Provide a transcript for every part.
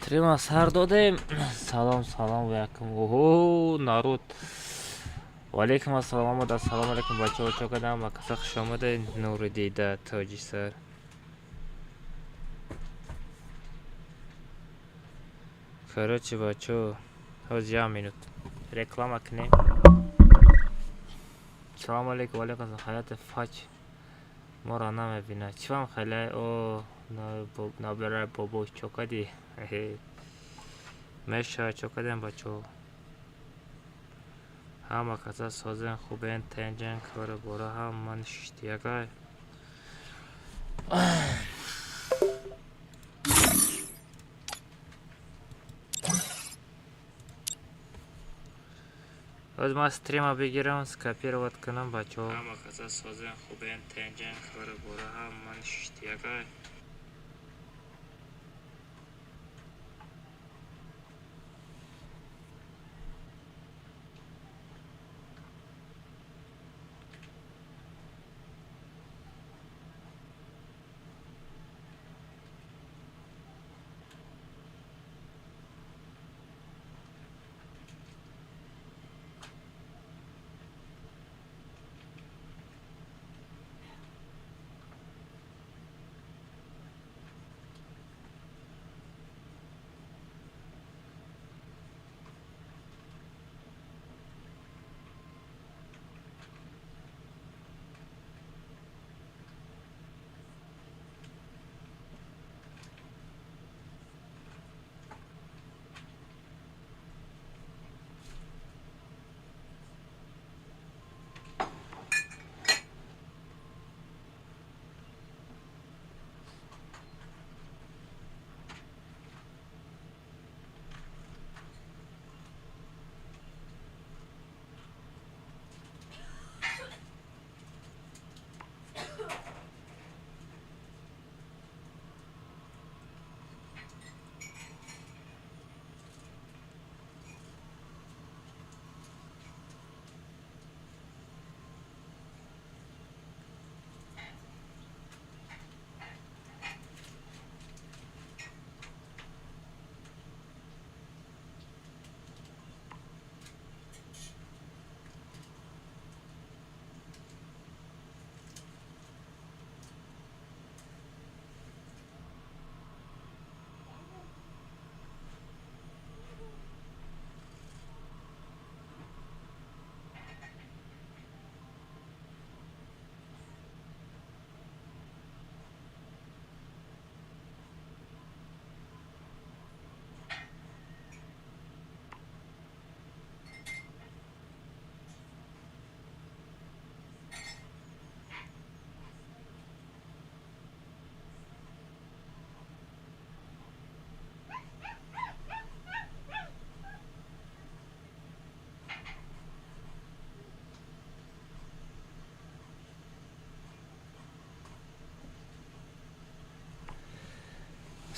Стрима сар додем. Салом, салом якум. Оҳо, народ. Ваалайкум ассалом, омад. Ассалому алайкум, бачаҳо, чо кардам? Ба каса хуш омадед. Нури дида, тоҷи сар. Короче, бачаҳо, ҳозир як минут реклама кунем. Салому алайкум, ваалайкум ассалом. Ҳаёти фач моро намебинад. Чӣ вам хеле? О, набирай бобо, чо кардӣ? Мешавад, чо кардем, бачаҳо? Ҳама каса созен, хубен, тенҷен, кору бора ҳама ништиякай. Ҳозир ман стрима бигирам, скопировать кунам, бачаҳо. Ҳама каса созен, хубен, тенҷен, кору бора ҳама ништиякай.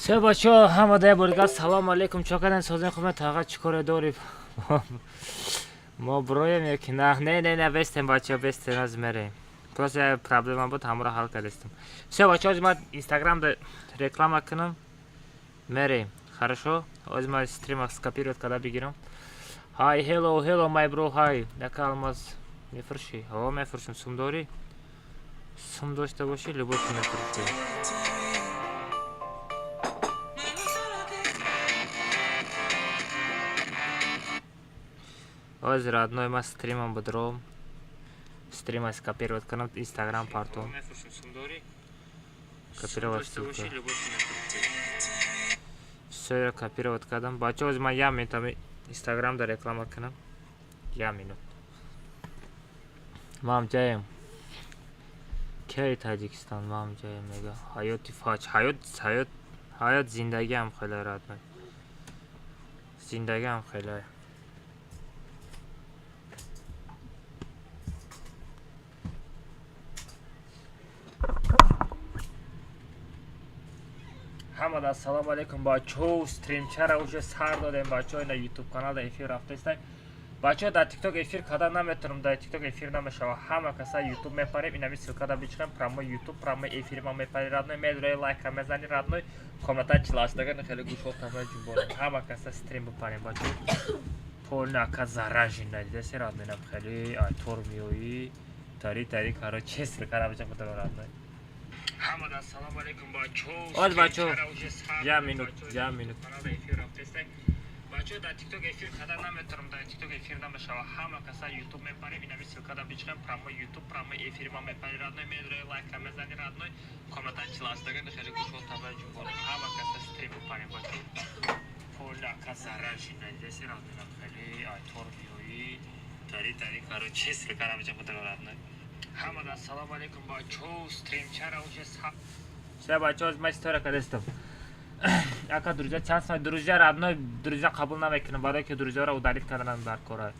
Всё, бачаҳо, ҳама да борга салом алейкум. Чо кардем, созен, хуб, таға, чӣ коре дорӣ? Мо броем ёки на? Не, не, не, бестем, бачаҳо, бестем, аз мерем. Просто як проблема буд, ҳамаро ҳал кардестем. Всё, бачаҳо, ҳозир ман инстаграм да реклама кунам, мерем. Хорошо? Ҳозир ман стрима скопировать карда бигирам. Hi, hello, hello, my bro, hi. Яка алмаз мефурӯшӣ? Ҳо, мефурӯшам. Сум дорӣ? Сум дошта бошӣ, любой чӣ мефурӯшӣ. Ҳозир, родной, ман стримам будром. Стрима скопировать кунам, инстаграм партом. Копировать ссылка. Всё, я копировать кардам. Бачаҳо, ҳозир ман як минутам инстаграм да реклама кунам. Як минут. Ман ҷаем. Кай Таҷикистон, ман ҷаем мега. Ҳаёти фач, ҳаёт, ҳаёт, ҳаёт, зиндагиам хеле, родной. Зиндагиам хеле. Ҳамада ассалому алайкум, бачаҳо. Стримчара уже сар додем, бачаҳо. Ина ютуб каналда эфир рафтаистай. Бачаҳо, дар Тикток эфир карда наметавонам, дар Тикток эфир намешава. Ҳама каса Ютуб мепарем, инами ссылкада бичиқем, прямой Ютуб, прямой эфири ма мепари, родной, медрои, лайка мезани, родной, комната чилаштага хеле гӯшотама ҷумбонем. Ҳама каса стрим бипарем, бачаҳо. Полный ака заражена, дидаси, родной, нам хеле ай тор меоӣ, тари тари, короче, ссылкара бичиқ бидро, родной. Ҳамада салом алейкум, бачо. Оз, бачо. Я минут, я минут. Бачо, дар Тикток эфир карда наметавонам, дар Тикток эфир намешава. Ҳама каса Ютуб мепарем, инами ссылкада бичиқем, прямой Ютуб, прямой эфири ма мепари, родной, медрои, лайка мезани, родной, комната чилаштага хеле гӯшотама ҷумбонем. Ҳама каса стрим бипарем, бачо. Полный ака заражена, дидаси, родной, нам хеле ай тор меоӣ, тари тари, короче, ссылкара бичиқ бидро, родной. Ҳамада салом алейкум, бачо. Стримчара уже Всё, бачаҳо, ман история кардастам. Ака, друзья чанд сомон? Друзья, родной, друзья қабул намекунам, барое ки друзьяро удалить карданам дар кора.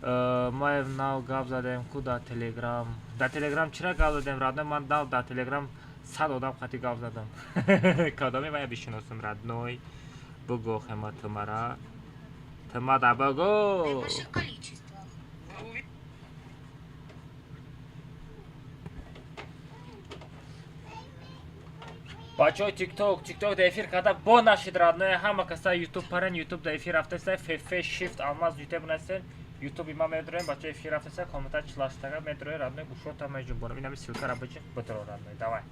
Ма нав гап задаем ку дар Телеграм. Дар Телеграм чира гап задем, родной? Ман нав дар Телеграм 100 одам қати гап задам. Кадоме вая бишиносам, родной? Бугӯ хема тумара. Тумада бугӯ. В больших количествах. Бачаҳои Тикток, Тикток да эфир карда бо нашид, родной. Ҳама каса Ютуб парен, Ютуб да эфир рафтаста, фф shift алмаз Ютуб насен. Ютуби ма медроем, бачаҳо, эфир рафтаста, комната чилаштага медрои, родной, гӯшота меҷунбонам. Инами ссылкара бичиқ бидро, родной. Давай.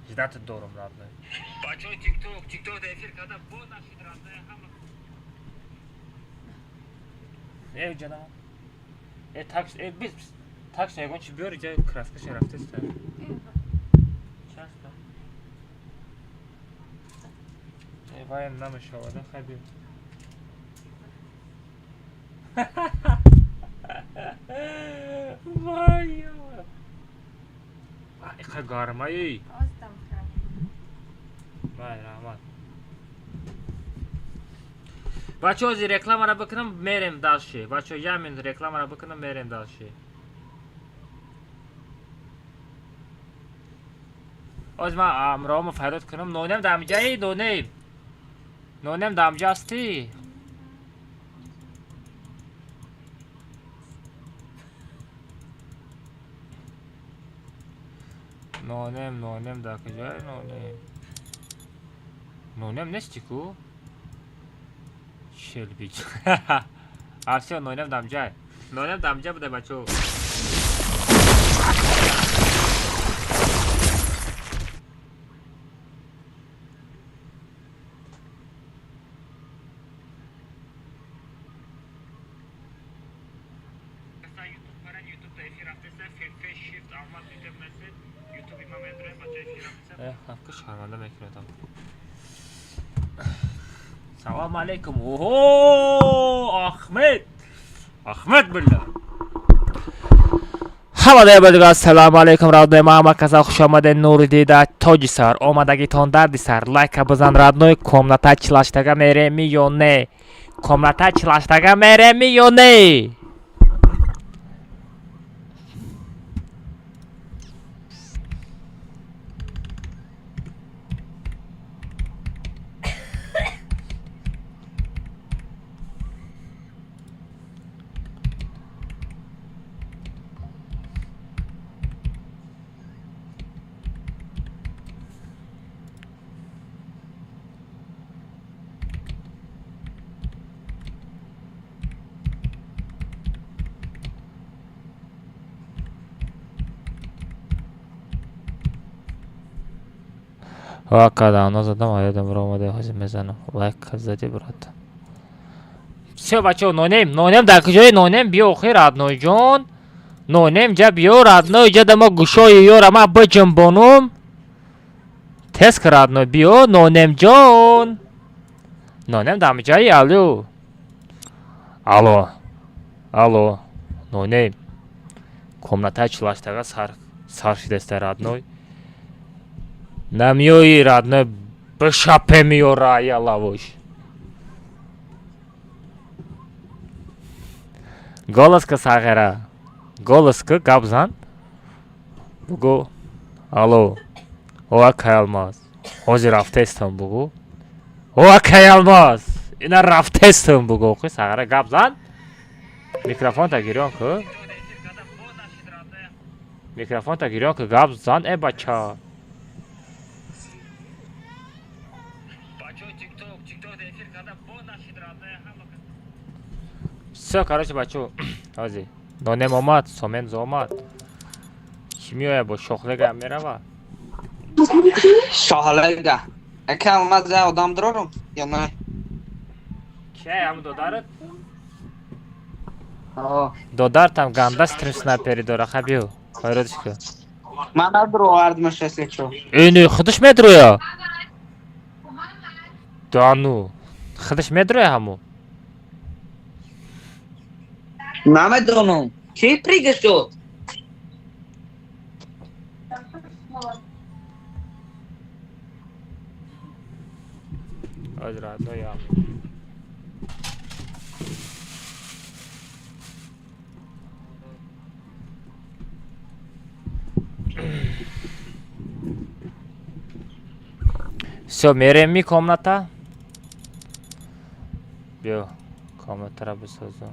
Ждать дорум, родной. Бачаҳои Тикток, Тикток да эфир карда бо нашид, родной, ҳама Э, ҷанам. Э, такс, э, бис, бис. Такс ягон чи биёр, ҷа краскаша рафтаста. Часто. Э, ваем намешавада, хай биё. Вай, иқа гармаи. Оздам храм. Вай, раҳмат. Бачаҳо, ҳозир рекламара бикунам, мерем дальше. Бачаҳо, як минут рекламара бикунам, мерем дальше. Ҳозир ман амроҳомо фарёд кунам. Нонем дамҷаи, нонем. Нонем дамҷа ҳастӣ? Нонем, нонем дар куҷое нонем? Нонем нести ку? Шелбич. А всё, нонем дамҷай. Нонем дамҷа буда, бачаҳо. Каса Ютуб парен, Ютуб да эфир рафтаста, фф shift алмаз Ютуб насен, Ютуби ма медроем, бачаҳо, эфир рафтаста. Э, ҳафка шарманда мекунадам. Салом алейкум. Оҳо, Ахмед. Ахмед билла. Ҳама дайбадига ассалому алейкум, родной, ҳама каса хуш омадед, нури дида тоҷи сар, омадагитон дарди сар, лайка бизан, родной, комната чилаштага мереми ё не? Комната чилаштага мереми ё не? Ва кадавно задам, аёдам ромаде, ҳозир мезанам. Лайк зади, брат. Всё, бачаҳо, нонем, нонем дар куҷое, нонем биё охир, родной ҷон. Нонем ҷа биё, родной, ҷа да ма гӯшои ёра ма биҷунбонум. Тез ки, родной, биё, нонем ҷон. Нонем дамҷаи, алло. Алло. Алло. Нонем. Комнатаи чилаштага сар сар шидаста, родной. Намиёи, родной, бишапе миёра ялавош. Голос ка, сағира. Голос ка, гап зан. Бугӯ. Алло. О, акай Алмаз. Ҳозир рафтестам, бугӯ. О, акай Алмаз. Ина рафтестам, бугӯ. Охи, сағира, гап зан. Микрофонта гирён ку. Микрофонта гирён ку, гап зан, э бача. Всё, короче, бачо, ҳози. Нонем омад, сомен омад. Ки меояд бо шохлега мерава? Шохлега. Ака омад за одам дорорум ё не? Кия ҳам додарат? О. Додартам ганда стрим снайпери дора, ха биё. Хайротиш ку. Ман надровардмаш если чо. Э, не, худаш медроя. Да ну. Худаш медроя ҳамо. Намедонам. Ки пригаш дод? Ҳозир родной ам. Всё, мерем ми комната. Биё, комнатаро бисозам.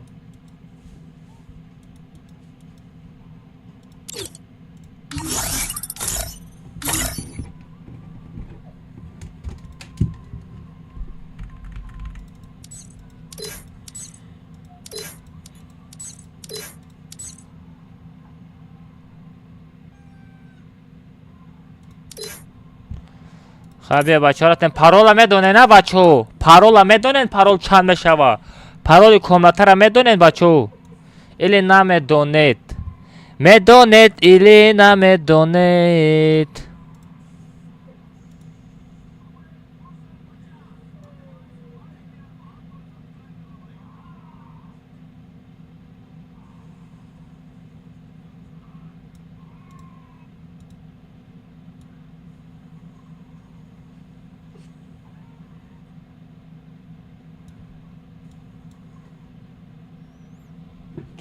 Хабе бачаратен парола медонен, а бачо? Парола медонен, парол чанд мешава? Пароли комнатара медонен, бачо? Или намедонед? Медонед или намедонед?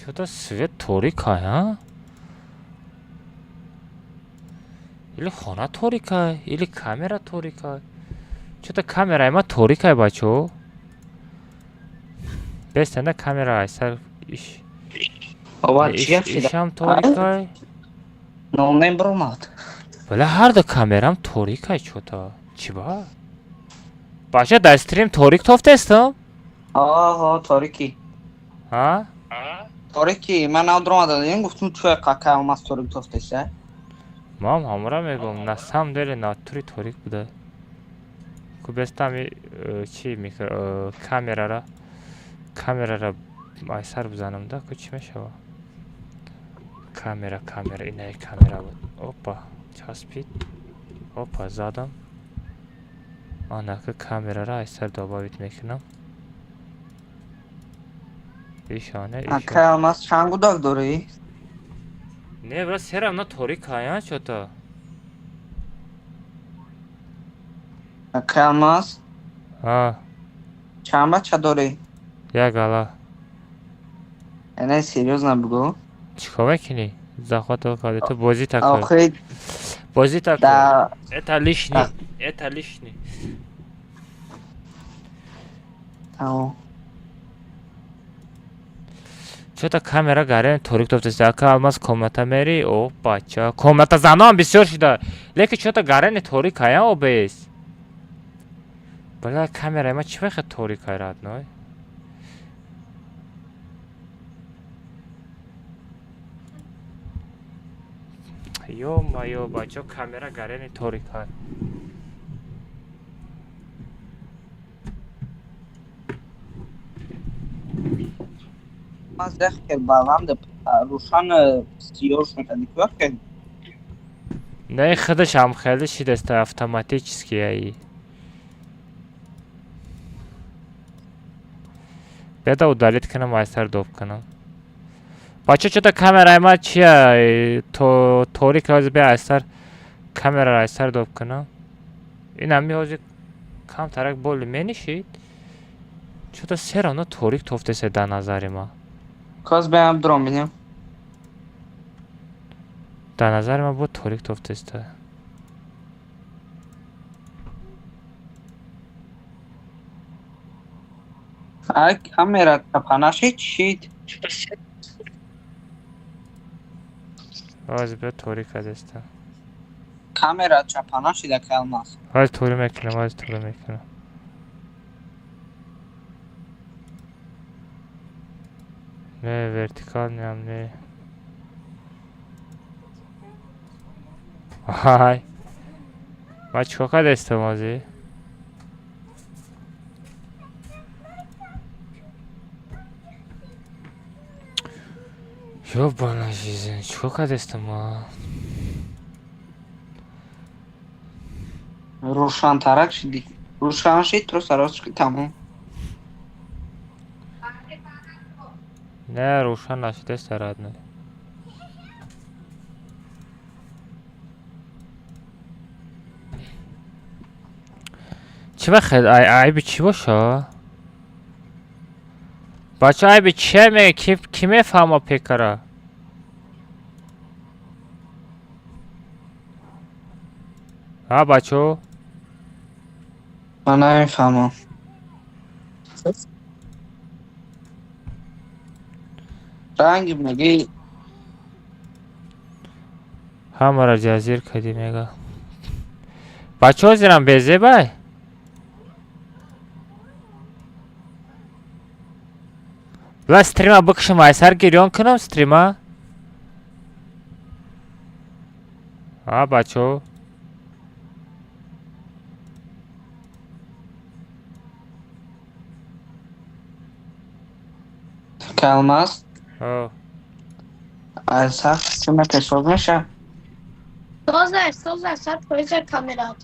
Чё-то свет торикай, а? Или хона торикай, или камера торикай. Чё-то камераи ма торикай, бачо. Бестанда камера айсар иш. Ова чӣ гап шида? Ишам торикай. Нонем бромад. Бала ҳар ду камерам торикай чё-то. Чӣ ба? Бача дар стрим торик тофтестам? Оҳо, торики. А? Торики, ман нав дромада дидем, гуфтум чӯя кака омад торик тофтеса. Ман ҳамора мегӯм, на самом деле натури торик буда. Ку бестами чи микро камерара айсар бизанам да, ку чӣ мешава? Камера, камера, инаи камера буд. Опа, часпид. Опа, задам. Анака камерара айсар добавить мекунам. Ишона, ишона. Ака алмаз чанд гудак дорӣ? Не, брат, все равно торикая, чё-то. Ака алмаз? А. Чанд бача дорӣ? Як гала. Не, серьёзно бугу. Чӣ кор мекунӣ? Захват карди, ту бозӣ такой. Охи. Бозӣ такой. Да. Это лишний. Это лишний. Тамом. Чё-то камера гарен торик тофтест. Ака алмаз комната мери? О, бача. Комната занон бисёр шуда. Лекин чё-то гарени торик ая обес. Бля, камера ма чӣ вақт торик ай родной? Ё-моё, бачо, камера гарени торик ай. Аз дехкер баланд рӯшан сиёш мекарди кӯяхе? Не, худаш ҳам хеле шидаст автоматически ай. Беда удалить кунам, айсар доб кунам. Бача чё-то камераи ма чия то торик ҳозир бе айсар камераро айсар доб кунам. Ин ҳами ҳозир камтарак боли менишид. Чё-то все равно торик тофтеса дар назари ма. Коз беам дром бинем. Дар назари ма бо торик тофтеста. Ай камера капанаши чит. Ҳозир биё, торик кардеста. Камера чапана шида, Алмаз. Ҳозир торӣ мекунам, ҳозир торӣ мекунам. Не, вертикал неам, не. Ай, ман чикор кардестам ҳозир? Ёбана жизнь, чикор кардестам ма? Рӯшантарак шидӣ. Рӯшан шид, просто рост шуд, тамом. Не, рӯшан нашудеста, родной. Чӣ ба хел айби чӣ боша, бача? Айби чия мега? Ки мефаҳма пекара? Ҳа, бачо? Ман намефаҳмам. Ранги меги. Ҳамаро ҷазир кардӣ, мега. Бачо, ҳозирам безебай. Била, стрима бикшам, айсар гирён кунам стрима. Ҳа, бачо? Алмаз. О. Айсар стрима пешоз меша. Созай, созай, 100% камерат.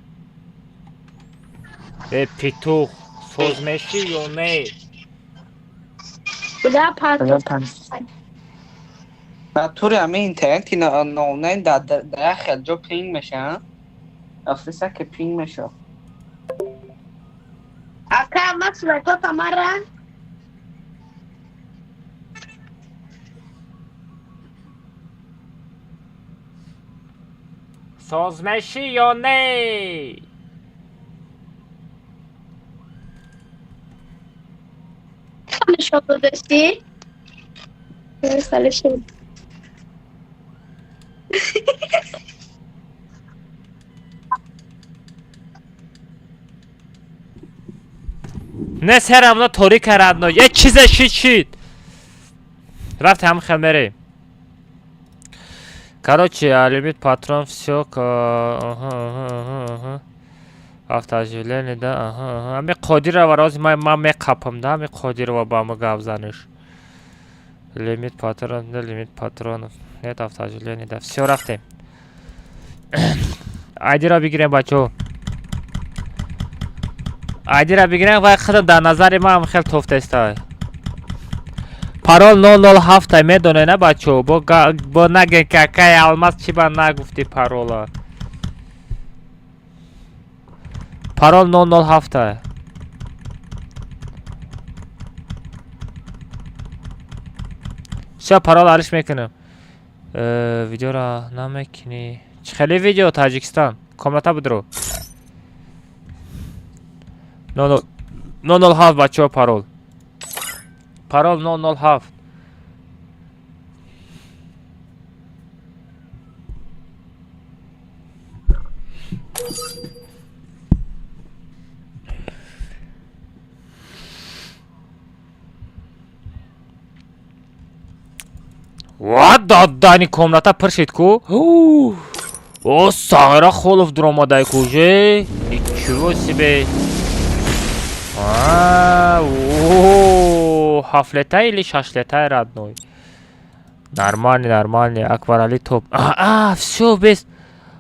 Э, петух, соз мешӣ ё не? Бля, пар. Натури ҳами интернети нонлайн дар як хел ҷо пинг меша, афтиса ки пинг меша. Ака, ма сурато тамара. Соз мешӣ ё не? Нишон додастӣ? Салишон. Не, серамно торика, родной. Е, чизе шид, шид. Рафти, ҳам хел мерем. Короче, лимит патрон, всё. Автооживление, да, аҳа. Ами Қодирова рози ман меқапам, да, ами Қодирова ба ма гап заниш. Лимит патрон, да, лимит патронов. Нет, автооживление, да. Всё, рафтем. Айдиро бигирем, бачо. Айдиро бигирем, вай худам дар назари ман хел тофтестай. Парол 007 медоне, на, бачо? Бо наген, какай Алмаз, чӣ ба нагуфтӣ парола? Парол 007. Всё, парол алиш мекунам. Видеоро намекунӣ? Чӣ хеле видео, Таҷикистон? Комната будро. 007, бачаҳо, парол. Парол 007. Ва, дадани комната пур шид ку. О, сағира Холов дуромадай ку уже. Ничего себе. О, ҳафтлета или шашлета, родной. Нормальный, нормальный. Акбарали топ. А, всё, без.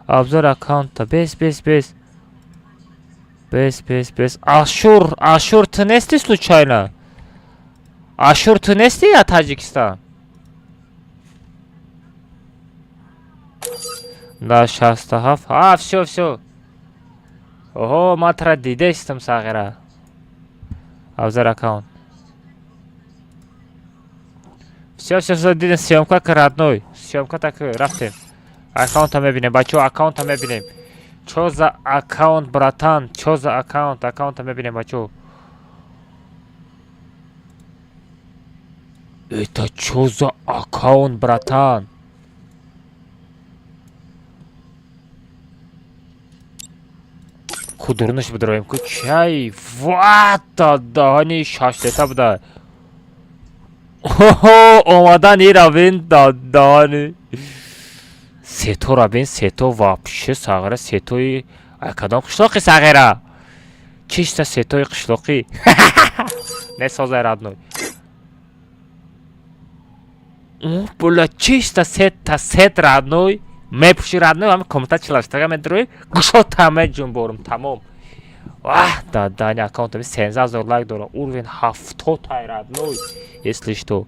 Обзор аккаунта. Без, без, без. Без, без, без. Ашур, Ашур, ту нести случайно? Ашур, ту нести я Таҷикистон? Да, 67. А, всё, всё. Оҳо, ман тра дидаистам, сағира. Обзор аккаунт. Всё, всё, всё, дидем, съёмка ка, родной. Съёмка так рафтем. Аккаунта мебинем, бачаҳо, аккаунта мебинем. Чо за аккаунт, братан? Чо за аккаунт? Аккаунта мебинем, бачаҳо. Это чё за аккаунт, братан? Кудурнаш бидроем ку чай. Вата даҳани шаштета буда. Охо, омадан ира бин даҳани. Сетора бин, сето вообще сағира, сетои кадом қишлоқи сағира? Чиста сетои қишлоқӣ. Не созай, родной. Бля, чиста сета сет, родной. Мепуши, родной, ҳами комната чилаштага медрои, гушота меҷунборум, тамом. Вах, дадани аккаунт ами 13 000 лайк дора, уровень 70 тай, родной, если что.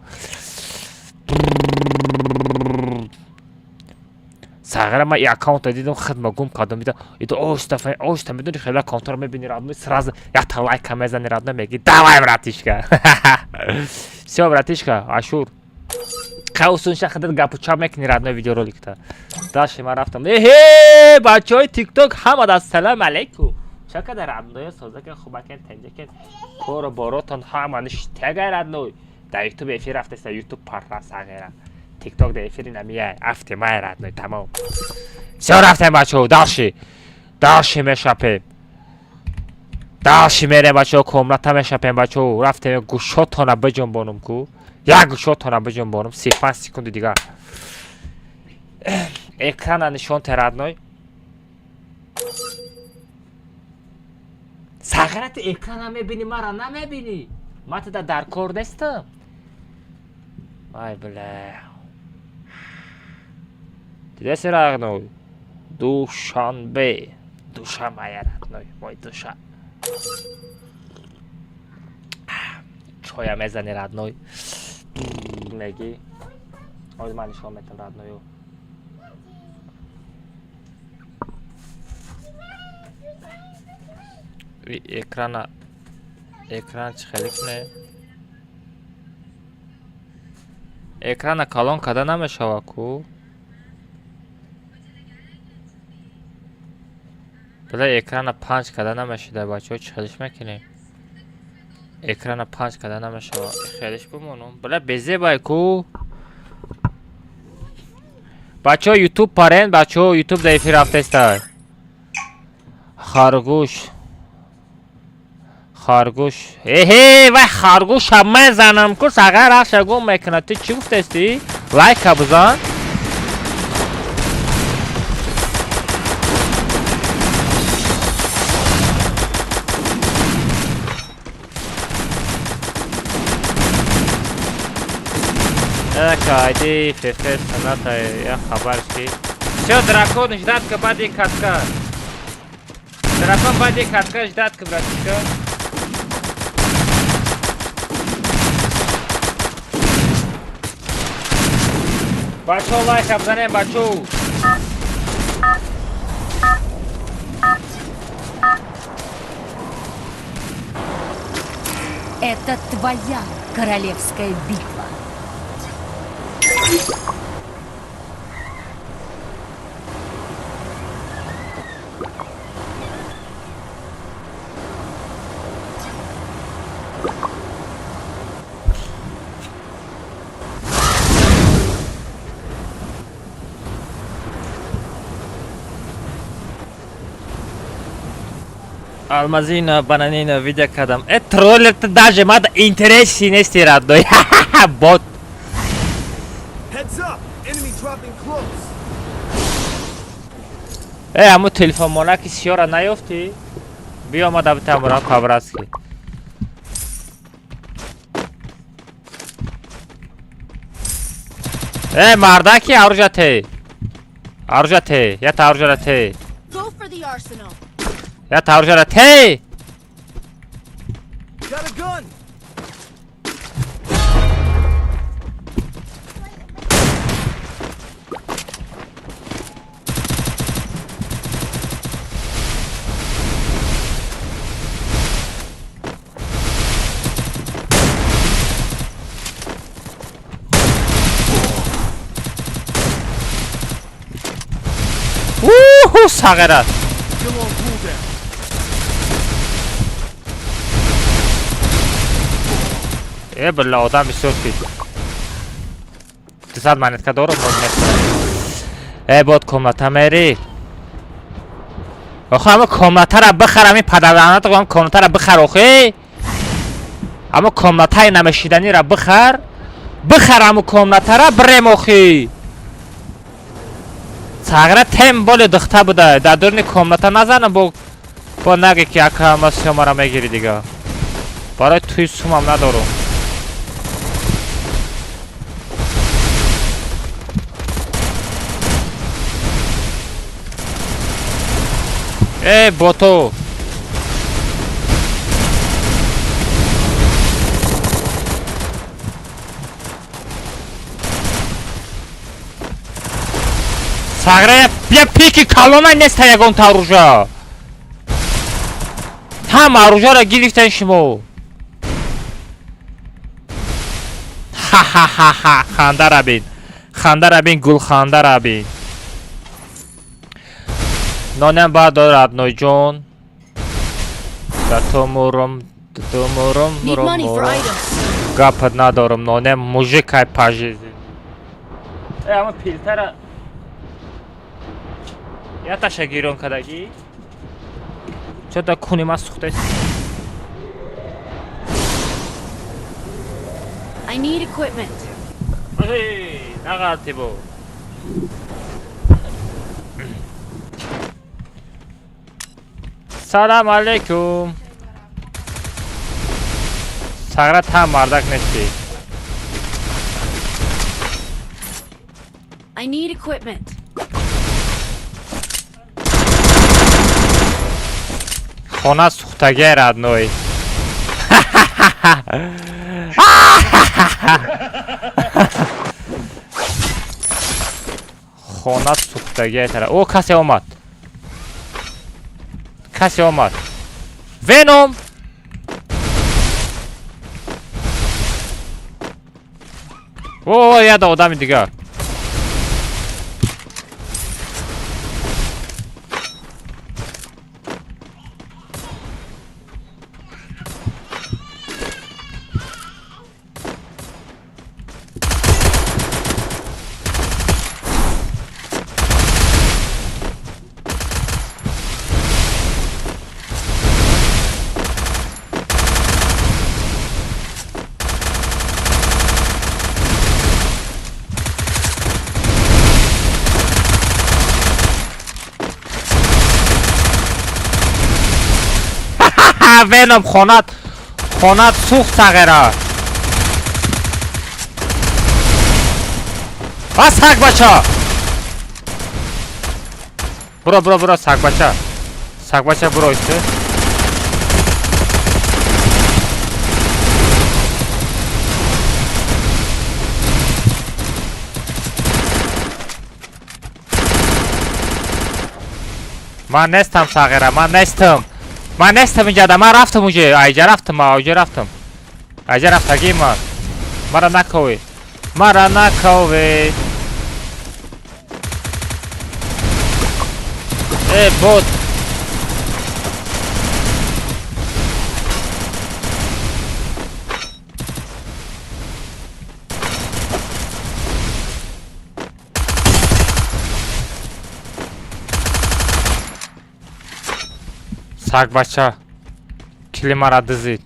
Сағира, ман и аккаунта дидам, хидма гум кардам. Дида, ида оста оста, медони, хеле аккаунтаро мебини, родной, сразу якта лайка мезани, родной, меги: «Давай, братишка». Всё, братишка, ашур. Қавсунша худат гапу чап мекунӣ, родной, видеороликта. Дальше ман рафтам. Эҳе, бачаҳои ТикТок ҳамад, ассалому алайкум. Ча када, родной, созакен, хубакен, тенҷакен, кору боротон ҳама ништагай, родной. Дар Ютуб эфир рафтеста, Ютуб парра, сағира. ТикТок да эфири намияй, афте май, родной, тамом. Всё, рафтем, бачаҳо, дальше. Дальше мешапем. Дальше мерем, бачаҳо, комната мешапем, бачаҳо. Рафтем, гӯшотона биҷунбонум ку. Як гӯшотона биҷунбонум, 35 секунди дигар. Экрана нишон те, родной. Сағира, ту экрана мебинӣ, мара намебинӣ. Ман туда дар кор нестам. Ай, бля. Дидаси, родной? Душанбе. Душа моя, родной, мой душа. Чоя мезани, родной. Меги. Ҳозир ман нишон метам, родною. Экрана экран чӣ хеле кунем? Экрана калон карда намешава ку? Била, экрана панҷ карда намешуда, бачаҳо, чӣ хелиш мекунем? Экрана панҷ карда намешава. Хелиш бимонум. Била, безебай ку. Бачаҳо, Ютуб парен, бачаҳо, Ютуб да эфир рафтестай. Харгӯш. Харгӯш. Эҳе, вай харгӯша мезанам ку, сағар раша гум мекунад. Ту чӣ гуфтести? Лайка бизан. Айди ФФ саната я хабар ки. Всё, дракон ждать ка бади катка. Дракон бади катка ждать ка, братишка. Бачо, лайк бизанем, бачо. Это твоя королевская битва. Алмазина, бананина, видео кардам. Э, троллер, ты даже мада интереси нести, родной. Бот. Heads up! Enemy dropping close. Э, аму телефон монаки сиёра наёфтӣ? Биё, ма дабитам по-братски. Э, мардаки, оружие те. Оружие те, я оружие те. Go for the arsenal. Я оружие те. Got a gun! Уху, сағира. Still on cooldown. Э, бля, одам бисёр шид. 200 монетка дорам, э бот комната мери. Охо ама комнатара бихар, ами падарлаънат, ам комнатара бихар охе. Ама комнатаи намешиданира бихар. Бихар аму комнатара бирем охи. Сағира тем боле духта буда. Дар дурни комната назанам бо наге ки ака ма сёмара мегири дига. Барои туи сумам надорум. Э бото. Сағира я пики калона неста ягонта оружа. Ҳама оружаро гирифтен шумо. Ха-ха-ха-ха, ханда бин. Ханда бин, гулханда бин. Нонам баъд родной ҷон. Да то мурум, то мурум, Need мурум, money for мурум. Items. Гапат надорам, нонем мужик ай по жизни. Э, ама пилтара яташа гирон кадагӣ? Чота куни ма сухтаст. I need equipment. Эй, нағалти бо. Салам алейкум. Сағира та мардак нести. I need equipment. Хона сухтагӣ родной. Хона сухтагӣ тара. О, касе омад. Касе омад. Веном! О, яда одами дигар. Веном хонат сӯхт сағира. А сагбача! Буро буро буро сагбача. Сагбача буро исте. Ман нестам сағира, ман нестам. Ман нестам инҷа, ман рафтам уже, айҷа рафтам, ман айҷа рафтам. Айҷа рафтагӣ ман. Мара накови. Мара накови. Э, бот. Сагбача. Кили мара дизид.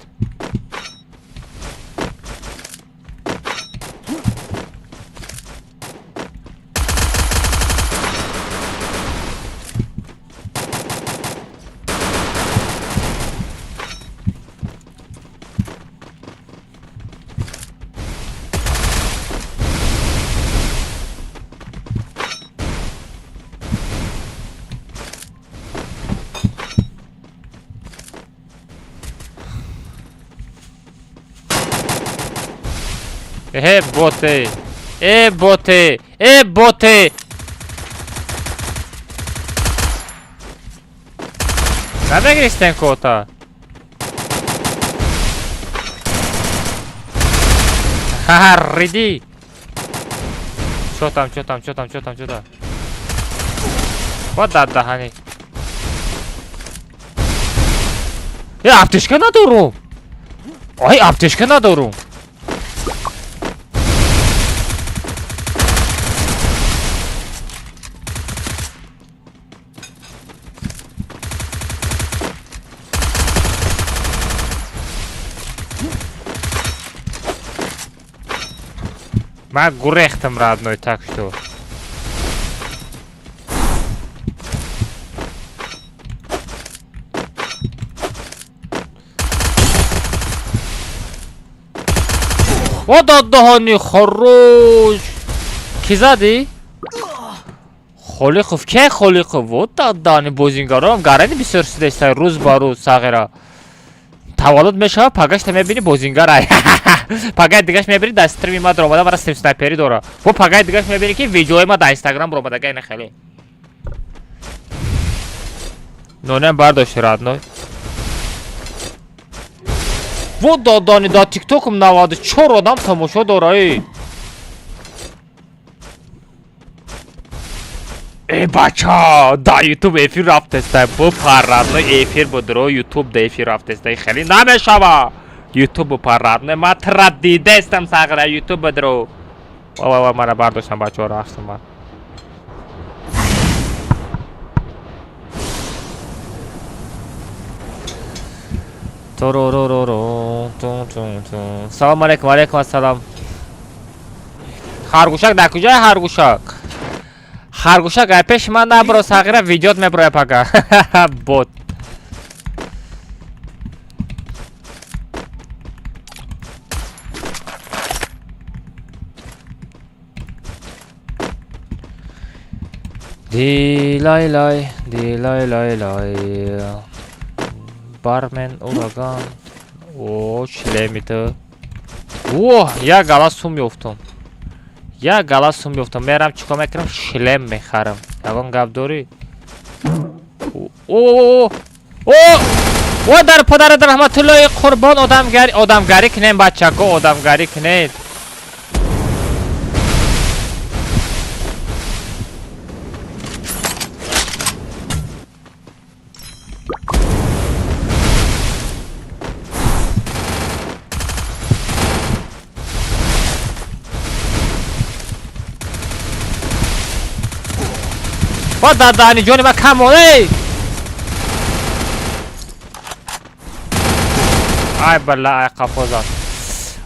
Э боте. Э боте. Э боте. Намегиристен кота. Ха-ха, риди. Чё там, чё там, чё там, чё там, чё там? Вот дар даҳани. Э, аптечка надорум. Ай, аптечка надорум. Ман гурехтам, родной, так что. О, дадаҳони хорош! Кӣ задӣ? Холиқов, ке Холиқов? Во дадаҳони бозингаром гарани бисёр шудааст рӯз ба рӯз сағира. Таваллуд мешава, пагашта мебини бозингар ай. Пагай дигаш мебини дар стрими ма даромада мара стрим снайпери дора. Во пагай дигаш мебини ки видеои ма дар Инстаграм баромада гай хеле. Нонем бардошти родной. Во додани дар тиктокам 94 одам тамошо дора эй. Э бача, дар ютуб эфир рафтеста, бупар родной эфир будро ютуб да эфир рафтеста, хеле намешава. Ютуб бупар родной, ма тра дидестам сағра ютуб будро. Ва ва ва мара бардоштам бачаҳо рафтам ман. Тороророру, тун тун тун. Салом алейкум, алейкум ассалом. Харгӯшак дар куҷае харгӯшак? Харгӯшак ай пеши ман набро сағира видеот меброя пага. Бот. Дилай лай, дилай лай лай. Бармен ураган. О, шлемита. О, я гала сум ёфтам. Я гала сум ёфтам. Мерам чикор мекунам? Шлем мехарам. Ягон гап дорӣ? О, о, о, дар падарат раҳматуллоҳи қурбон одамгарӣ, одамгарӣ кунем бачако, одамгарӣ кунед. Ва дадани ҷони ма кам мон, эй! Ай бала, ай қафо зад.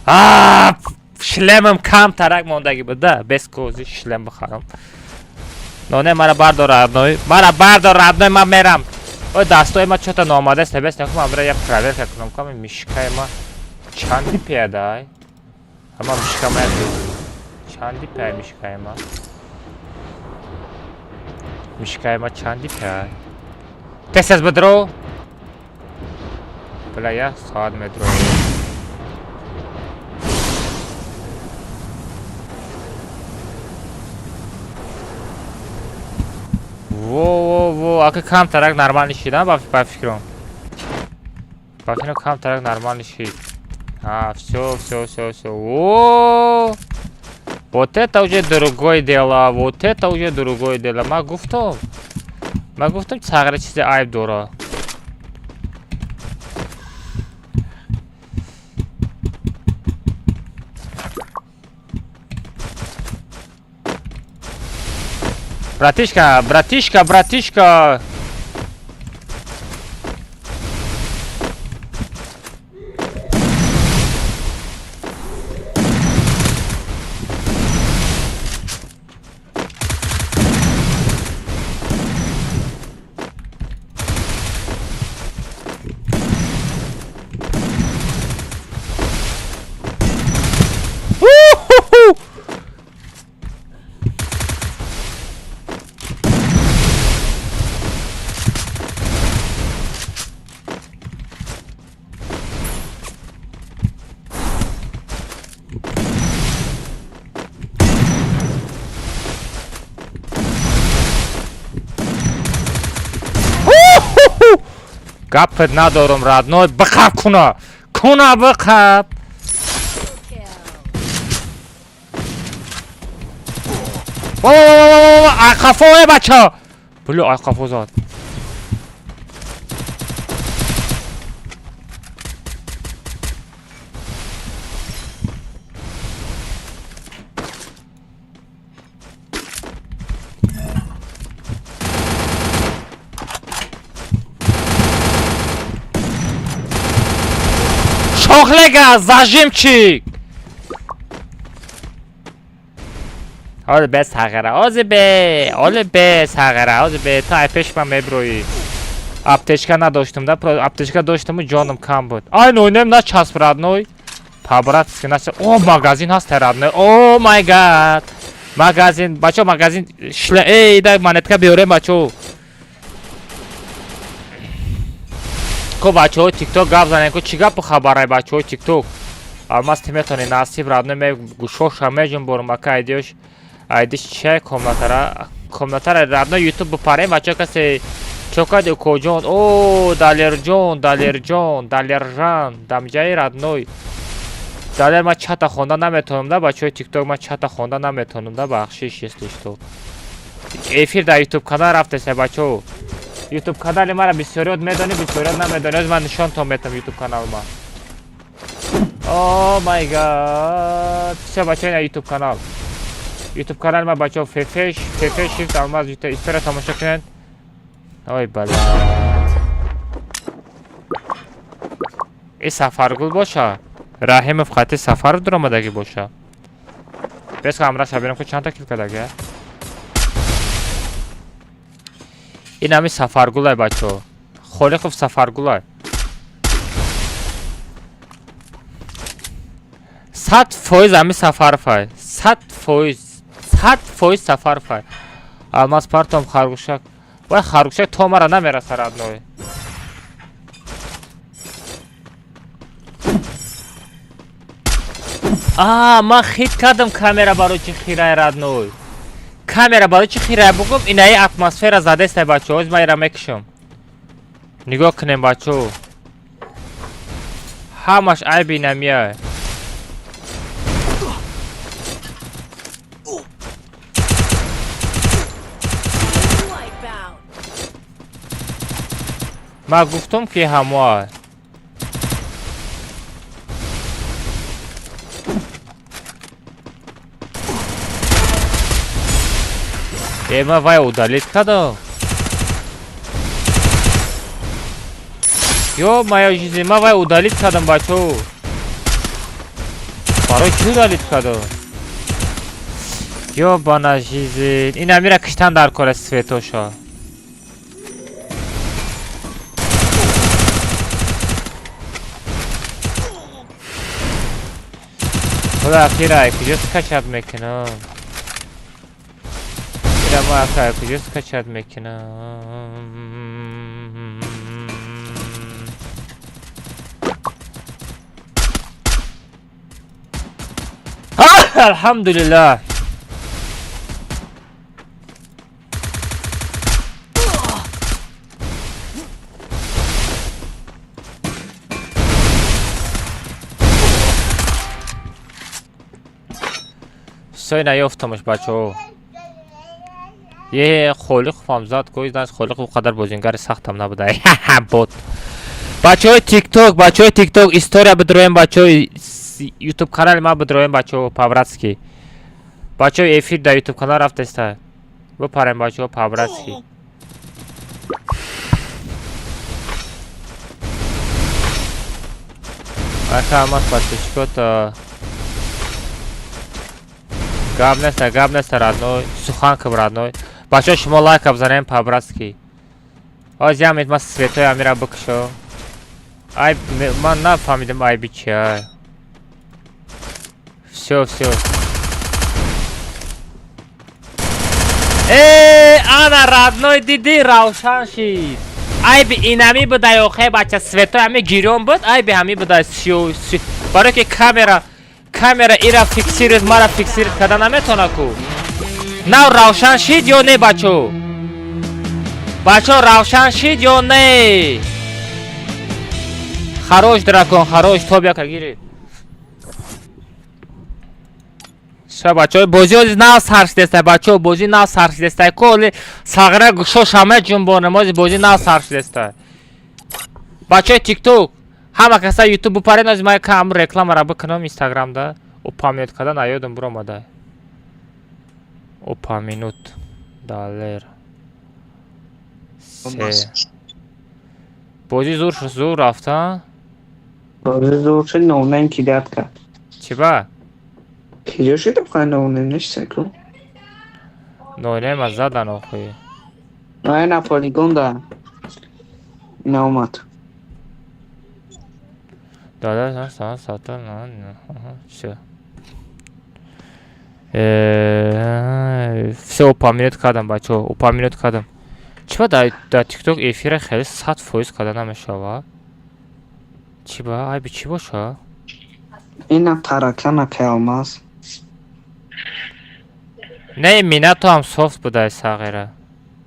А, шлемам кам тарак мондагӣ буд, да, без кози шлем бихарам. Ноне мара бардор родной, мара бардор родной, ман мерам. Ой, дастои ма чота номадаст, бес некум, ман бира як проверка кунам, ками мишкаи ма чанди пиядай? Ама мишка ма як чанди пия мишкаи ма? Мишкаи ма чанди пия? Тез тез бидро. Била як соат медро. Во во во, ака кам тарак нормально шид, а ба фикрам. Ба фикрам кам тарак нормально шид. А, всё, всё, всё, всё. О! Вот это уже другое дело, вот это уже другое дело. Ма гуфтам. Ма гуфтам сағира чизи айб дора. Братишка, братишка, братишка. У-ху-ху! Гапет надорам родной, бихаб куна. Куна бихаб. Во во во во во, ай қафо э бача. Бля, ай қафо зад. Шохлега, зажимчик. Ҳоли бе сағира, ҳози бе, ҳоли бе сағира, ҳози бе, ту ай пеш ман меброӣ. Аптечка надоштум да, аптечка доштуму ҷоном кам буд. Ай нойнем начасп родной. По-братски начасп. О, магазин ҳаст родной. Oh my God. Магазин, бачо магазин шле, эй, дай монетка биёрем бачо. Ко бачаҳои тикток гап занем, ко чӣ гапу хабарай бачаҳои тикток? Алмаз ти метавонӣ насиб родной ме гӯшоша меҷунборум ака айдиёш. Айдиш чия комнатара? Комнатара родной ютуб бипарем бачаҳо касе чокади укоҷон. О, Далерҷон, Далерҷон, Далержан, дамҷаи родной. Далер ман чата хонда наметавонам да бачаҳои тикток ман чата хонда наметавонам да бахшиш если что. Эфир дар ютуб канал рафтеса бачаҳо. Ютуб канали мара бисёриёт медонӣ, бисёриёт намедонӣ. Ҳозир ман нишонтон метам ютуб канал ма. Oh my God. Всё бачаҳо ина ютуб канал. Ютуб канали ма бачаҳо фефеш, фефеш шифт алмаз ютуб история тамошо кунед. Ой бала. И Сафаргул боша. Раҳимов қати Сафаров дуромадагӣ боша. Бес ҳамраша бинам ки чандта кил кардагӣ. Ин ҳами Сафаргулай бачаҳо. Холиқов Сафаргулай. 100% ҳами Сафаровай. 100%. 100% Сафаровай. Алмаз партом харгӯшак. Вай харгӯшак то мара намераса родной. А, ман хит кардам камера барои чи хирай родной. Камера барои чи хирай бугум инаи атмосфера задестай бачаҳо. Ҳозир ман ира мекушам. Нигоҳ кунем бачаҳо. Ҳамаш айби инамия. Wipeout. Ман гуфтум ки ҳамоа. Э, ман вай удалить кардам. Ё моя жизнь, ман вай удалить кардам бачаҳо. Барои чӣ удалить кардам? Ёбана жизнь. Ин амира киштан дар кор аст светоша. Худо ахира, куҷо скачать мекунам? Ира ма ака куҷо скачать мекунам? Алҳамдулиллаҳ. Всё наёфтамаш бачаҳо. Е Холиқовам зад ко изнаш Холиқов қадар бозингари сахтам набуда. Бот. Бачаҳои TikTok, бачаҳои TikTok история бидроем бачаҳои YouTube канали ма бидроем бачаҳо по-братски. Бачаҳои эфир дар YouTube канал рафтеста. Бипарем бачаҳо по-братски. Ака амас подписчикота. Гап неста, гап неста родной, сухан каб родной. Бачаҳо шумо лайк бзанем по-братски. Ҳозир як минут ман светои амира бикушам. Ай, ман нафаҳмидам айби чия. Всё, всё. Э, ана родной диди равшан шид. Айби инами будай охе бача светои ами гирён буд, айби ҳами будай сиё. Барои ки камера ира фиксировать, мара фиксировать карда наметавона ку. Нав равшан шид ё не бачо? Бачо равшан шид ё не? Хорош дракон, хорош, тоб яка гирид. Ша бачо, бозӣ ҳозир нав сар шудеста бачо, бозӣ нав сар шудеста. Ко оли сағра гӯшош ҳама ҷунбонем, ҳозир бозӣ нав сар шудеста. Бачои TikTok, ҳама каса YouTube бипаред, ҳозир ман якам рекламара бикунам Instagramда. Упомянуть карда наёдам биромада. Упомянуть. Далер. Се. Бозӣ зур шуд, зур рафта. Бозӣ зур шуд, ноунейм кидат кард. Чӣ ба? Киҷо шуд охай ноунейм нешта ку? Нойлема задан охи. На полигон да. Ина омад. Да, са, на, всё. Всё, упомянуть кардам, бачаҳо, упомянуть кардам. Чӣ ба дар тикток эфира хеле 100% карда намешава? Чӣ ба? Айби чӣ боша? Ина таракана кай Алмаз. Не, минато ҳам софт будай сағира.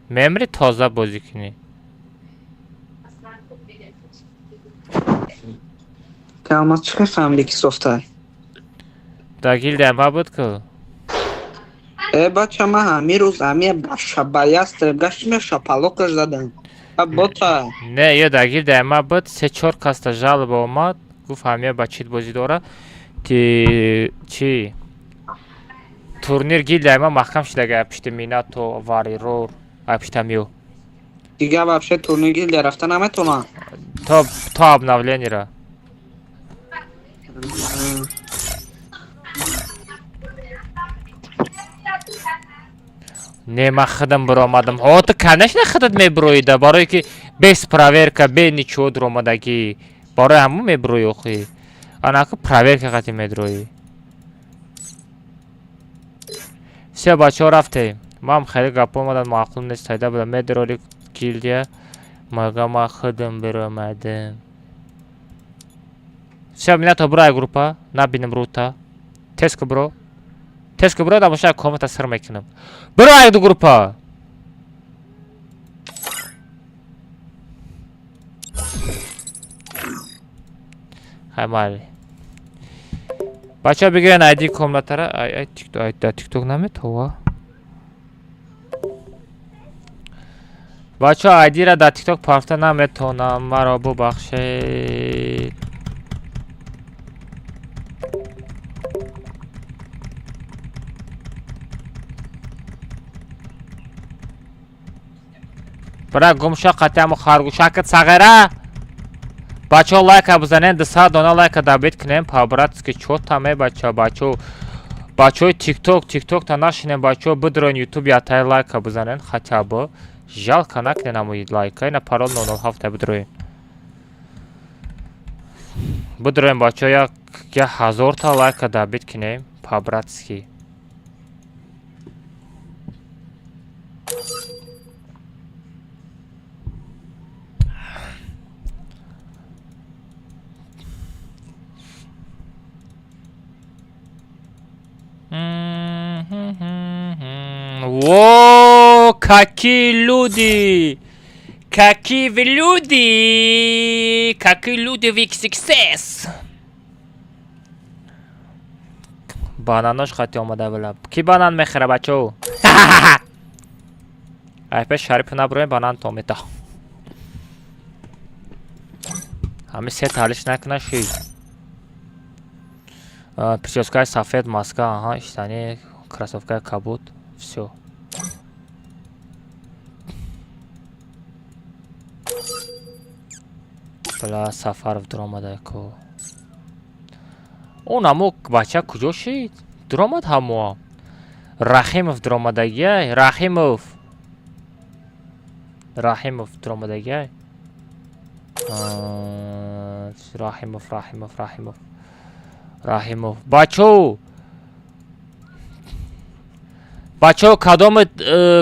Мемри тоза бозӣ кунӣ. Кай Алмаз, чӣ хел фаҳмидӣ ки софтай? Дар гилдия ма буд ку? Э, бача, ман ҳамин рӯз ҳами ба ястреб гаштим, шапалоқаш задам. А бота. Не, ё дар гилдия ма буд, се чор каста жалоба омад, гуфт ҳамия ба чит бозӣ дора. Ти чӣ? Турнир гилдияи ма маҳкам шудага пишти Минато, Варирор, ай пиштамиё. Дига вообще турнир гилдия рафта наметавонам. То обновлениера. Не, ман худам биромадам. О, ту конечно худат мебироида, барое ки без проверка, бе ничего дуромадагӣ. Барои ҳамон мебироӣ охи. Анаку проверка қати медроӣ. Все, бачаҳо, рафтем. Ман хеле гапо омадан маъқул нест, сайда будам. Медроли гилдия, мага ман худам биромадам. Все, минато бро ай группа, набинем рута. Тез ку бро. Тез ку бро, да боша комната сир мекунам. Бро ай ду группа. Хай майли. Бачаҳо, бигирен айди комнатара. Ай ай тикток, ай да тикток наметова. Бачаҳо, айдира дар тикток пафта наметонам, маро бубахшед. Бира гумша қатиаму харгӯшакат сағира. Бачаҳо, лайка бизанен, 200 дона лайка добить кунем, по-братски чо таме бача, бачаҳо. Бачаҳои тикток, тиктокта нашинем, бачаҳо, бидроен ютуб ятай лайка бизанен, хотя бы. Жалко накунен ҳамои лайка, ина парол 007 бидроен. Бидроен бачаҳо, як як ҳазорта лайка добить кунем, по-братски. Во, какие люди! Какие вы люди! Какие люди в XXS! Бананош хати омада била. Ки банан мехӯра, бачаҳо? Ай пеш Шарипу набуроем, банан то мета. Ҳами се талиш накуна ши. Прическаи сафед, маска, аҳа, иштани, кроссовкаи кабуд, всё. Била Сафаров дуромада ку. Он амо бача куҷо шид? Дуромад ҳамоа. Рахимов дуромадагиай, Рахимов. Рахимов дуромадагиай. Рахимов, Рахимов, Рахимов. Рахимов. Бачо! Бачо, кадомет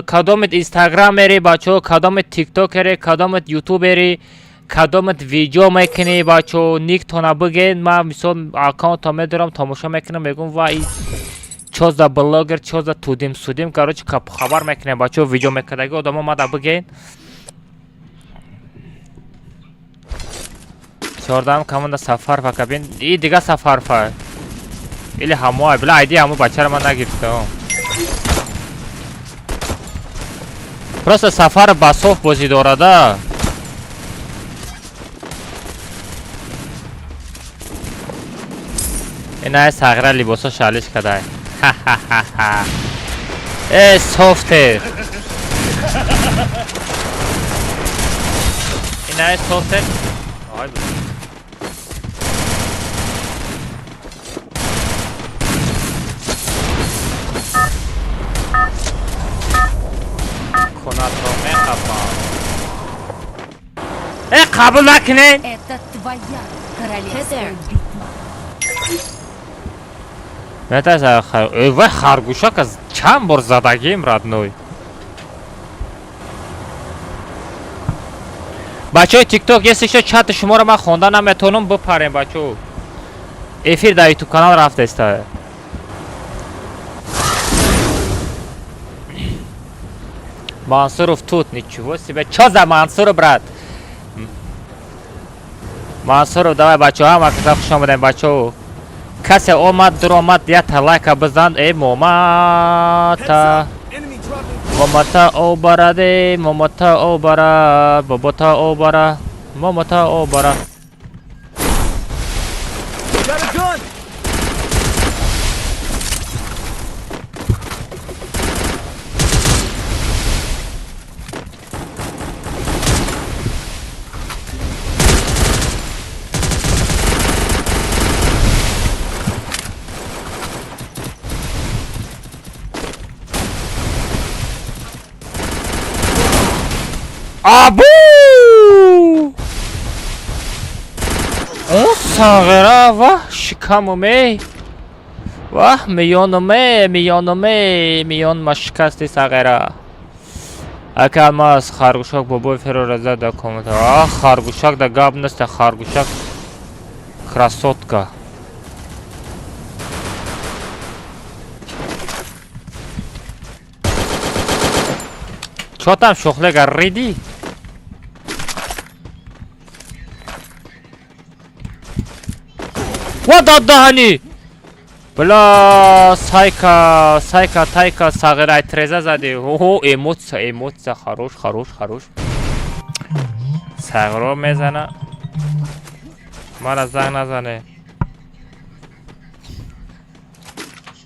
кадомет инстаграмери, бачо, кадомет тиктокери, кадомет ютубери, кадомет видео мекунӣ, бачо, никтона бигӯед, ман мисол аккаунто медорам, тамошо мекунам, мегӯм ва и чо за блогер, чо за тудим судим, короче, хабар мекунем, бачо, видео мекардаги одамо мада бигӯед. Чордаҳам команда Сафарфа кабин, и дига Сафарфа. Или ҳамоа, била айди ҳамо бачаро ман нагирифтам. Просто Сафар ба соф бозӣ дорада. Ина сағира либосо шалиш кадай. Ха-ха-ха-ха. Э, софтер. Ина софтер. Ай, Қабул накунед. Это твоя королевская битва. Метарса, вай, харгӯшак аз чанд бор задагим, родной. Бачаҳои Тикток, если что, чати шуморо ман хонда наметавонам, бипарем, бачаҳо. Эфир дар Ютуб канал рафтеста. Мансуров тут, ничего себе. Чё за Мансуров, брат? Мансуров, давай, бачаҳо, ҳама каса хуш омадем, бачаҳо. Касе омад, дуромад, якта лайка бизан, э Heads момата. Up! Enemy dropping Момата обараде, момата обара, бобота обара, момата обара. Got a gun! Абу! Он сағира, ваҳ, шикамуме. Ваҳ, миёнуме, миёнуме, миёнма шикасти сағира. Ака алмаз, харгӯшак бобои ферора зада комната. А, харгӯшак да гап неста, харгӯшак красотка. Чё там, шохлега, риди? Ва даддаҳани! Бла, сайка, сайка, тайка, сағирай треза зади. Охо, эмоция, эмоция, хорош, хорош, хорош. Сағиро мезана. Мара занг назане.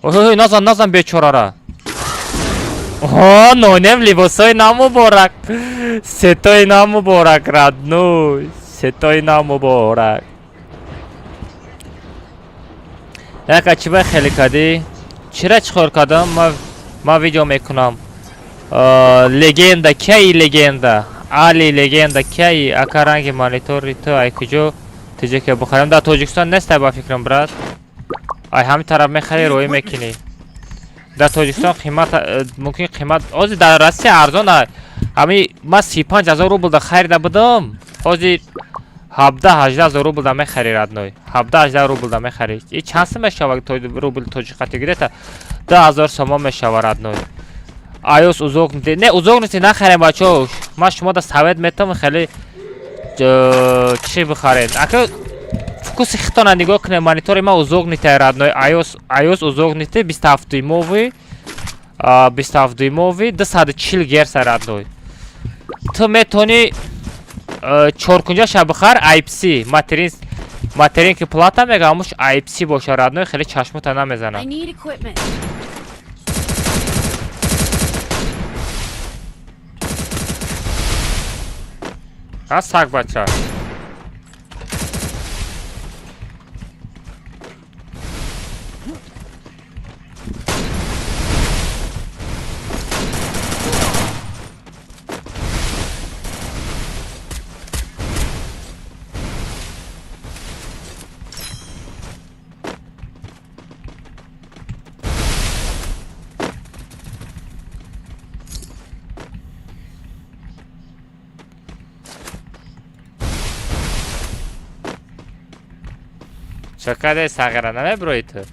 Ой, назан, назан бечорара. О, нонем либосои намуборак. Сетои намуборак, родной. Сетои намуборак. Яка чӣ ба хеле кардӣ? Чира чӣ кор кардам? Ма видео мекунам. Легенда, кияи легенда? Али легенда, кияи? Ака ранги монитори ту ай куҷо? Тиҷе ки бухарам. Дар Тоҷикистон нестай ба фикрам, брат. Ай ҳамин тараф мехарӣ, роӣ мекунӣ. Дар Тоҷикистон қимат мумкин қимат ҳозир дар Россия арзон ай. Ҳами ман 35 000 рубл да харида будам. Ҳозир 17-18 ҳазор рубл да мехарӣ, родной. 17-18 рубл да мехарӣ. И чанд сум мешава рубл тоҷиқати где-то 2000 сомон мешава, родной. Айос узок не узок нест нахарем, бачаҳо. Ман шумо да совет метавам хеле чӣ бихаред. Ака вкуси хитона нигоҳ кунед, монитори ман узок нитай, родной. Айос айос узок нитай 27 дюймовый 27 дюймовый 240 герц родной. Ту метавонӣ чоркунҷаша бихар IPC материн материнки плата мега ҳамуш IPC боша, родной, хеле чашмота намезанад. I need equipment. А саг бача. Чо каде сағира намеброи ту?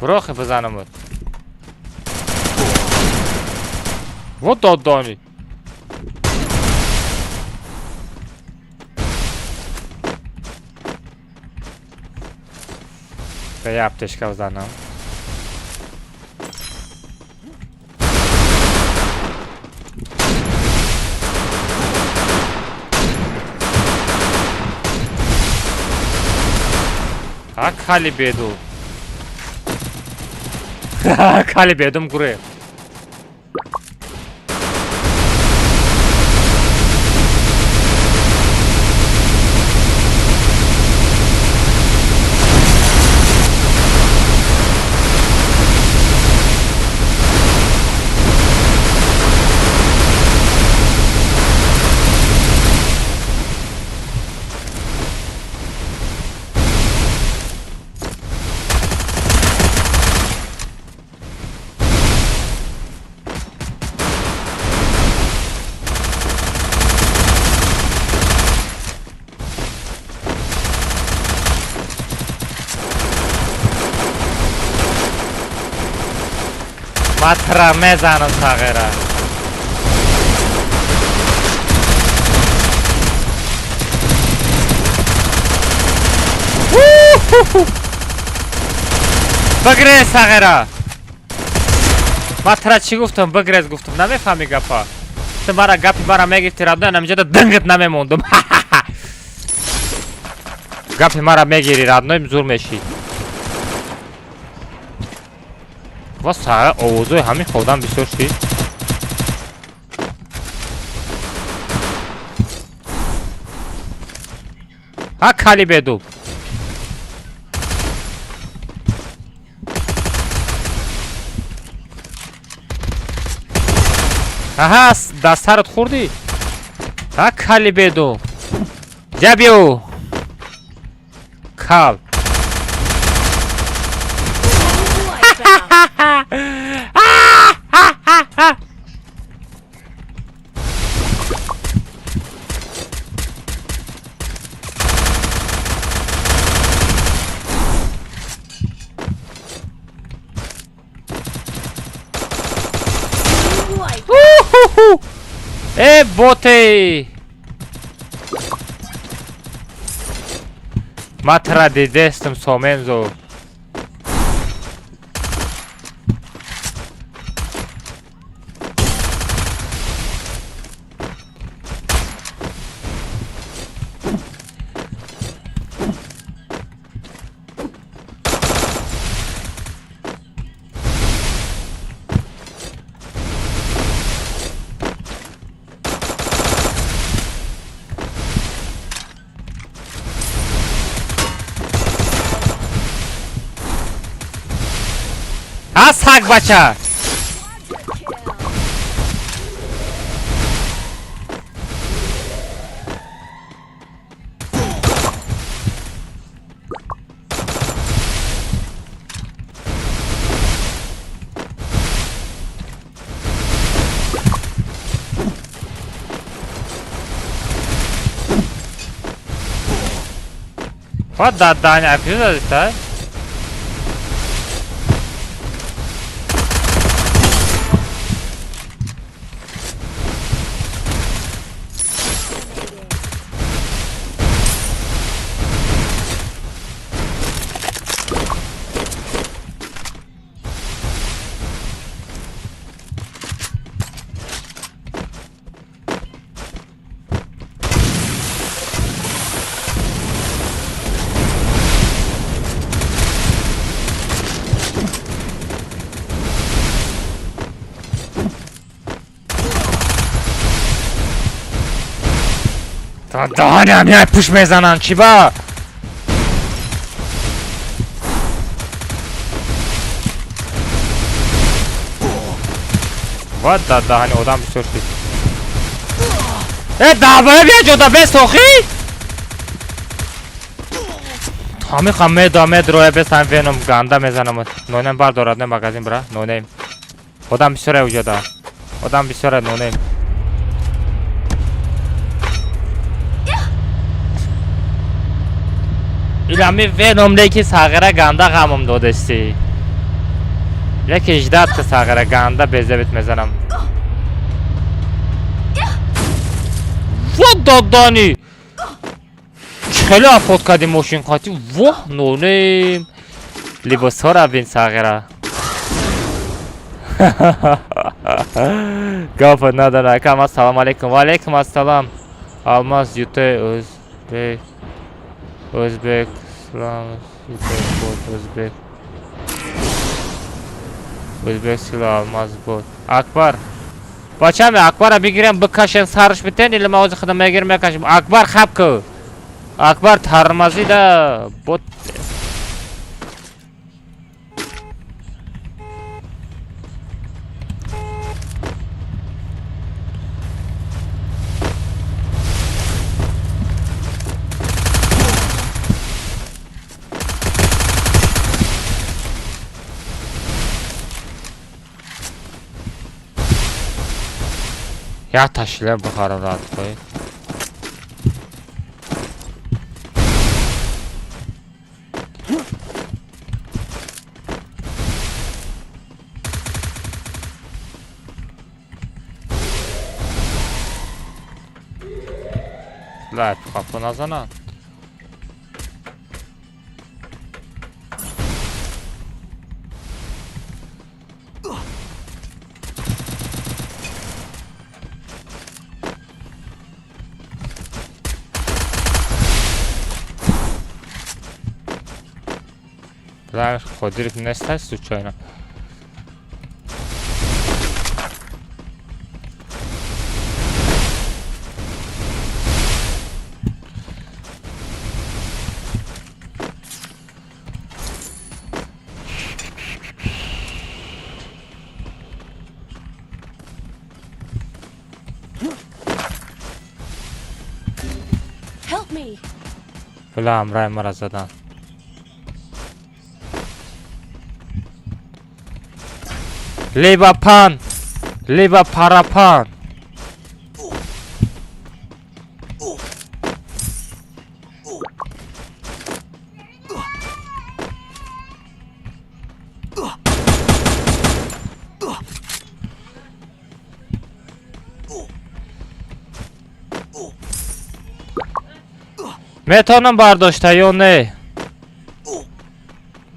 Брохи бизанамуд. Вот доддони. Ба я аптечка бизанам. А кали беду. Кали бедум гуре. Матра мезанам сағира. Бигрез сағира. Матра чӣ гуфтам? Бигрез гуфтам. Намефаҳми гапа. Ту мара гапи мара мегирифти родной, намиҷода дынгит намемондум. Гапи мара мегири родной, зур мешӣ. Ва сағира овозои ҳамин одам бисёр шид. Ҳа кали бедуб. Аҳа, дар сарат хӯрдӣ? Ҳа кали бедуб. Ҷабиё. Кал. Э, боте! Матра дидестам сомензо. А саг бача! Вот да, Даня, да? Даҳанам як пуш мезананд, чӣ ба? Ва дар даҳани одам бисёр шид. Э, даҳбая бия ҷода бесохӣ? Ҳамиқа меда медроя бесам веном ганда мезанам. Нонем бардорад не магазин бра, нонем. Одам бисёре уҷода. Одам бисёре нонем. Илами веном леки сағира ганда ғамам додести. Леки ждат ки сағира ганда безебит мезанам. Во додани! Хеле афот кардем мошин қати. Воҳ нонем. Либосҳоро бин сағира. Гапа надора. Акам ассалому алайкум. Ва алайкум ассалам. Алмаз юте ӯзбек. Ӯзбек салом юте бот ӯзбек. Ӯзбек сила алмаз бот. Акбар. Бачами Акбара бигирем бикашем сарш битен или ма ози худам мегирем мекашем. Акбар хаб ку. Акбар тармазида бот. Я ташле бухарам радкой. Бля, қафо назанад. Бля, Ходиров нестай случайно. Help me. Бля, ҳамраи мара задан. Либо пан, либо парапан. Метавонам бардошта ё не?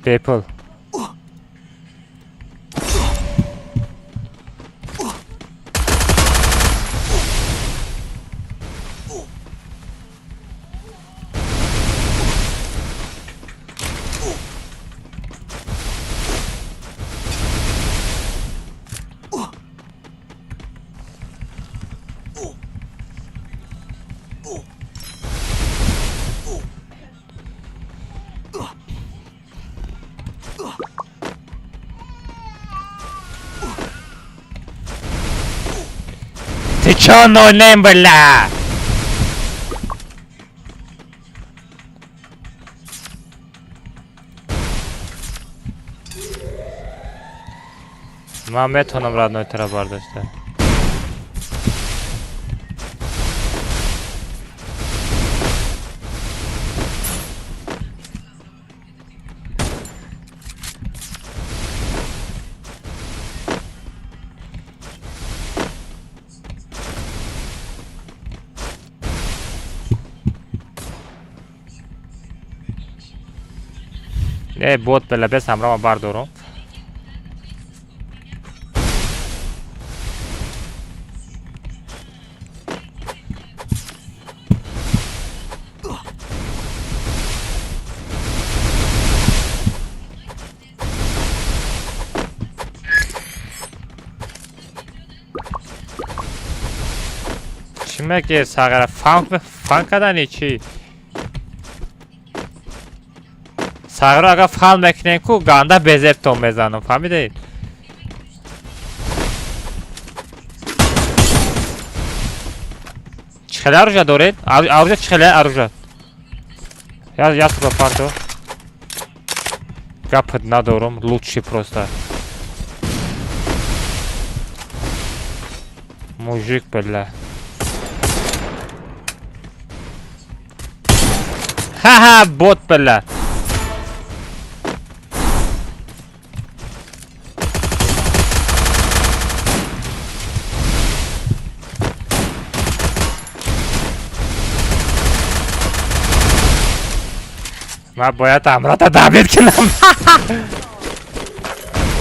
Бепул. Ты чё, ноунейм, бля? Ман метавонам родной тара бардошта. Э, бот, бля, бес ҳамроҳма бардорум. Чӣ мегӯӣ, Сағира? Фан кардани чӣ? Сағиро агар фан мекунем ку ганда безебтон мезанам, фаҳмидед? Чӣ хеле оружие доред? Оружие чӣ хеле оружие? Я суба парту. Гапат надорум, лучший просто. Мужик, бля. Ха-ха, бот, бля. Ман бояд ҳамроҳта давид кунам.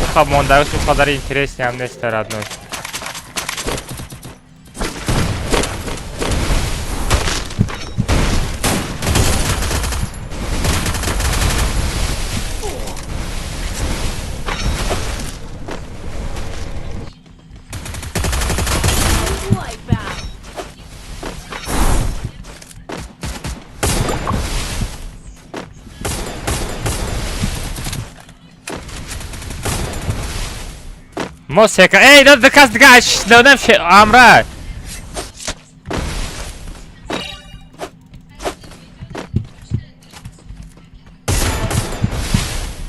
Уха мондааш он қадар интересный ҳам нест, родной. Wipeout. Мо сека. Эй, да кас дига додам амра.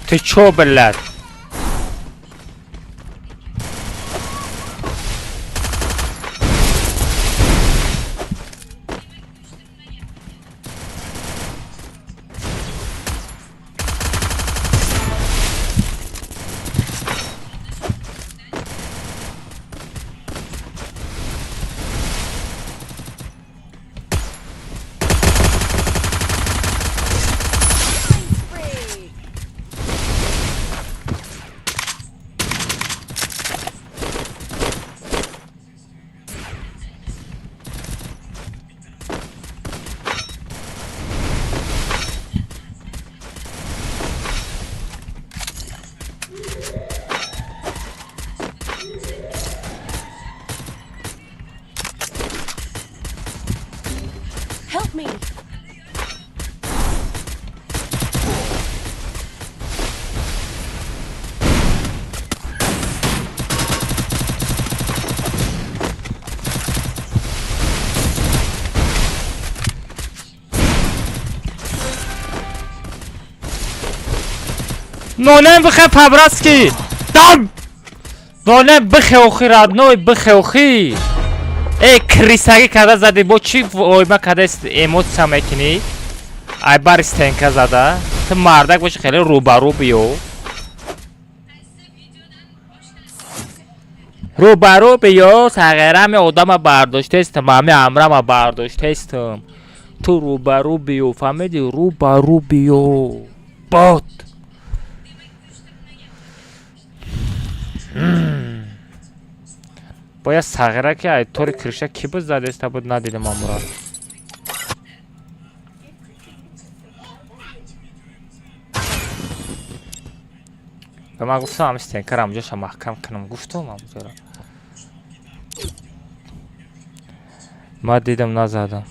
Ты чё, блядь? Нонем бихе по-братски. Дам! Нонем бихе охи родной, бихе охи. Эй, крисаги када зади, бо чи ойма када эмоция мекунӣ? Ай бар стенка зада. Ту мардак боши хеле рӯбарӯ биё. Рӯбарӯ биё, сағирами одама бардоштаистам, ами амрама бардоштаистам. Ту рӯбарӯ биё, фаҳмиди? Рӯбарӯ биё. Бот. Бояд сағира ки ай тори криша ки буд задаиста буд надидам амура. Ба ман гуфтам ами стенкара амҷоша маҳкам кунам, гуфтам амҷора. Ман дидам назадам.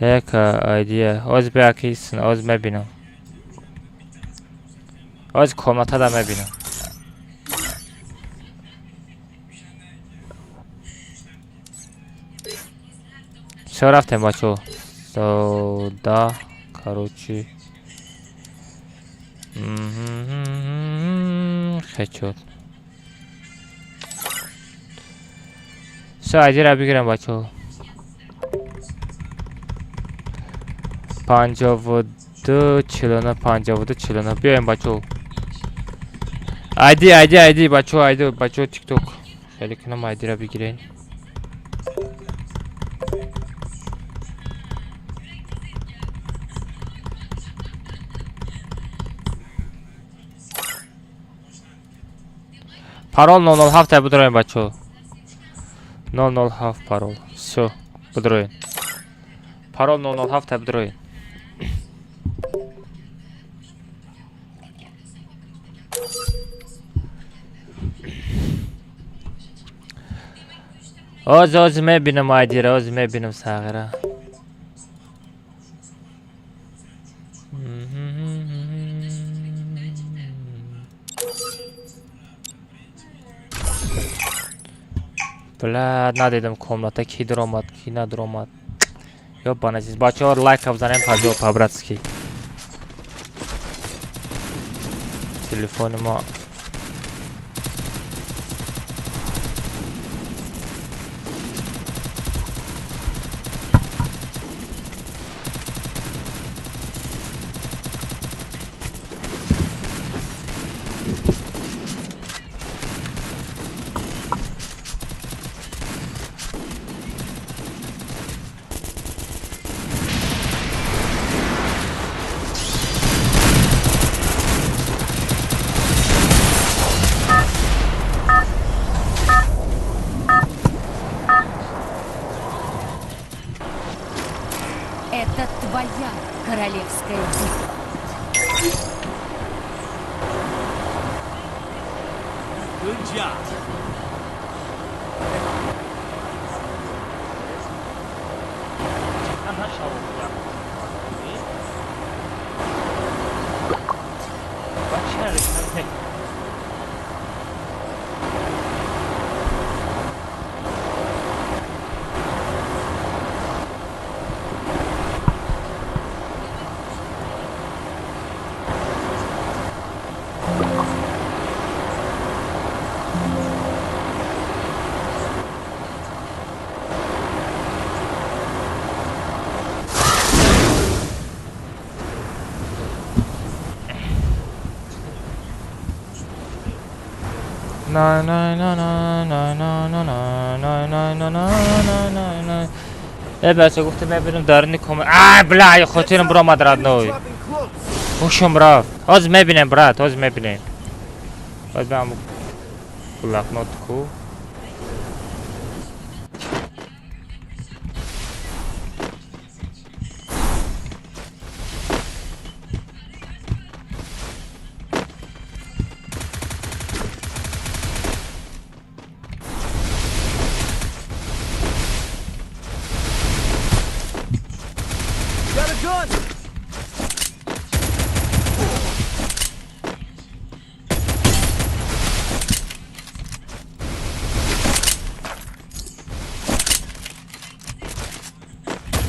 Як айдия. Оз бия ки оз мебинам. Оз комнатада мебинам. Всё рафтем бачо. Да, короче. Хечот. Всё, айдира бигирем бачо. 52 49 52 49 биёем бачо. Айди айди айди бачо, айди бачо тикток. Хеле кунам айдира бигирен. Парол 007 будроем бачо. 007 парол. Всё, будроем. Парол 007 будроем. Оз оз мебинам айдира, оз мебинам сағира. Бля, надидам комната ки даромад, ки надаромад. Ёбан азиз, бачаҳо лайка бизанем паҷо по-братски. Телефони мо Это твоя королевская битва. Good job. На на на на на на на на на на на на на на. Э, бача гуфтам мебинам дарни ком. Ай, бля, хотирам биромад родной. Ҳушам рафт. Ҳозир мебинем, брат, ҳозир мебинем. Ҳозир ман блокнот ку. Got a gun!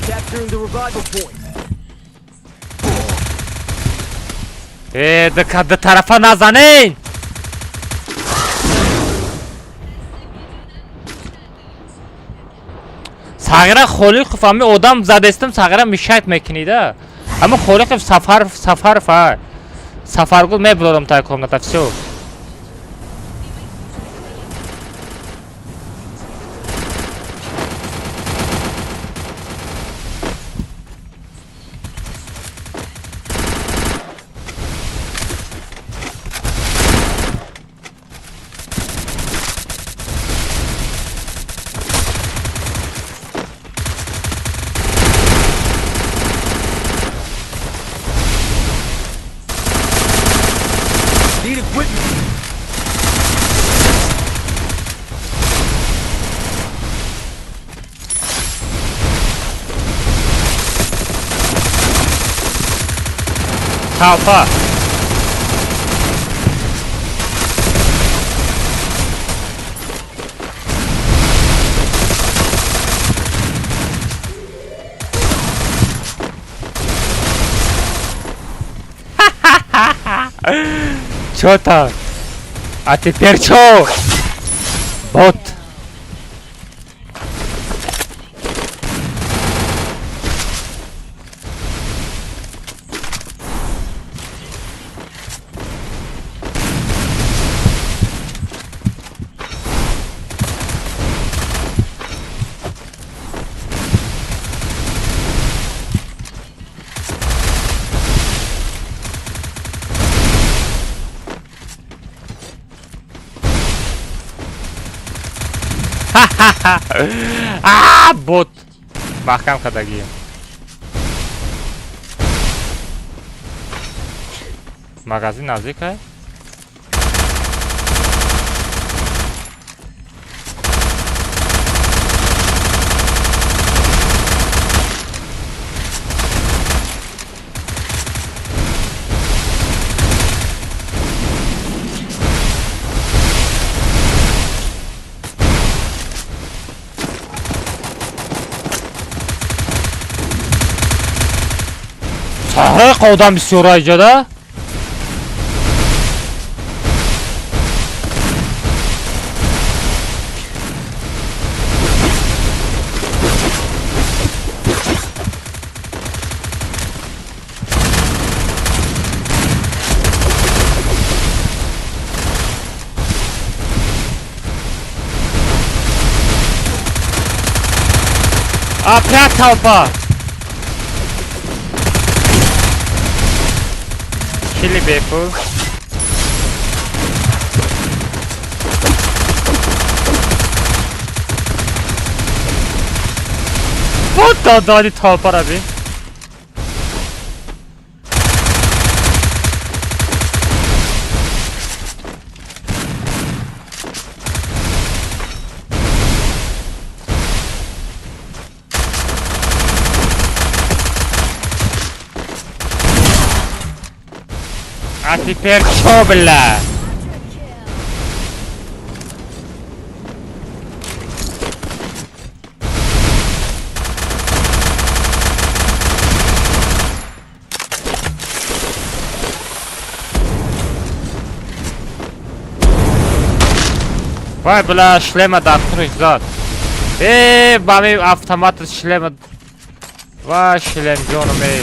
Capturing the revival point. Да тарафа назанин! Сағира Холиқов ами одам задестим, Сағира мешать мекунида. Ама Холиқов Сафаров, Сафаров, а. Сафаргул мебуродам тай комната, всё. Need equipment. Толпа. Чё там? А теперь чё? Бот. А, бот. Маҳкам кардагӣ. Магазин наздик ай? Саҳраи одам бисёра иҷода? Опять толпа! Кили бепул. Вот додани толпара би. А теперь чё, бля? Вай, бля, шлема дар зад. Ба ми автомат шлема. Вай, шлем ҷоном, эй.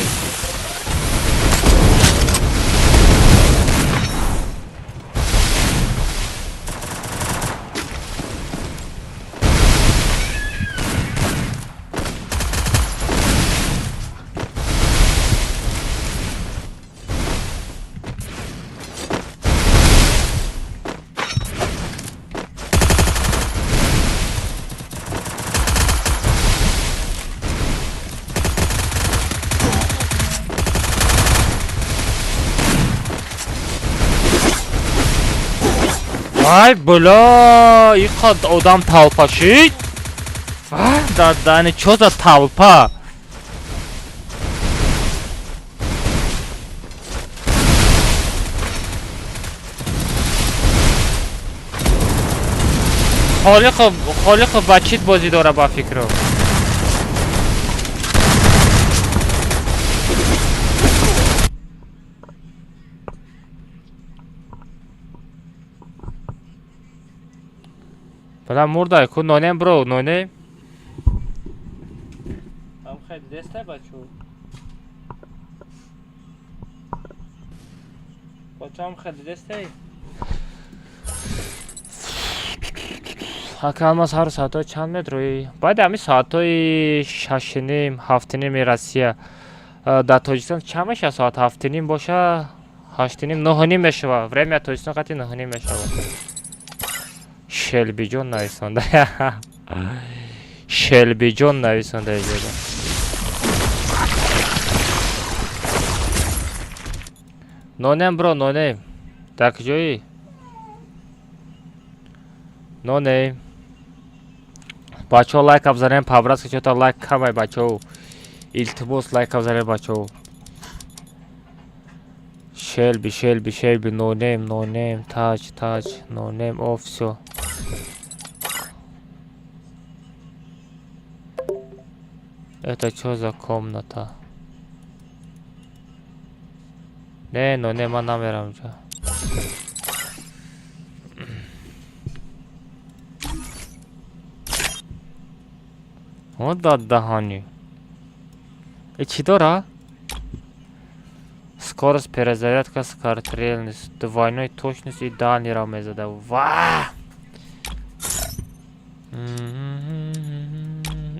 Вай, бля, иқад одам толпа шид. Вай, дадани, чё за толпа? Холиқов ба чит бозӣ дора ба фикру. Бала мурдай ку нонем бро, нонем. Ам хай дестай бачо. Бачо ам хай дестай. Ака Алмаз ҳар соатҳои чанд метрои? Баъди ҳамин соатҳои 6:30, 7:30 Россия. Дар Тоҷикистон чанд мешавад соат 7:30 боша? 8:30, 9:30 мешавад. Время Тоҷикистон қати 9:30 мешавад. Шелбиҷон нависонда. Шелбиҷон нависонда иҷода. Нонем бро, нонем. Дар куҷоӣ? Нонем. Бачаҳо лайк абзанем, по-братски чё-то лайк камай бачаҳо. Илтимос лайк абзанем бачаҳо. Шелби, Шелби, Шелби, нонем, нонем, тач, тач, нонем, о, всё. Это чё за комната? Не, нонем, ман намерам ҷа. О, даҳани. И чӣ дора? Скорость перезарядка, скорострельность, двойной точность и дальний ра мезада. Ва!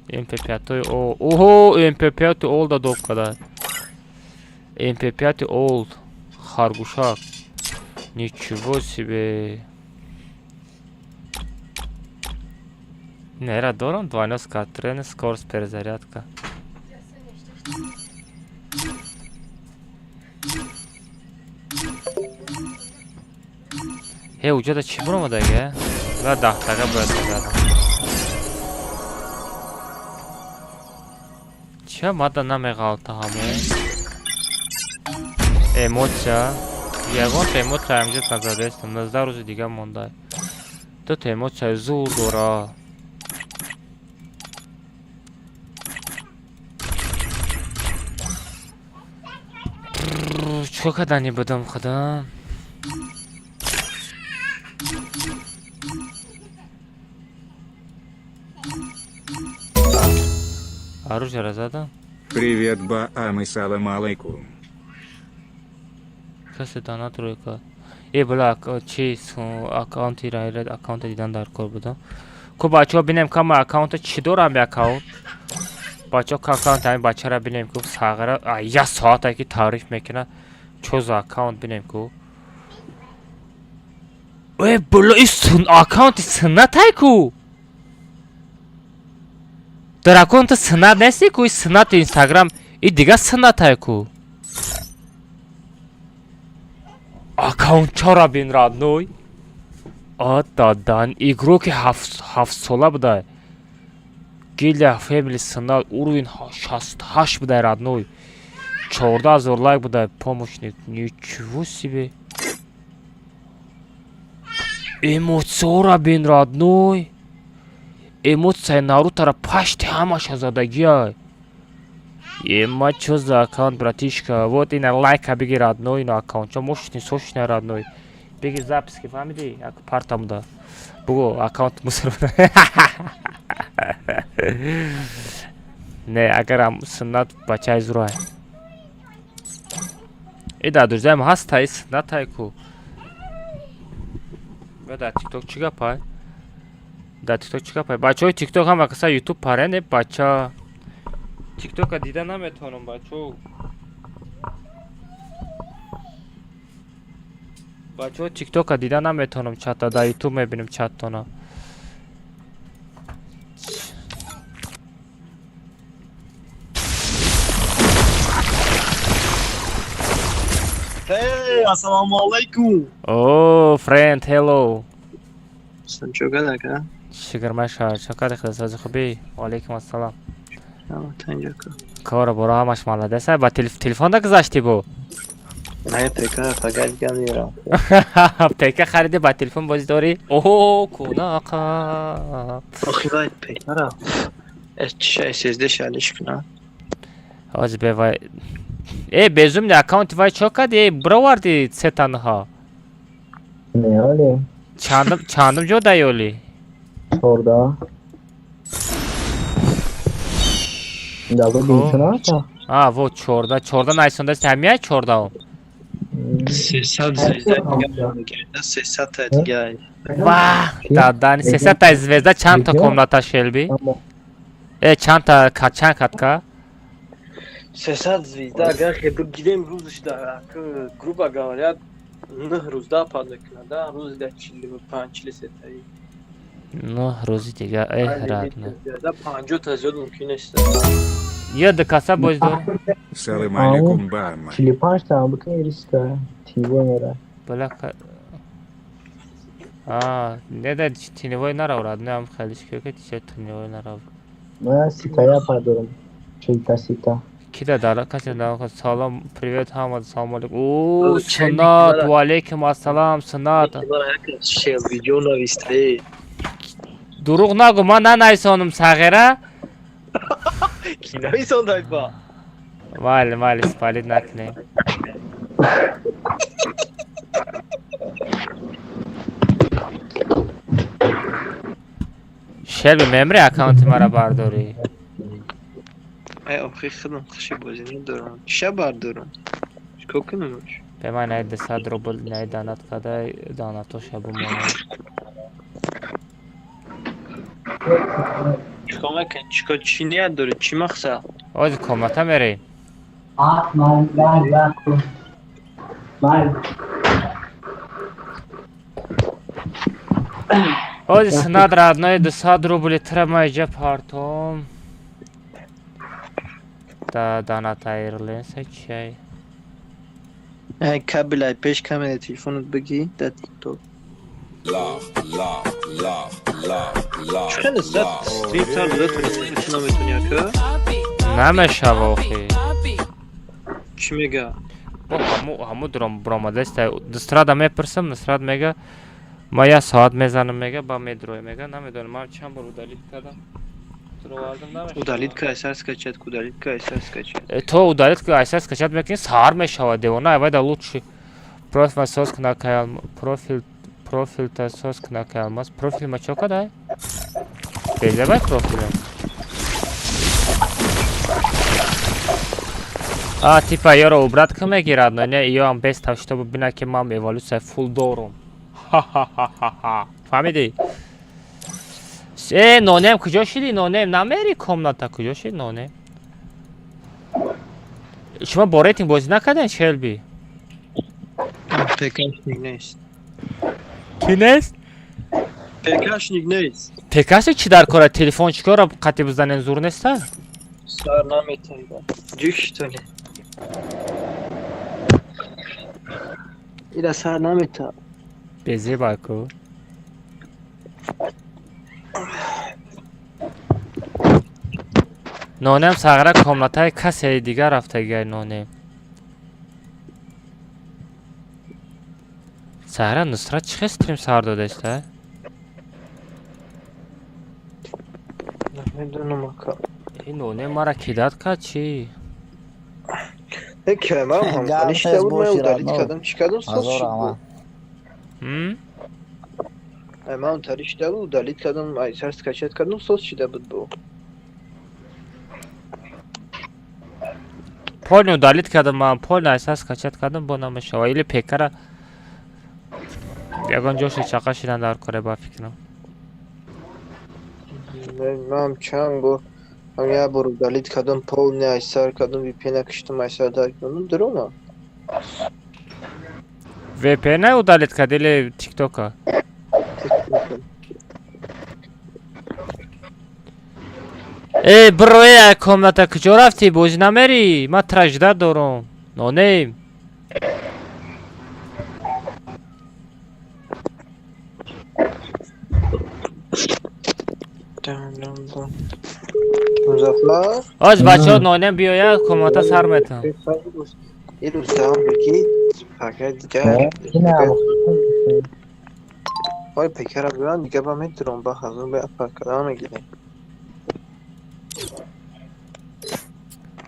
MP5 о, ого, MP5 Old доп када. MP5 Old. Харгушак. Ничего себе. Нера дорам двойной скорострельность, скорость перезарядка. Э, уҷода чӣ буромадага? Ва даҳтага бояд бизанам. Ча мада намеғалта ҳамо? Эмоция. Ягонта эмоция ҳамҷа назадестам. 19 рӯзи дига монда. Дута эмоция зур дора. Чикор кардани будам худам? Оружие задам? Привет, Баам и салам алейкум. Касе донат рӯй кард. Э, бла, чи аккаунти райред аккаунта дидан дар кор будам. Ку бачаҳо бинем кама аккаунта чӣ дорам аккаунт? Бачаҳо ка аккаунт ҳамин бачара бинем ку сағира як соате ки таъриф мекунад. Чо за аккаунт бинем ку? Э, бла, и аккаунти суннатай ку? Дар аккаунта суннат нести ку? И суннати Инстаграм, и дига суннатай ку? Аккаунтчора бин родной. А дадан игроки 7-сола будай. Гилия Family суннат уровень 68 будай родной. 14 000 лайк будай помощник. Ничего себе. Эмоциора бин родной. Эмоцияи Нарутора пашти ҳамаша задагиай. Ема чё за аккаунт, братишка? Вот ина лайка бигир родной, ина аккаунт. Чо мощный, сочный родной. Бигир записки, фаҳмидӣ? Як партамда. Бугу аккаунт мусор. Не, агарам суннат бачаи зурай. И дар друзьям ҳаста, и суннатай ку. Ва дар TikTok чӣ гапай? Дар TikTok чӣ гапай? Бачаҳои TikTok ҳама каса YouTube парене, бача. TikTok-а дида наметавонам, бачаҳо. Бачаҳо TikTok-а дида наметавонам чата, дар YouTube мебинем чаттона. Hey, assalomu alaykum. О, friend, hello. Чӯ ака? Шукр маша, чакари худосози хубӣ? Ва алайкум ассалом. Танҷака. Кора боро ҳамаш маладес. Ба телефонда гузаштӣ бу? Не, ПК фақат дига мерам. ПК харидӣ ба телефон бозӣ дорӣ? Оҳо, кунақа. Охи вай ПК-ра. Чиша SSD шалиш кунам. Ҳозир бе вай. Э, безумный аккаунти вай чо кардӣ? Э, бировардӣ се танҳо. Не, оли. Чандум ҷо даёли? 14. Давай бинчуна. А, вот 14, 14 найсондаст ҳамия 14. 300 звезда дига, 300 та дига. Ва, дадани 300 та звезда чанд та комната Шелби? Э, чанд та чанд катка? 300 звезда агар хеб гидем рӯзш да, грубо говоря, 9 рӯз да пад мекунад, да, рӯзи да 45 43 таи. 9 рӯзи дига, эҳ, родной. Да 50 та зиёд мумкин нест. Ё ду каса боз дор. Салам алейкум, Баама. 45 та бикни риска. Тиво мера. Бала А, не да теневой нарав, родной, ам хелиш ки ки че теневой нарав. Ма ситая падорам. Чилта сита. Кида дара касе да салом, привет ҳама, салом алейкум. О, Сунат, ва алейкум ассалам, Сунат. Шел видео нависте. Дурӯғ нагӯ, ман нанависонам сағира. Ки нависондай ба? Майли, майли, спалит накунем. Шелби мемри аккаунти мара бардорӣ. Ай, охи худам хуши бозӣ надорам. Чиша бардорам? Чикор кунам? Бе ман най 200 рубл най данат када данатоша бумонам. Чикор мекунӣ? Чикор чӣ ният дорӣ? Чӣ мақсад? Ози комната мерем. Ози Сунат родной 200 рубли тра ма иҷа партом. Да данат айрленса чай. Ай, кабелай пеш камера телефонат бигӣ да TikTok. Чӣ нисбат стрим сар буда тунест наметуни ака? Намешава охи. Чӣ мега? Бо ҳаму ҳаму дуром буромадаст. Нусрата мепурсам, Нусрат мега ма як соат мезанам мега, ба медрои мега, намедонам ман чанд бор удалить кардам. Туровардам намешава. Удалить ка айсар скачать, удалить ка айсар скачать. То удалить ка айсар скачать мекунӣ, саҳар мешава девона, айвай да лучше. Профил соз кунакай профил профил та соз кунакай алмаз. Профил ма чо кадай? Безебай профилам. А, типа ёро убрать ка мегирад, но не ё ам без того, чтобы бина ки ман эволюция фул дорум. Ха-ха-ха-ха. Фаҳмидӣ? Э, нонем куҷо шидӣ? Нонем намери комната куҷо шид нонем? Шумо бо рейтинг бозӣ накарден, Шелби? ПКшник нест. Ки нест? ПКшник нест. ПКшник чӣ дар кора? Телефон чӣ кора қатъи бизанен зур неста? Сар наметавида. Ҷӯш тоне. Ира сар намета. Безеба ку. Нонем сағра комнатаи касе дигар рафтагиай нонем. Сағра Нусрат чӣ хел стрим сар додаста? Намедонам ака. Ин нонем мара кидат кард чӣ? Э, кемам ҳам шида буд, ман удалить кардам, чӣ кардам, соз шуд. М? Ай, ман тари шида буд, удалить кардам, айсар скачать кардам, соз шида буд бо. Полный удалить кардам ман, полный айсар скачать кардам, бо намешава. Или пекара ягон ҷоше чақа шидан дар коре ба фикрам. Ман чанд бор ҳам як бор удалить кардам, полный айсар кардам, VPN киштам, айсар дар кардам, дурума. VPN удалить кард или TikTok-а? Э, бро, э, комната куҷо рафтӣ? Бозӣ намерӣ? Ман тражда дорум. Нонем. Музаффар? Оз бачаҳо нонем биёяд, комната сар метам. Ин рӯздаҳам бигӣ, пака дигар. Ой, пекара биён, дига ба метурам, ба хазун ба пакара мегирем.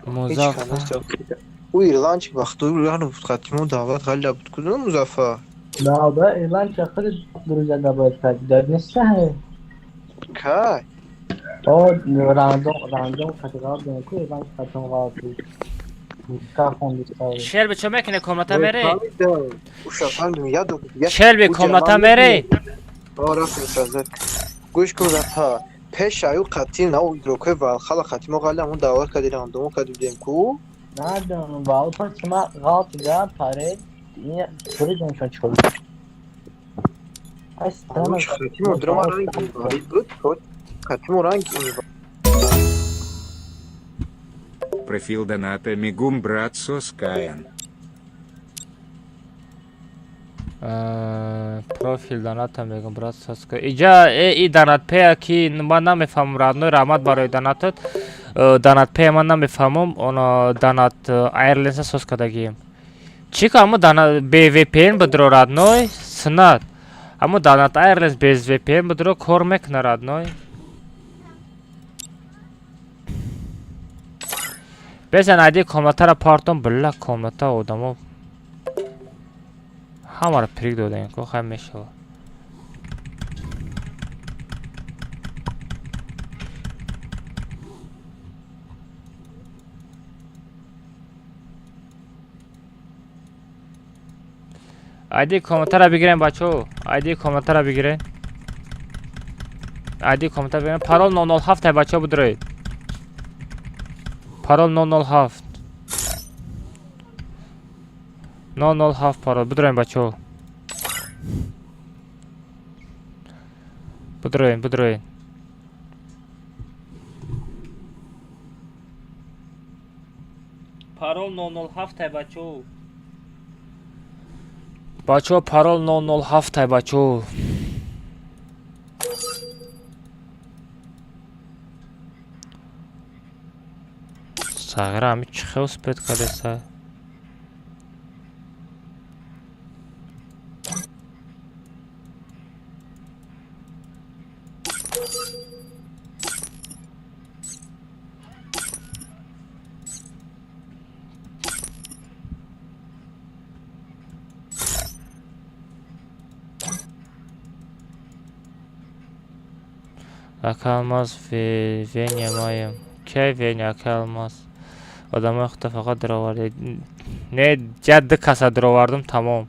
Музаффар. Ӯ ирландчик вақту ирланд қатимо даъват ғалла буд. Кудум Музаффар? Да, да, ирландчик худ друзья добавить кард. Да, неста. Кай? О, рандом, рандом қати ғалат дем, ку иван қатон ғалат буд. Ка хондиста. Шелби чо мекуне комната мере? Уша фаҳмидам, я ду. Шелби комната мере? О, рафтем сазад. Гӯш кун рафа. Пеш аю қатӣ на игрокҳои Валхала қатӣ мо ғалам он даъват кардем, рандомо кардем ку? Надонам, вал чима ғалат да паре. Ин буридем чон чол. Ай странно. Қатӣ мо драма ранг инвалид буд, қатӣ мо ранг инвалид. Профил доната мигум брат соскаян. Профил доната мегум брат соска. Иҷа и донат пея ки ман намефаҳмам родной, раҳмат барои донатот. Донат пея ман намефаҳмам, оно донат айрленса сос кардагием. Чӣ ка амо донат бе VPN бидро родной, сунат. Амо донат айрленс без VPN бидро кор мекуна родной. Безан айди комнатаро партом, била комната одамо ҳамаро прик додаем ко хай мешава. Айди комнатаро бигирем бачаҳо, айди комнатаро бигирем. Айди комната бигирем. Парол 007 ай бачаҳо бидроед. Парол 007. 007 парол. Бидроем бачаҳо. Бидроем, бидроем. Парол 007 ай бачаҳо. Бачаҳо парол 007 ай бачаҳо. Сағира ҳами чӣ хел успед кардеса? Ака Алмаз Веня маем. Кай Веня ака Алмаз? Одамои худта фақат даровардед. Не, я ду каса даровардам тамом.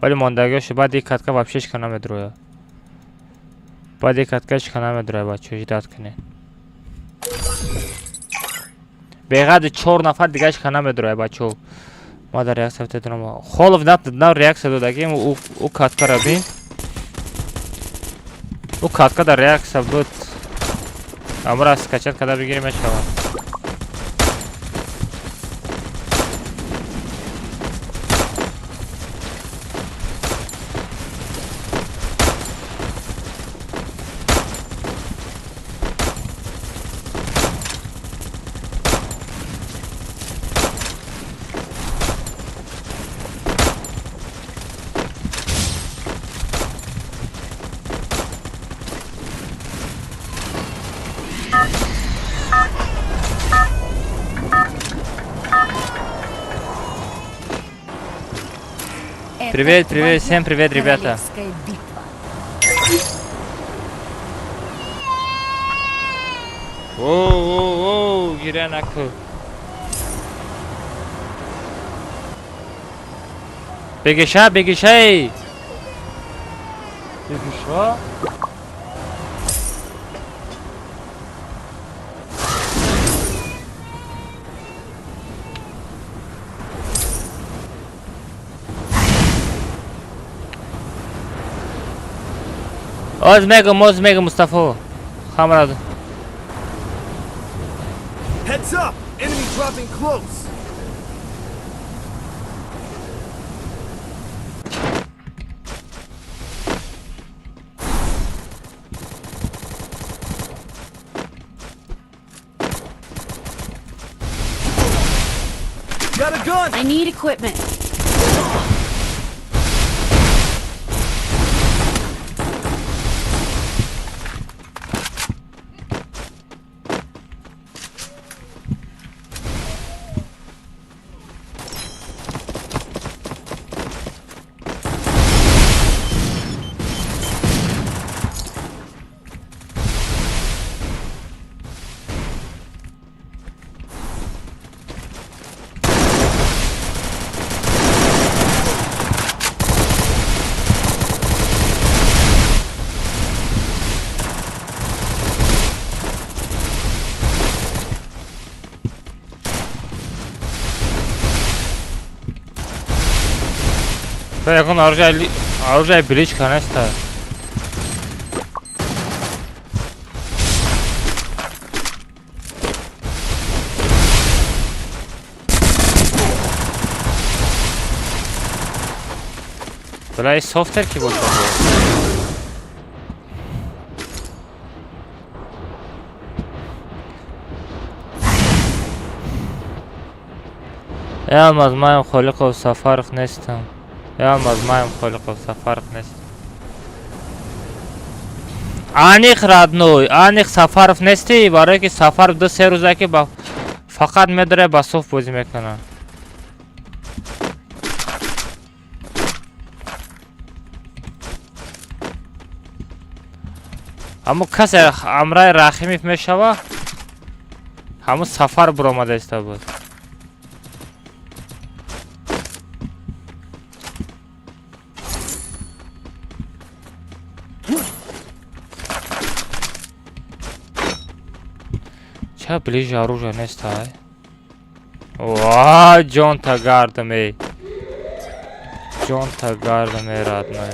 Вале мондагиҳо баъд ик катка вообще ҳеч ка намедрояд. Баъд ик катка ҳеч ка намедрояд бачаҳо, ждать кунед. Беғайри чор нафар дига ҳеч ка намедрояд бачаҳо. Ма дар реаксия битедонам. Холов на реаксия додагим, ӯ каткара бин. Ӯ катка дар реаксия буд. Амра скачать карда бигирем мешавад. Привет, привет, всем привет, ребята. Оу, оу, оу, гиря наку. Бегиша, бегишай. Бегиша. Оз мегум, оз мегум, Мустафо. Хамрад. Heads up! Enemy dropping close. Got a gun. I need equipment. Ягон оружие бличка неста. Бля, и софтер ки бошад. Э, Алмаз, маем Холиқов Сафаров нестам. Э, Алмаз, маем Холиқов Сафаров нестам. Аниқ, родной, аниқ Сафаров нести, барое ки Сафаров 2-3 рӯза ки ба фақат медаре ба соф бозӣ мекунад. Аммо касе амраи Рахимов мешава, ҳамун Сафар буромада иста буд. Ча ближе оружие неста, ай? Ва, ҷонта гардам, эй. Ҷонта гардам, эй, родной.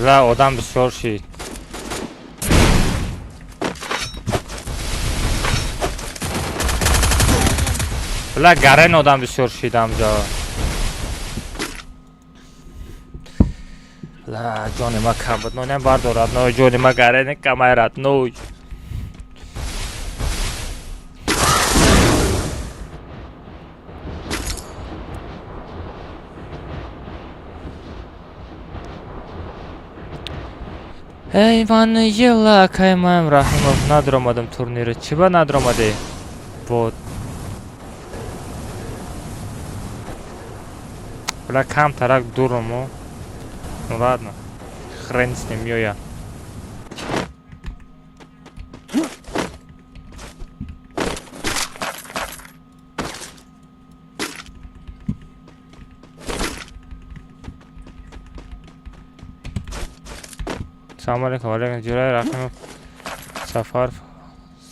Бля, одам бисёр шид. Бля, гарен одам бисёр шид амҷо. Бля, ҷони ма кам буд. Нонем бардорад, ной ҷони ма гарен камай родной. Эй, ман ела, акай маем Раҳимов, надромадам турниро. Чӣ ба надромадӣ? Вот. Бля, камтарак дуруму. Ну ладно. Хрен с ним, ёя. Салом алейкум, алейкум, Ҷурай Рахимов Сафар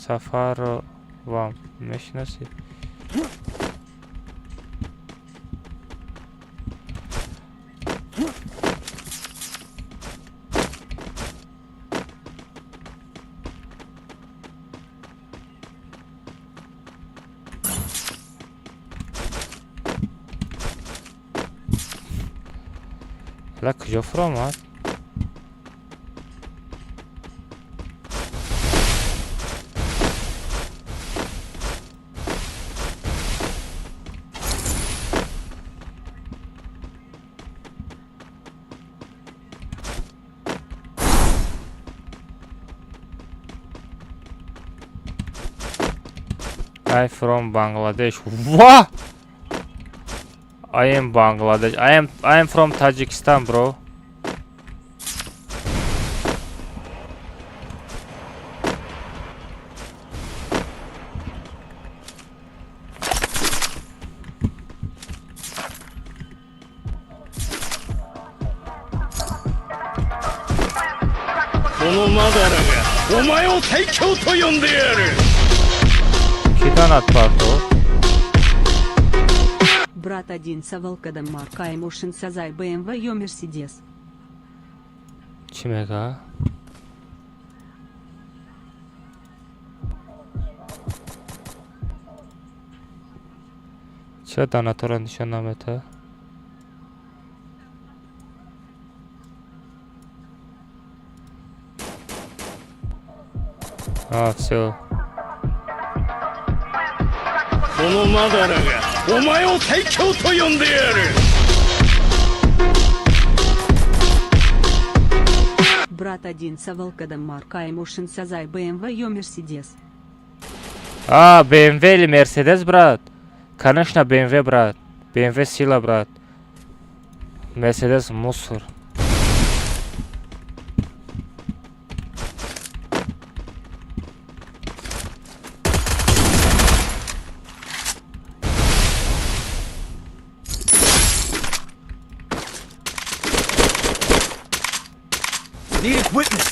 Сафаровам мешиносед? Бля, куҷо фуромад? I from Bangladesh. What? I am Bangladesh. I am from Tajikistan, bro. このマダラがお前を最強と呼んでやる。 Ки донат партов? Брат один савалкадам маркай мошин сазай БМВ ё Мерседес. Чӣ мега? Ча донатора нишон намета? А, всё. このマダラがお前を最強と呼んでやる。Брат один савалкадам марка Эмошин сазай БМВ ё Мерседес. А, БМВ или Мерседес, брат? Конечно, БМВ, брат. БМВ сила, брат. Мерседес мусор. Need equipment.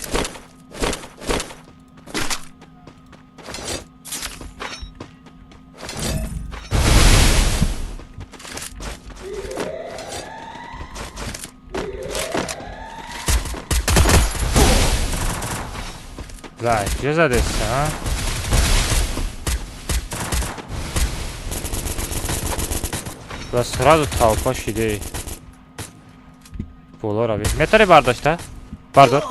Да, чё задешься, а? Да сразу толпа шидей. Боло рави. Метари бардошта? Бардор.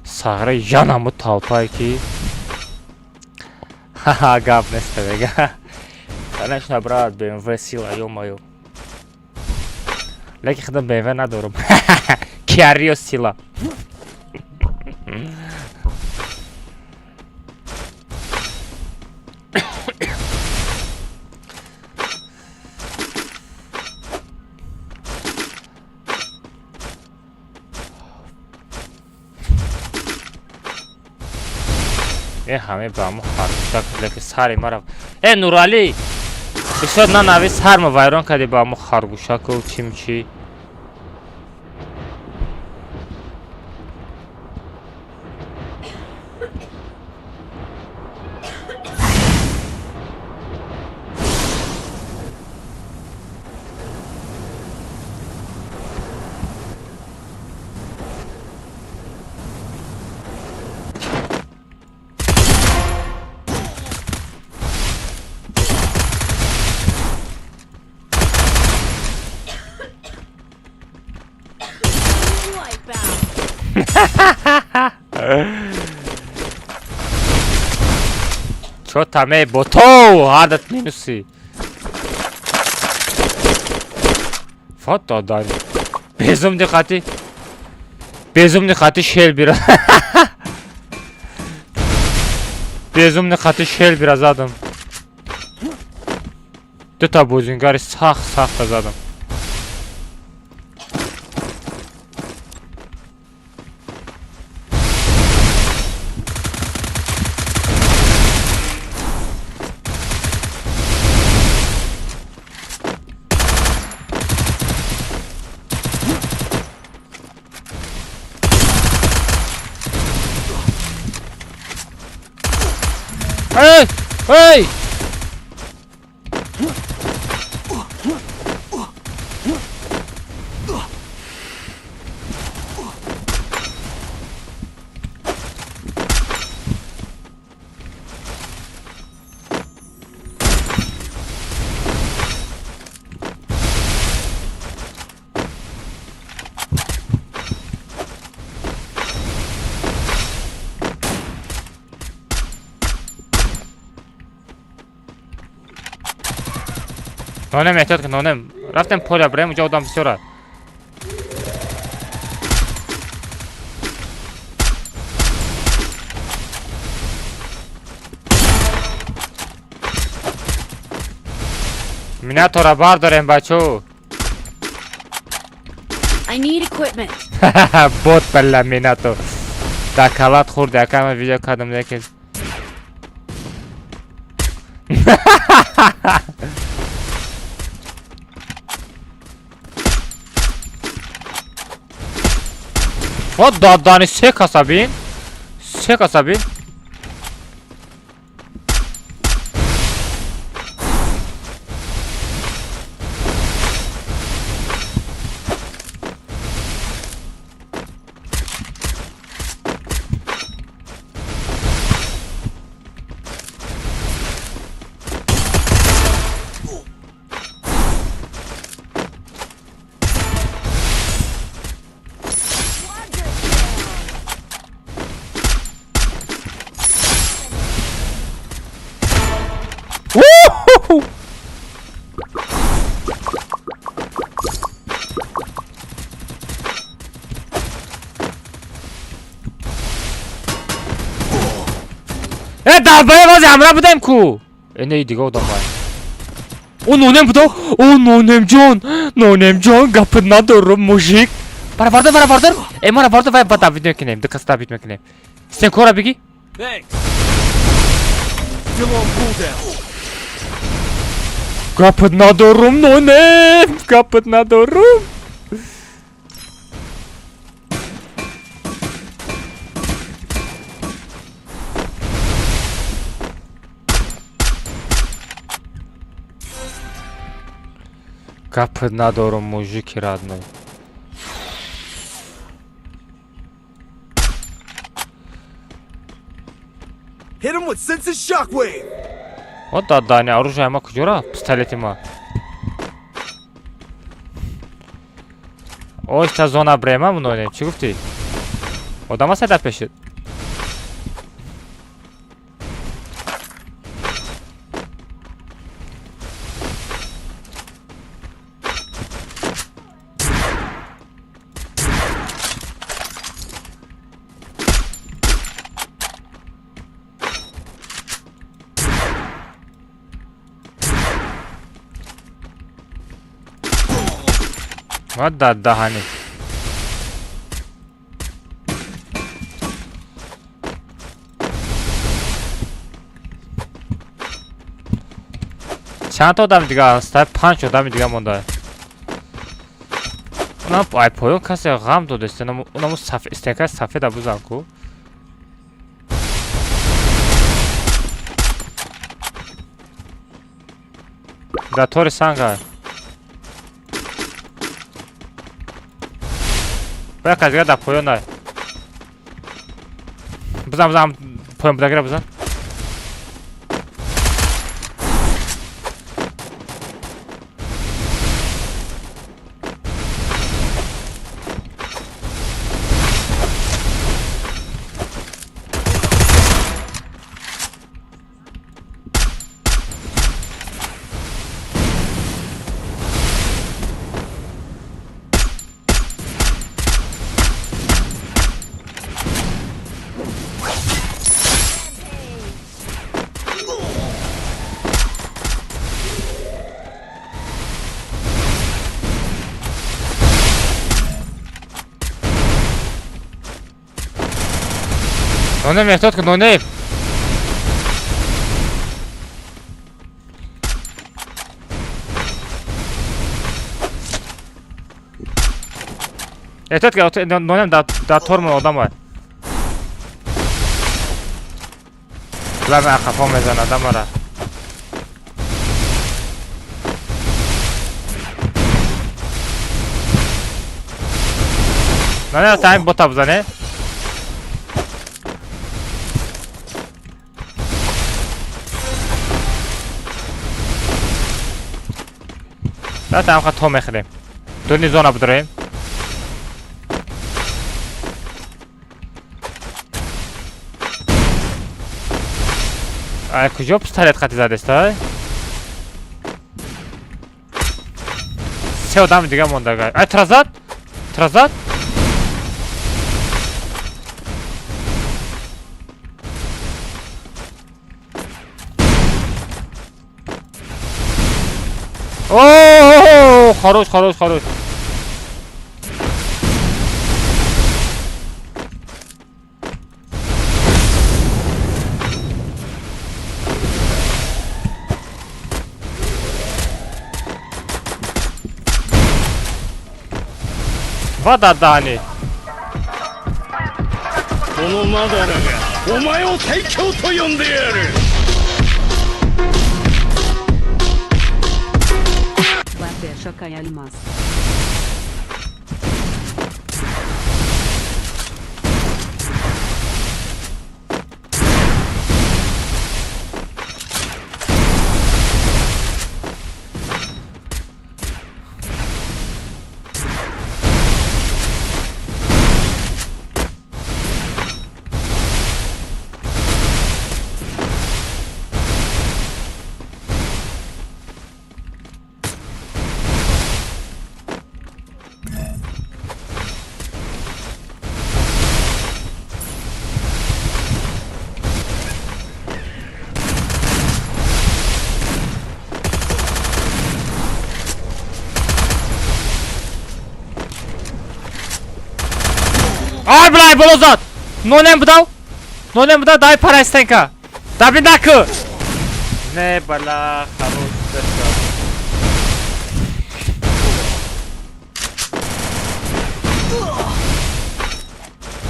Сағра янаму толпае ки. Ха-ха, гап неста бега. Конечно, брат, BMW сила, ё-моё. Лекин худам BMW надорам. Kia Rio сила. Э ҳаме ба ҳамо харгӯшак, леки сари мара. Э Нуралӣ, бисёр нанави, сарма вайрон кардӣ ба ҳамо харгӯшаку чимчи. Чо таме бото ҳардат минуси. Фот додан. Безум диққати. Безум диққати шел бира. Безум диққати шел бира задам. Дута бозингари сахт сахта задам. Эй! Эй! Нонем эҳтиёт кун, нонем. Рафтем поля, бирем, уҷа одам бисёр аст. Минатора бардорем, бачо. I need equipment. Бот балла минато. Да калат хурд, якама видео кардам, лекин. Вот дадани се каса бин. Се каса бин. Долбоеб, ози ҳамра будем ку. Э, не, дига одам бай. О, нонем буда. О, нонем ҷон. Нонем ҷон, гапит надорум, мужик. Бара бардор, бара бардор. Э, мара бардор, вай ба давид мекунем. Ду кас давид мекунем. Стенкора бигӣ. Гапит надорум, нонем. Гапит надорум. Гапит надорум, мужики родной. Hit him with senses shockwave. Вот да, да, не оружие ма куҷо рафт? Пистолети ма. Оҳиста зона брема мунонем. Чӣ гуфтӣ? Одама седа пешид. Вот да, даҳани. Чанд та одами дига ҳаста? Панҷ одами дига монда. Унам ай поён касе ғам додест. Унаму стенкаи сафеда бузан ку. Дар тори санга. Бая кас дига дар поён ай. Бизан, бизан, поён будагира бизан. Нонем эҳтиёт кун, нонем. Эҳтиёт кун, нонем, дар тормон одам ай. Лами ақафо мезанад амара. Нонем, таим бота бизане. Да, там то мехӯрем. Дуни зона бидорем. Ай, куҷо пистолет хати задест, ай? Се одами дига мондага. Ай, тразад? Тразад? О, хорош, хорош, хорош. Вода дани. このマダラがお前を最強と呼んでやる。 Шакай алмаз. Ай, блай, боло зад! Нонем будав? Нонем будав, дай пара стенка. Даби наку! Не, бала, хорош, стенка.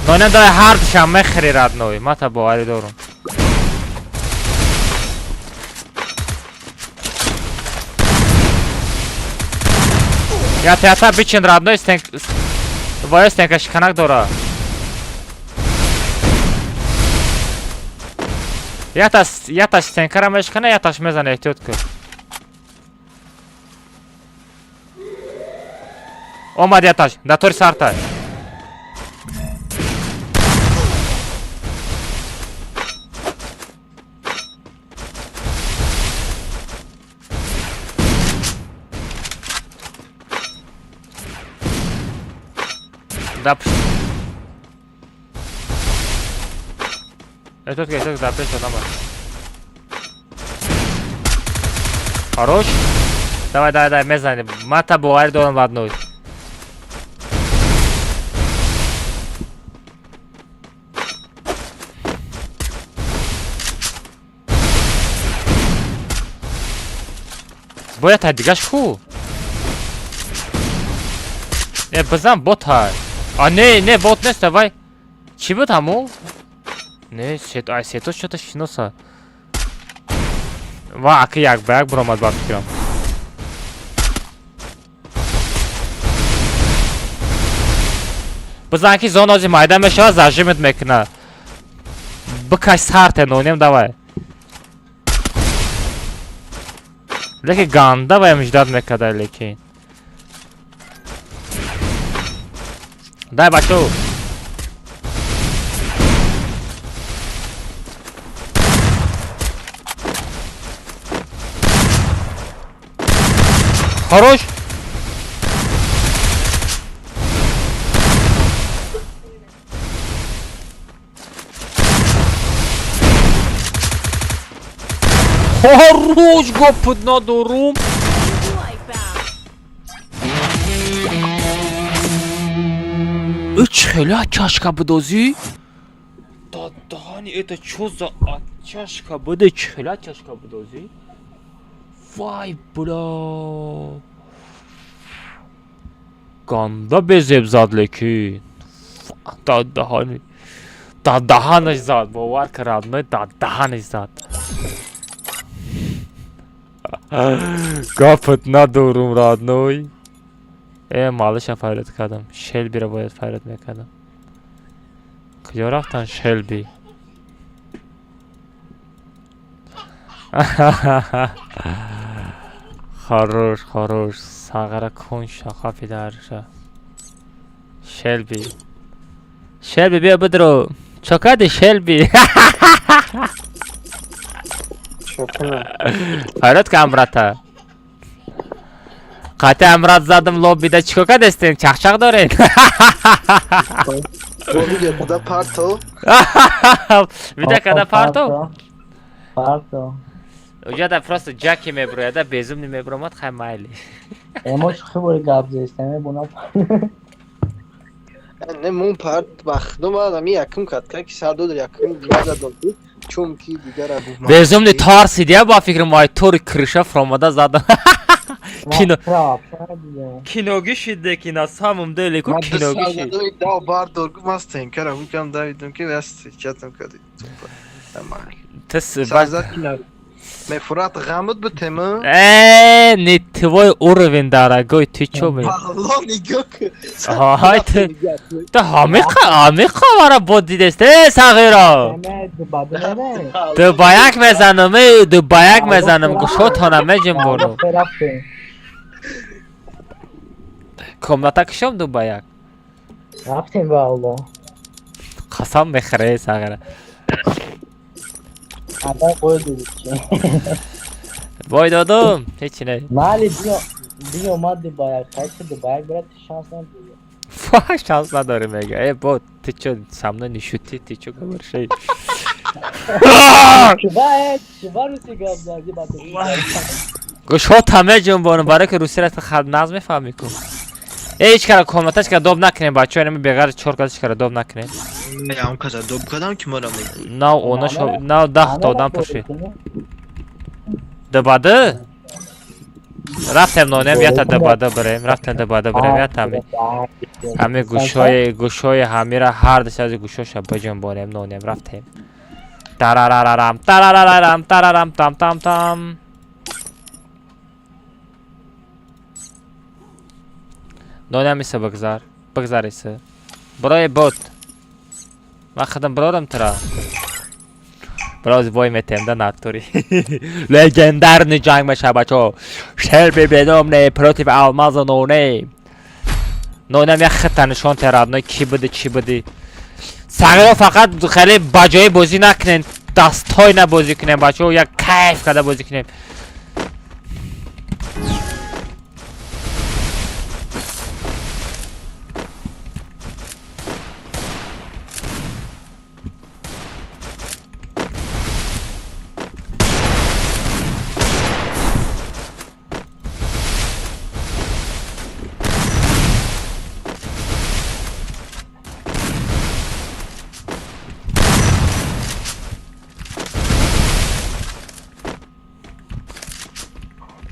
Нонем дай ҳар душам мехӯри, родной. Ма та боварӣ дорум. Ята ята бичин, родной, стенк. Вая стенка шиканак дора. Яташ, яташ стенкара мешикана, яташ мезана, эҳтиёт кун. Омад яташ, да тори сартай. Да пш. Эҳтиёт кун, эҳтиёт кун, дар пеш одам аст. Хорош. Давай, давай, давай, мезанем. Ма та боварӣ дорам, родной. Бояд та дигаш ку? Э, бизан, бот ҳай. А, не, не, бот нест, вай. Чӣ буд ҳаму? Не, сет, ай сето чото шиноса. Ва аки як ба як буромад ба фикрам. Бизан ки зона ози майда мешавад, зажимет мекунад. Бикаш сарте нонем, давай. Лекин ганда ваям ждать мекарда лекин. Дай бачо. Хорош. Хорош, гопут надорум. Э, хеле чашка будозӣ? Да даҳани, это чё за чашка буде? Хеле чашка будозӣ? Вай, бля. Ганда безеб зад лекин. Да даҳани. Да даҳанаш зад, бовар кар, родной, да даҳанаш зад. Гапат надорум, родной. Э, малыша фарёд кардам. Шелбиро бояд фарёд мекардам. Куҷо рафтан Шелби? Хорош, хорош. Сағара кун шақафи дарша. Шелби. Шелби биё бидро. Чо кардӣ, Шелби? Фарёд ка амрата. Қати амрат задам лоббида чикор кардестем? Чақчақ доред? Видео када парто? Видео када парто? Парто. Уҷада просто ҷаки меброяда, безумни мебромад, хай майли. Эмо шухи бори гап зестем, бона. Не мун парт бахдум ами якум кат ки сар дод якум дигар дод чунки дигара гуфт. Безумни тарсидия ба фикри май тори крыша фромада задам. Кино. Киноги шиде ки на самом деле ку киноги шид. Да бардор гуфт ман стенкара гуфтам давидам ки яст чатам кади. Тес Мефурат ғамуд бутема? Э, не твой уровень, дорогой, ты чё, блин? Алло, нигоҳ кун. Ай, ты ту ҳамиқа, ҳамиқа мара бод дидест, э, сағиро. Ду ба як мезанам, э, ду ба як мезанам, гӯшотона меҷунбонам. Комната кишом ду ба як. Рафтем ба Алло. Қасам мехӯре, сағира. Адам бой додӣ. Бой додум, ҳечи не. Майли биё, биё ма ду ба як, хайчи ду ба як брат шанс надорӣ. Фа, шанс надорӣ мега. Э, бо, ты чё, со мной не шути, ты чё говоришь? Эй? Чува, э, чува руси гап задӣ ба ту. Гӯшҳота меҷунбонам, барои ки русиро ту нағз мефаҳмӣ ку. Э, ҳеч кара комната ҳеч кара доб накунем, бачаҳо, инами беғар чор кас ҳеч кара доб накунем. Ям каса доб кадам ки мара мегӯй. Нав она шо, нав 10 та одам пуршид. Дбады? Рафтем нонем, ята дбады бирем, рафтем дбады бирем, ята ҳами. Ҳами гӯшҳои гӯшҳои ҳамира ҳар ду аз гӯшҳоша биҷунбонем, нонем, рафтем. Тарарарарам, тарарарарам, тарарам, там там там. Нонем иса бигзар, бигзар иса. Барои бот. Ман худам бирорам тура. Броз бой метем да натури. Легендарный ҷанг меша, бачо. Шелби бедомне против Алмаза ноне. Нонем як хита нишон те родной ки буди чӣ буди. Сағиро фақат хеле ба ҷои бозӣ накунен, дастҳой набозӣ кунем, бачаҳо, як кайф карда бозӣ кунем.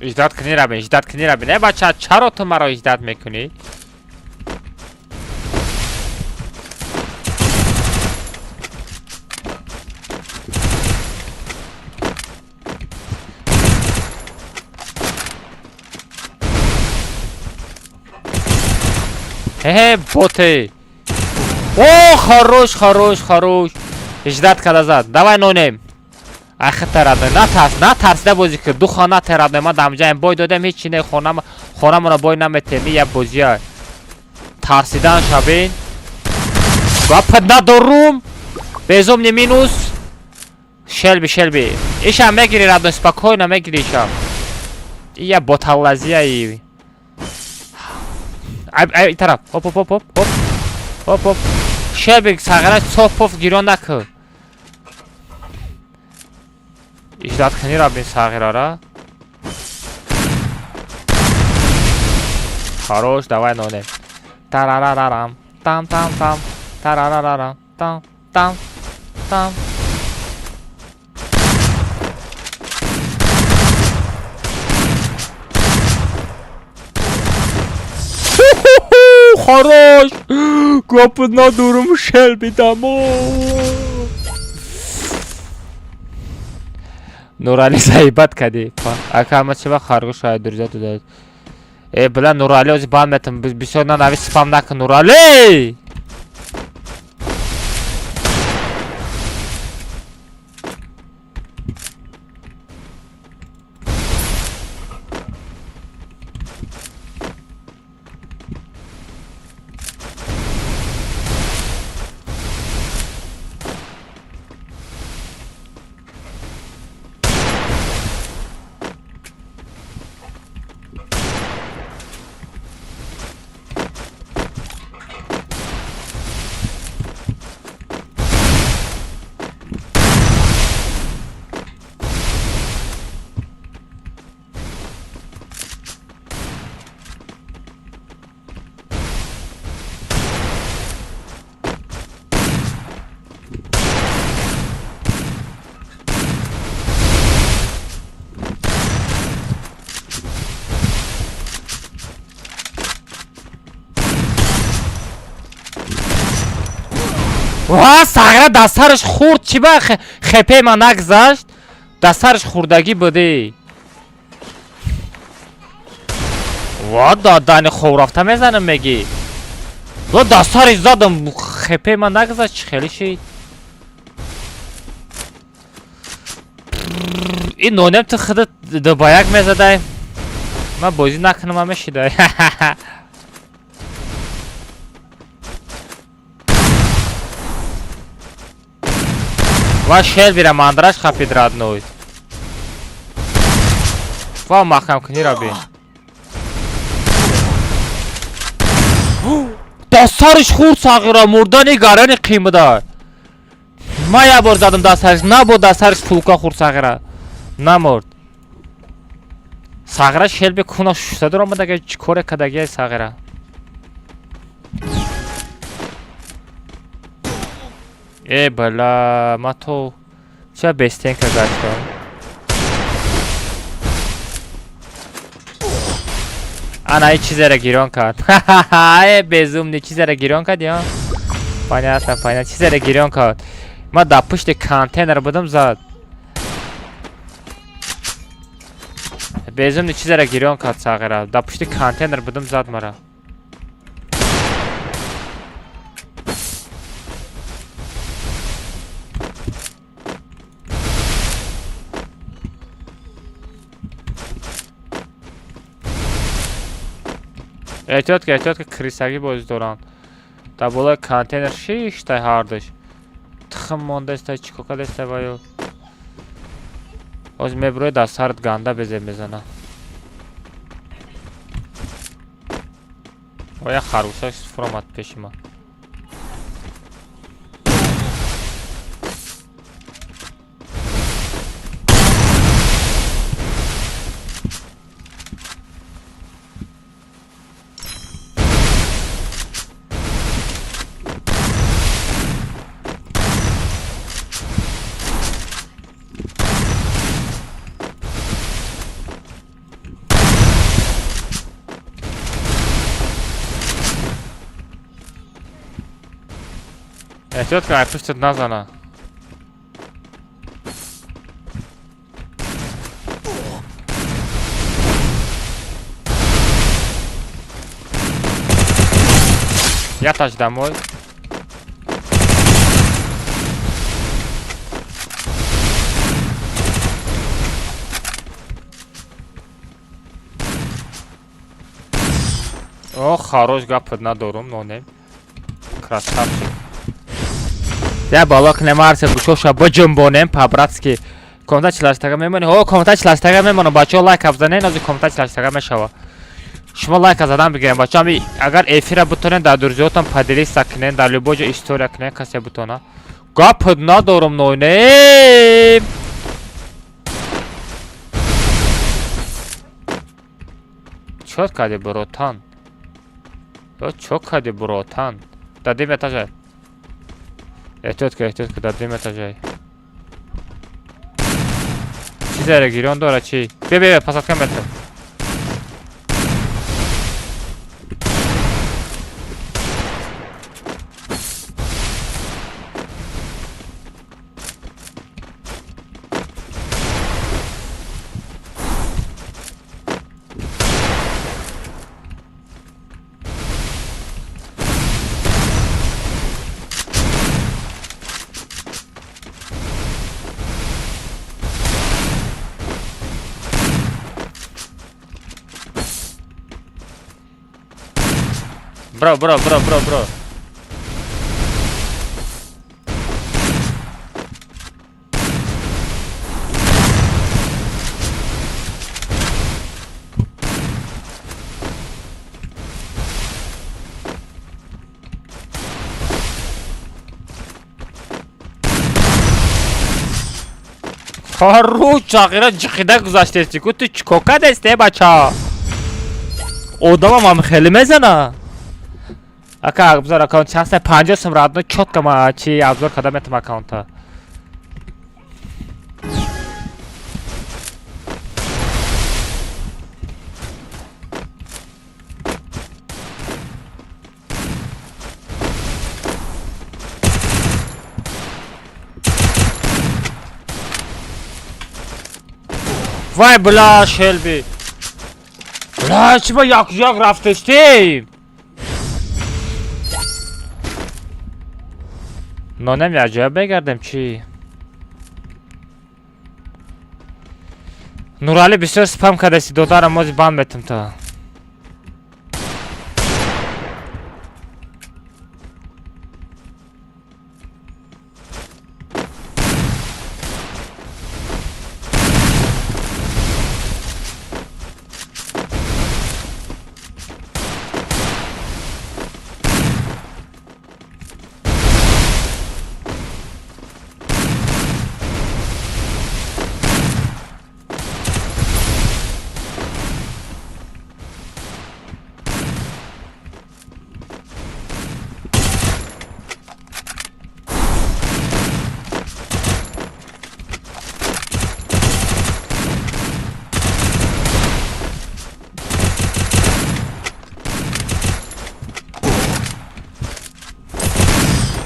Иждат кунӣ рабин, иждат кунӣ рабин. Э бача, чаро ту маро иждат мекунӣ? Хе боте. О, хорош, хорош, хорош. Иждат када зад. Давай нонем. Ахи родной, натарс, натарсида бозӣ кун. Ду хона те родной, ман дамҷаем бой додем, ҳеч чи не хона хонамонро бой наметем, я бозия. Тарсидан шабин. Гапат надорум. Безумный минус. Шелби, шелби. Ишам мегири родной, спокойно мегири ишам. Я боталлазияи. Ай, ай, тараф. Оп, оп, оп, оп, оп. Оп, оп. Шелби сағира соф поф гирон накун. Иждат кунӣ рабин сағирара. Хорош, давай нонем. Тарарарарам, там там там, тарарарарам, там там там. Хорош! Гап надорум шелби дамо. Нурали заебат кади. Ака ма чева харгӯш ай дурза дуда. Э била Нурали ози бан метам бисёр на нави спам накун Нурали. Ва сағира дар сараш хурд чӣ ба хепе ма нагзашт? Дар сараш хурдагӣ будӣ. Ва дани хоб рафта мезанам мегӣ. Ва дар сараш задам хепе ма нагзашт чӣ хеле шид? Ин нонем ту худат ба як мезадай. Ман бозӣ накунам ҳам мешидай. Ва шелбира мандраш хапид родной. Ва махкам кунӣ раби. Да сариш хурд сағира мурдани гарани қимида. Ман як бор задам да сариш, набод да сариш фулка хурд сағира. Намурд. Сағира шелби куна шуста дуромадага чӣ коре кадаги сағира. Э, бала, ма то ча бестенка гаштам? Ана, ин чизеро гирон кард. Э, безумный, чизеро гирон кард, ё? Понятно, понятно. Чизеро гирон кард. Ма дар пушти контейнер будам, зад. Безумный чизеро гирон кард, сағира. Дар пушти контейнер будам, зад мара. Эҳтиёт ки, эҳтиёт ки, крисагӣ бозӣ доранд. Дар болои контейнер шиштай ҳардуш. Тухм мондаистай, чӣ кор кардастай ваю. Ҳозир мебурои, дар сарат ганда безеб мезана. Оя харгӯшак фуромад пеши ман. Эҳтиёт кун, ай пуштат назана. Яташ домой. О, хорош, гапат надорум, нонем. Красавчик. Я бало кнем арсе гӯшоша биҷунбонем по-братски. Комната чилаштага мемонӣ? О, комната чилаштага мемонам, бачаҳо, лайк афзанен, ози комната чилаштага мешава. Шумо лайка задан бигирем, бачаҳо, ами агар эфира бутонен, дар друзьётон поделиться кунен, дар любой ҷо история кунен, касе бутона. Гапат надорум, нонем. Чё кардӣ, братан? Ё чё кардӣ, братан? Дар дим этажай. Эҳтиёт кун, эҳтиёт кун, дар дим этажай. Чизеро гирён дора чӣ? Бия, бия, посадка метам. Бро, бро, бро, бро, бро. Хорош, чағира ҷиқида гузаштести. Ку ту чӣ кор кардасте, бача? Одамам ҳам хеле мезана. Ака, обзор аккаунт чанд 50 сум, родной, чётко ма чи обзор карда метам аккаунта. Вай, бля, Шелби. Бля, чӣ ба як як рафтестем? Нонем яҷоя бегардем чӣ? Нуралӣ, бисёр спам кардаси, додарам, мози банд метам та.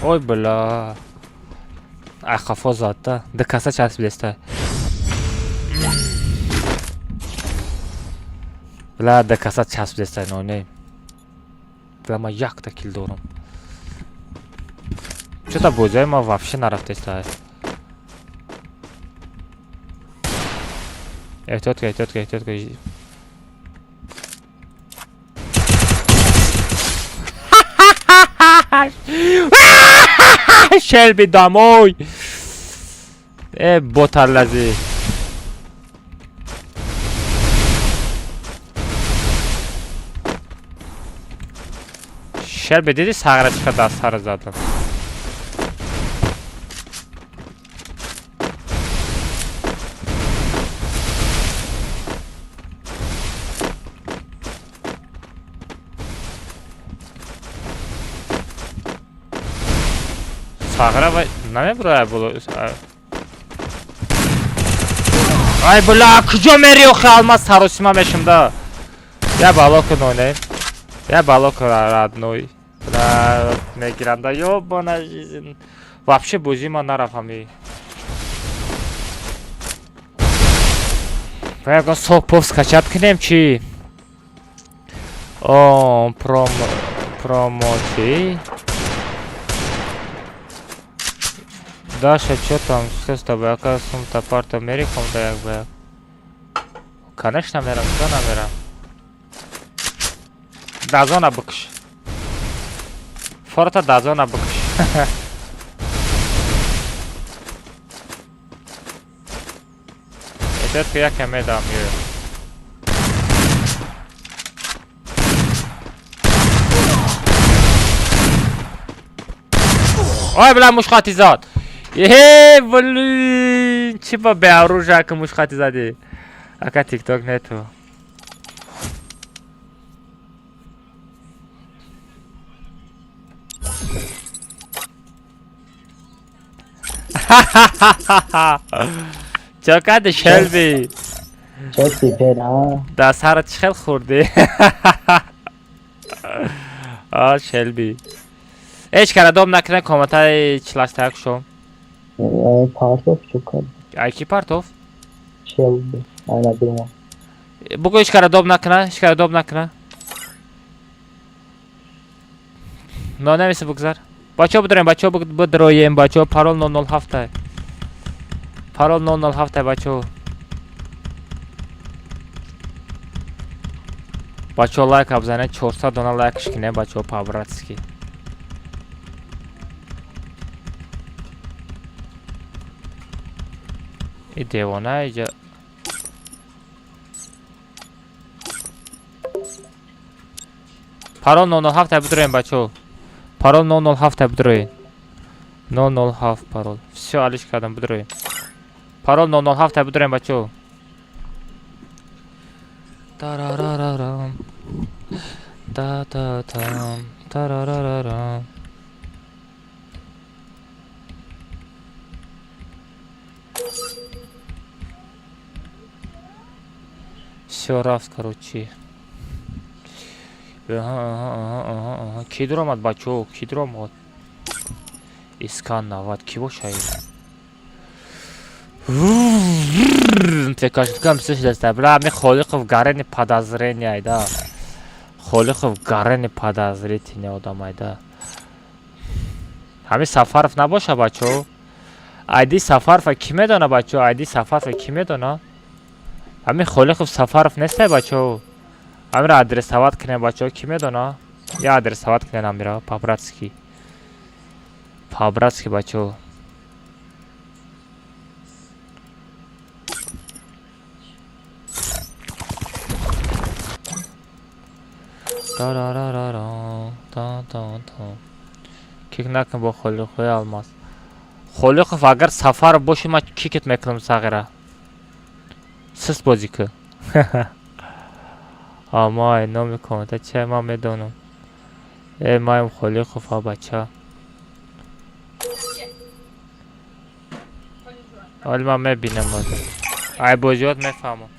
Ой, бля. Ай, хафо зад, да? Да каса часпидеста. Бля, да каса часпидеста, но не. Бля, ма якта кил дорам. Чё-то бозиҳои ма вообще нарафтеста. Эҳтиёт кун, эҳтиёт кун, эҳтиёт кун. Шелби домой. Э, боталлази. Шелби диди сағра чиқа даст сара задам. Сағра ва намебура боло. Ай бля, куҷо мери охи алмаз саросима мешим да. Я бало кун оне. Я бало кун родной. Бля, мегирам да ёбана жизнь. Вообще бозии ман нарафт ҳами. Ба ягон сок пов скачат кунем чи? О, промо чи? Даша, чё там? Что с тобой? Ака сумта парта мериком да як ба як. Конечно мерам, чё намерам? Дазона бикш. Форта дазона бикш. Эҳтиёт ки якам медам ё. Ой, бля, мушхати зад. Е, блин, чи ба беоружие ака мушхати зади? Ака тикток нету. Чо кади Шелби? Чо теперь, а? Да сара чӣ хел хӯрдӣ? А, Шелби. Ҳеҷ кара дом накунед коматаи чилаштаяк шо. Партов чо кард? Ай ки партов? Шелби. Ай надумал. Бугӯ ҳеҷ кара дом накуна, ҳеҷ кара дом накуна. Но намеса бугзар. Бачаҳо бидроем, бачаҳо бидроем, бачаҳо парол 007. Парол 007 бачаҳо. Бачаҳо лайк бизанед, 400 дона лайкш кинем бачаҳо по-братски. И девона иҷа. Парол 007 бидроем бачаҳо. Парол 007 бидроем. 007 парол. Всё алиш кардам бидроем. Парол 007 бидроем бачаҳо. Тарарарарам. Та-та-там. Тарарарарам. Всё рафт, короче. Аҳа, аҳа, аҳа, аҳа, аҳа. Ки дуромад бачаҳо? Ки дуромад? Искан 90 ки бошад? Фекашкам сишдаста. Бля, ми Холиқов гарени подозрение айда. Холиқов гарени подозрительный одам айда. Ҳами Сафаров набоша бачаҳо? Айди Сафарова ки медона бачаҳо? Айди Сафарова ки медона? Ҳами Холиқов Сафаров нестай бачаҳо? Ҳамира адресават кунем бачаҳо ки медона? Я адресават кунем ҳамира по-братски. По-братски бачаҳо. Тарарарара, та-та-та. Кик накун бо Холиқои алмаз. Холиқов агар Сафаров боши ман кикет мекунам сағира. Сист бозӣ кун. Амай номи комната че ман медонам. Э, маем Холиқов а бача. Ҳоли ман мебинам ҳозир. Ай бозиёт мефаҳмам.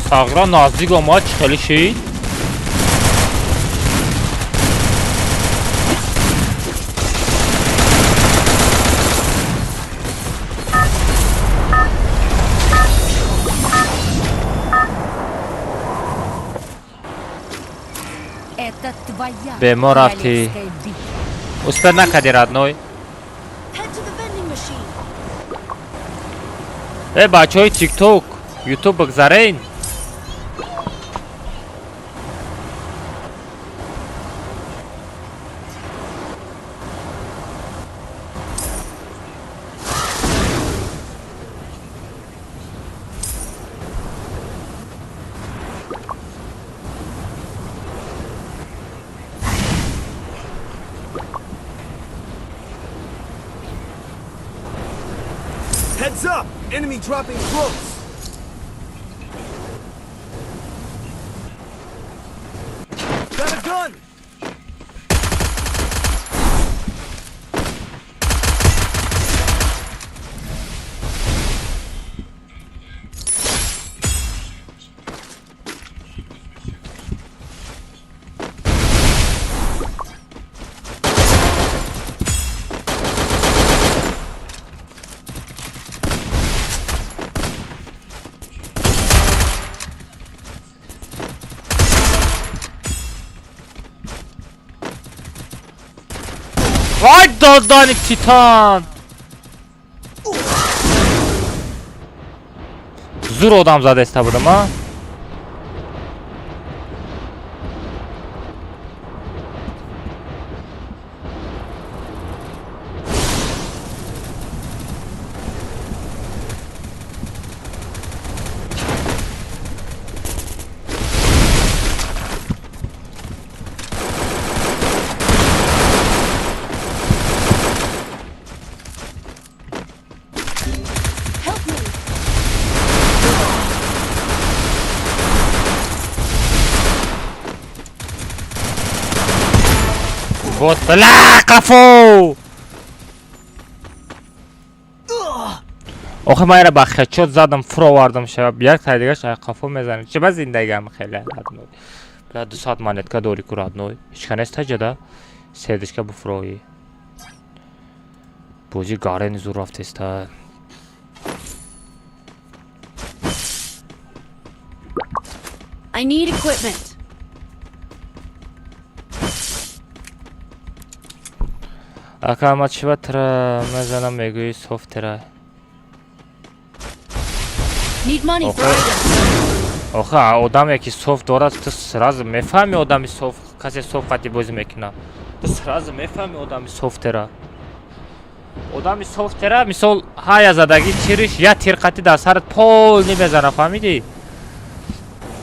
Сағра наздик омад, чӣ хеле шид? Это твоя Бемор рафтӣ. королевская битва. Успел накарди, родной. Head to the vending machine. Э, бачаҳои тикток, ютуб бигзарен. Heads up! Enemy dropping close! Got a gun! Вай, додани титан! Зур одам задаиста будам, а? Help me. Вот, бля, қафо! Охи ман ира ба хедшот задам, фуровардам шава, як таи дигаш ай қафо мезанем. Чӣ ба зиндагиам хеле родной. Бля, 2 соат монетка дорӣ ку, родной. Ҳеч ка нест таҷада? Сердечка буфуроӣ. Бозӣ гарени зур рафтеста. I need equipment. Ака, ма чӣ ба тра мезанам, мегӯӣ софтера. Need money for Охе. items. Охе, одаме ки софт дорад, ту сразу мефаҳми одами софт, касе софт қати бозӣ мекунад. Ту сразу мефаҳми одами софтера. Одами софтера, мисол, ҳая задагӣ тириш, як тир қати дар сарат полный мезана, фаҳмидӣ?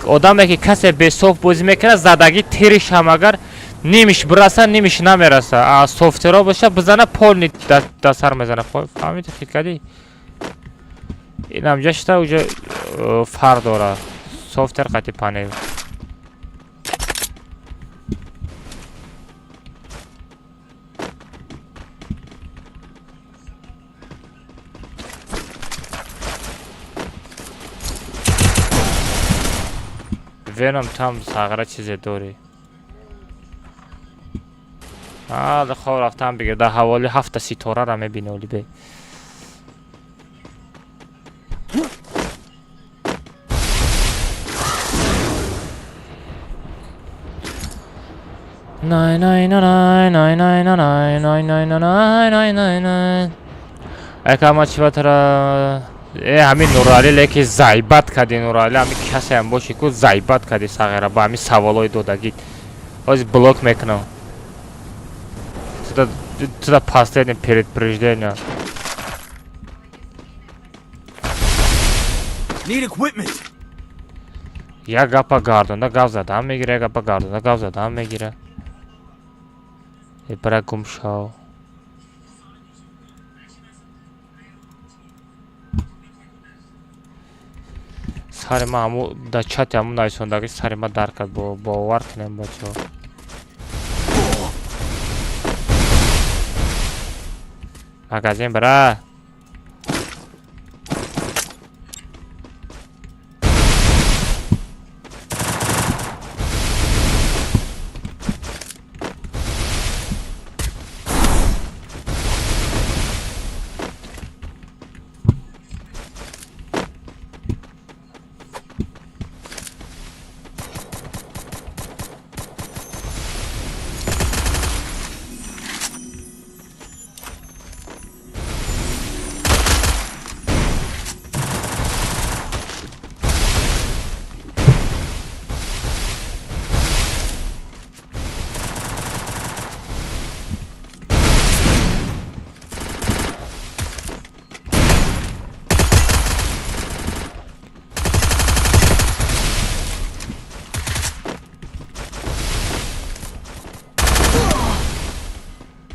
Одаме ки касе бесофт бозӣ мекунад, задагӣ тириш ҳам агар нимиш бираса, нимиш намераса. А софтеро боша, бизана, полный дар сар мезана. Фаҳмидӣ, хит кардӣ? Инам ҷашта уҷа фарқ дорад. Софтер қати панел. Веном там сағра чизе дорӣ. Ҳали хоб рафтам бигир, дар ҳаволи ҳафта ситорара мебини оли бе. Най най на най най най на най най най на най най най най. Ака, ма чӣ батара? Э, ҳамин Нуралӣ леки зайбат кардӣ, Нуралӣ, ҳамин касеам бошӣ ку, зайбат кардӣ сағира ба ҳамин саволҳои додагӣ. Ҳозир блок мекунам. Туда последнее предупреждение. Need equipment! Як гапа гардонда гап задан мегира, як гапа гардонда гап задан мегира. Э, бира, гум шав. Сари ма ҳаму дар чати ҳаму нависондагӣ сари ма дар кард, бовар кунем, бачаҳо. Магазин бира.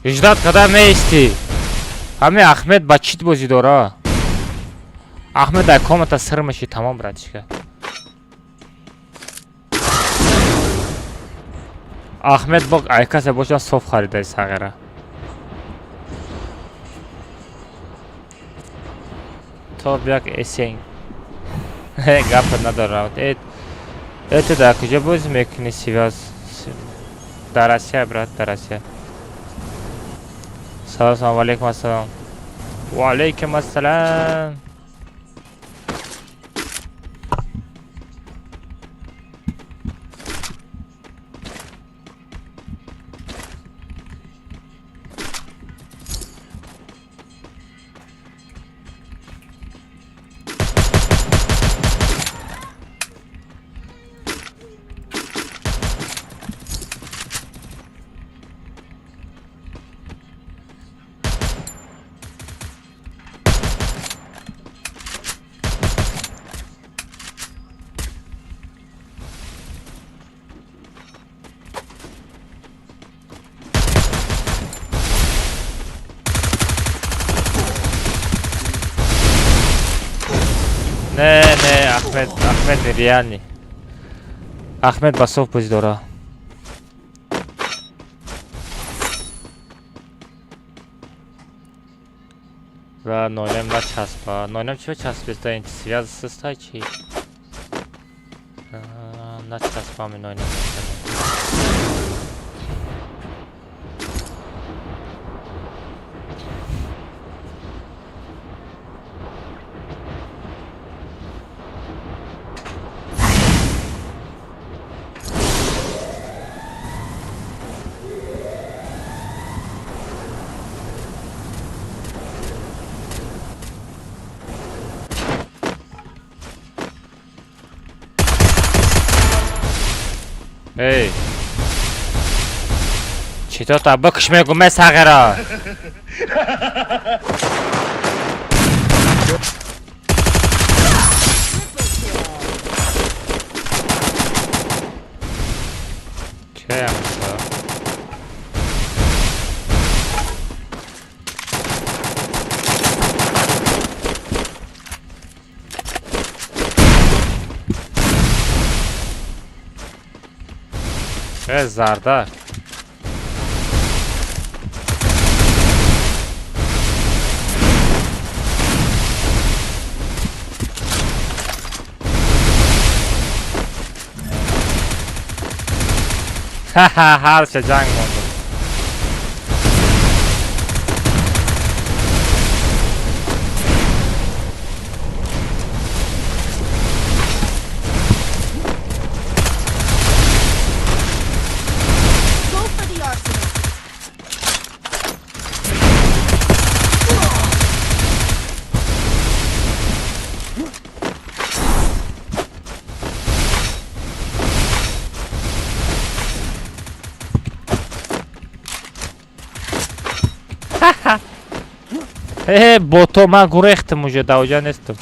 Ждать када меисти. Ҳами Ахмед ба чит бозӣ дора. Ахмед дар комната сир меши, тамом, братишка. Ахмед бо айкаса боша соф харидаи сағира. Топ як эсенг. Гапа надорам. Э, ту дар куҷо бозӣ мекунӣ, связь? Дар Россия, брат, дар Россия. Салом алейкум, ассалом. Ва алейкум ассалом. Не, не, Ахмед, Ахмед реальный. Ахмед басов бозӣ дора. Ва нойнем начаспа. Нойнем чӣ часписта? Ин связь систа чи? Начаспа ми нойнем. Эй! Чито та бикш мегум сағира. Чаям Э, зарда. Ха-ха, ҳарча ҷанг мондум. Go for the arsenal. Э, бото ман гурехтам уже, даоҷа нестам.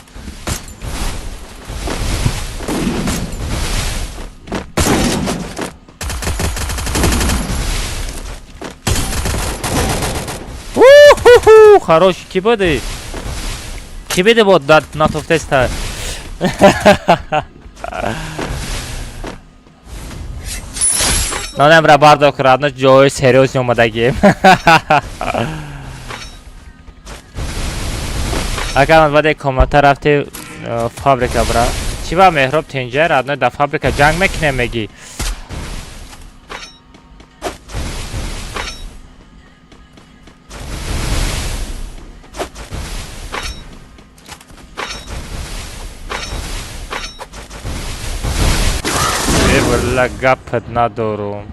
Уху, хорош, ки буди? Ки биди бот дар натофтеста? Нонемра бардор крадно ҷои серьёзни омадагим. Агар баъде комната рафти фабрика бра. Чӣ ба Меҳроб тинҷа радно дар фабрика ҷанг мекунем мегӣ? Э, валла гапат надорум.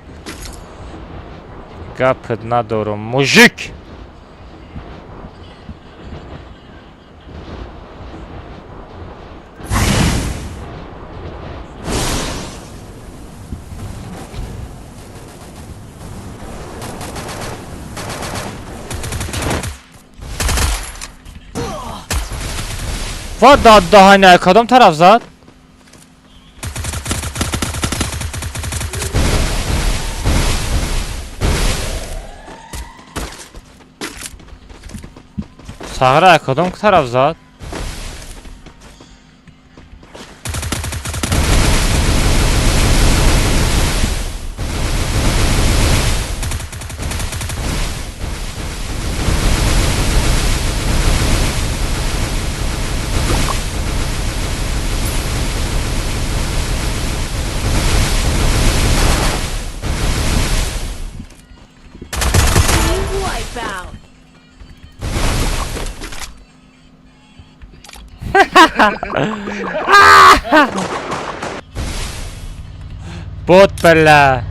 Гапат надорум. Мужик! Ва даҳани кадом тараф зад? Сағра кадом тараф зад? Wipeout. Бот бля.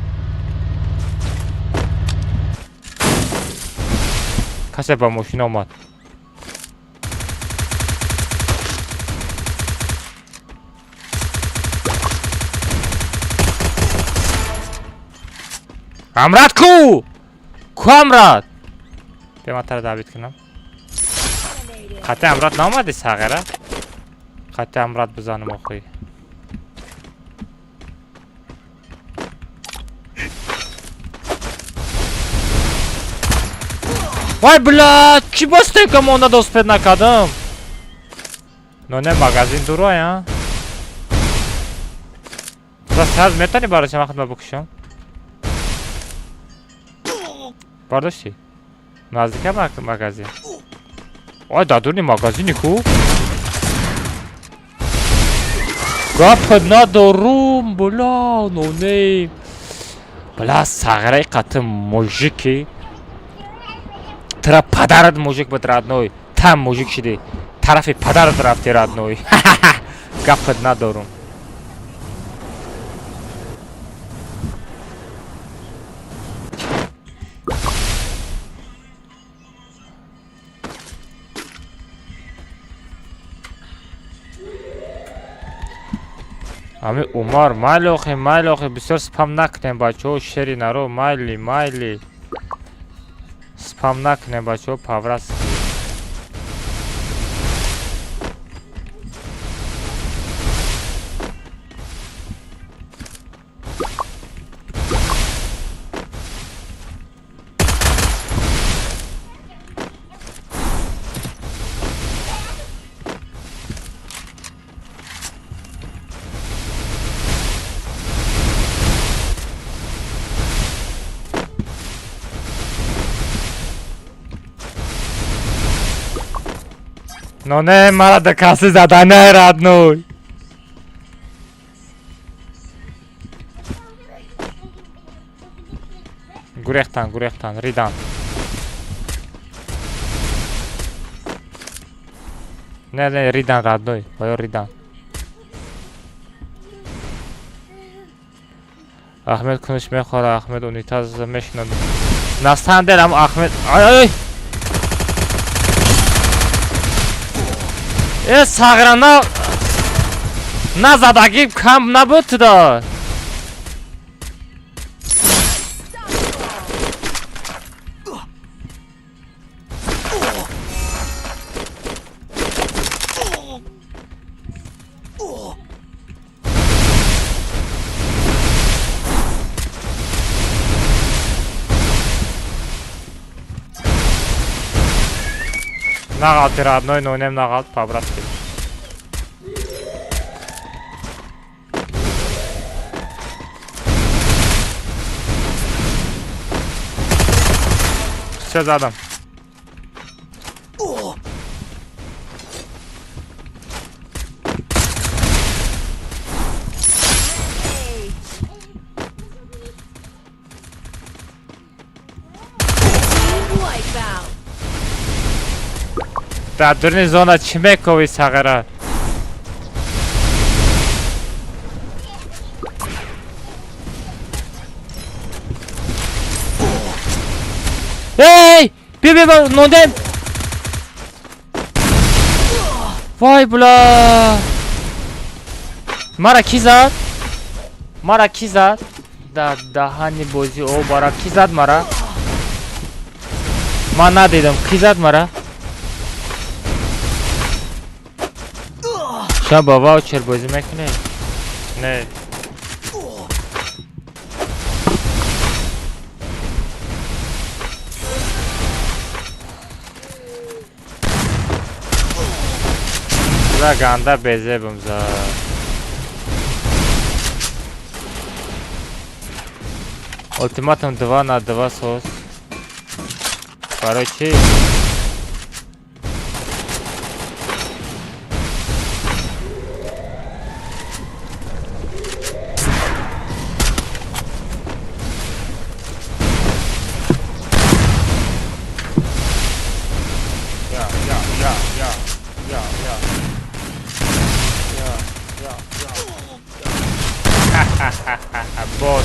Касе ба мошина омад. Амрат ку! Ку Амрат? Бیا ман тара даъвит кунам. Қатъи Амрат наомади сағира? Қатъи Амрат бизанам охи. Вай бля, чӣ ба стенка монда доспед накардам? Но не магазин дурай, а? Раз метани барои вақт ма бикушам? Бардошти? Наздика магазин. Ой, дар дуни магазини ку? Гап надорум, бля, но не. Бля, сағираи қати мужики. Тра падарат мужик буд родной. Там мужик шиди. Тарафи падарат рафти родной. Гапат надорум. Ами Умар, майли охи, майли охи, бисёр спам накунем бачаҳо, шери наро, майли, майли. Спам накунем бачаҳо, паврас. Но не, мара да каси задане родной. Гурехтан, гурехтан, ридан. Не, не, ридан родной, оё ридан. Ахмед куниш мехора, Ахмед унитаз мешинад. На самом деле, Ахмед, ай ай. Э, сағира на задагӣ кам набуд туда. Нағалт родной, нонем нағалт по-братски. Все задом. Дар дурни зона чӣ мекови сағира? Эй! Биё, биё, нондем! Вай, бля! Мара ки зад? Мара ки зад? Дар даҳани бозӣ о бара ки зад мара? Ман надидам, ки зад мара? Шумо бо ваучер бозӣ мекунед? Не. Тура ганда безебам за. Ультиматум 2 на 2 сос. Короче. Я. Бот.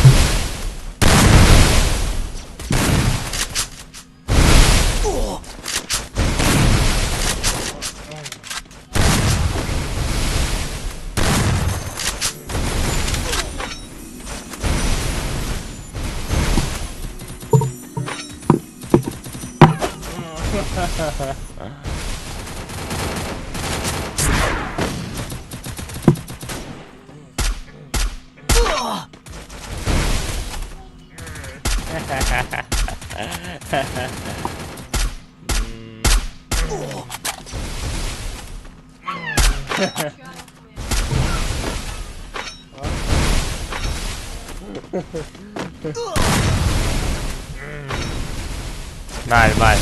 Мал.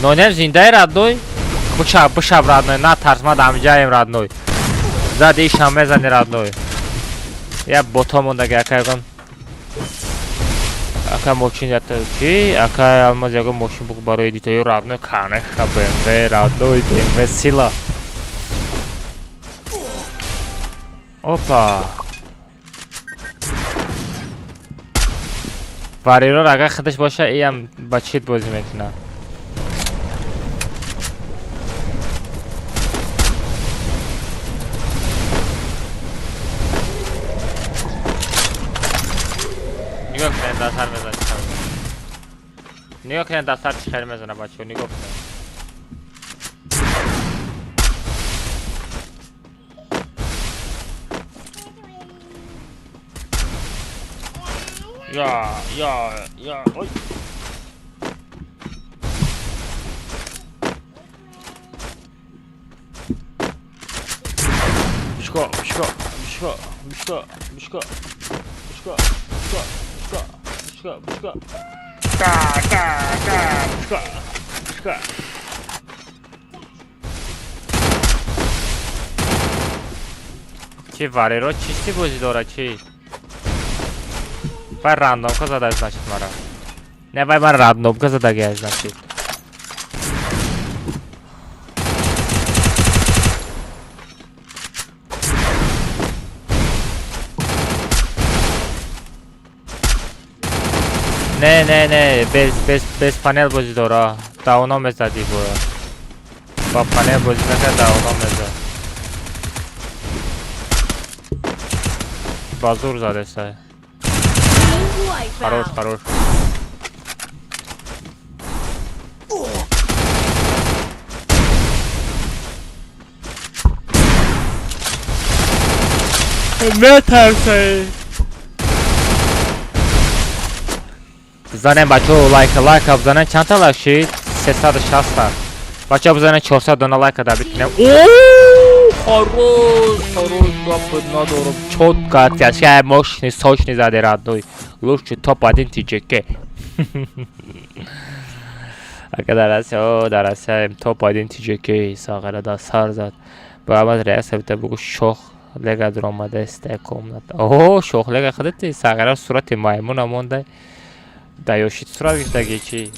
Нонем зиндаи родной? Бушаб родной, натарс, ма дамҷаем родной. Зади ишам мезани родной. Я ботом мондаги ака ягон. Ака мошин ята чи? Ака алмаз ягон мошин буг барои дитои родной, конечно, BMW родной, BMW сила. Опа. Варирор агар худаш боша, иам ба чит бозӣ мекунад. Нигоҳ кунед дастар мезанад чӣ хел. Нигоҳ кунед дастар чӣ хел мезанад бачаҳо, нигоҳ кунед. Я, ой. Бишко, бишко, бишко, бишко, бишко, бишко, бишко, бишко, бишко, бишко. Ка, ка, ка, бишко, бишко. Чи вареро чисти бозӣ дорад, чи? Вай рандомка зада, значит, мара. Не, вай мара рандомка задаги, значит. Не, не, не, без панел бозӣ дора. Давно мезади боя. Ба панел бозӣ накард, давно мезад. Ба зур задесай. Хорош, хорош. Метарсай. Бизанем бачаҳо лайка, лайка бизанем. Чанд та лайк шид? 360 та. Бачаҳо бизанем 400 дона лайка да бикунем. О, хорош, хорош, гап надорам. Чётко, тяжкая, мощный, сочный зади родной. Лучший топ-1 TJK. Ака дарася, дарася, топ-1 TJK сағира да сар зад. Ба реакция бита бугу шох лега дромадаста комната. О, шох лега худати сағира сурати маймуна монда. Да ёшит сурат гирифтаги чи?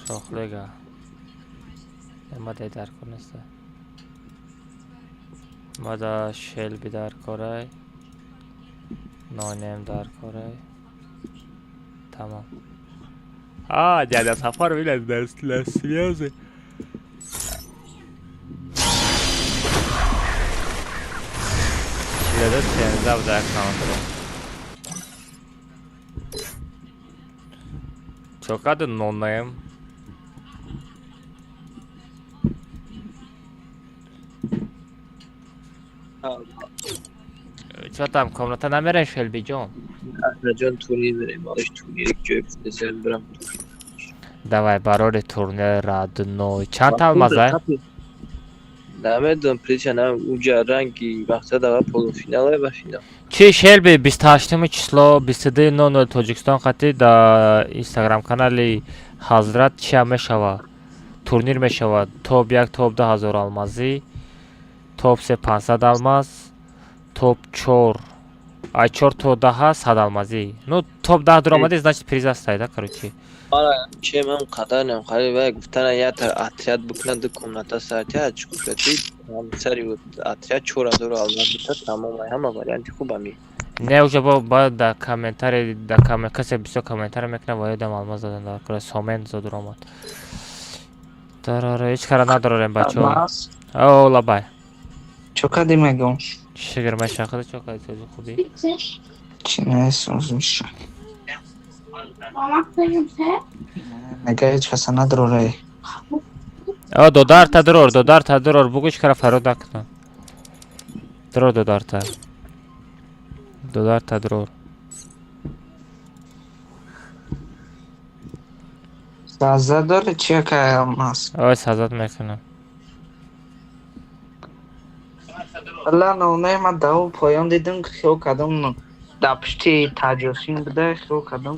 Шох лега. Ма дай даркор неста. Мада Шелби даркорай. Нонем даркорай. Тамом. А, дядя Сафар вилез на связи. Чиледа сензав да аккаунтро. Чокады нонем. Чо там комната намерен Шелби ҷон? Аҳмадҷон, турнир мерем, алиш турнир ҷой бизем, бирам. Давай, барори турнир, родной. Чанд алмазай? Намедонам, прича на уҷа ранги мақсад ава полуфинала ва финал. Чи Шелби, 28 число, 22:00 Тоҷикистон қатӣ, да инстаграм канали Ҳазрат чия мешава? Турнир мешавад. Топ як, топ 2000 алмазӣ, топ се 500 алмаз, топ чор, ай чор то даҳа 100 алмазӣ. Ну, топ 10 дуромадӣ, значит, приз ҳастай, да, короче. Ара, чем ам қадар нам хари вай гуфтана, ята отряд бикна, ду комната сартя чукати сари отряд 4000 алмаз бита, тамом, ай ҳама варианти хуб ами. Не, уже бо бояд да комментари, да касе бисёр комментари мекунад, ва ёдам алмаз додан дар кора сомен зодур омад. Дарора, ҳеҷ кара надорем, бачаҳо. О, лабай. Чо кардӣ, мегум? Шигр меша, худа чо кардӣ, сӯзи хубӣ? Чи не, сӯз меша. Мега, ҳеҷ каса надорорай. О, додарта дурор, додарта дурор, бугӯ ҳеҷ кара фарёд накунад. Дурор додарта. Додарта дурор. Саза дори чи, акай Алмаз? Ой, сазат мекунам. Ла, ноне ма даву поён дидам, хиёл кардам, дар пушти таҷосин буда, хиёл кардам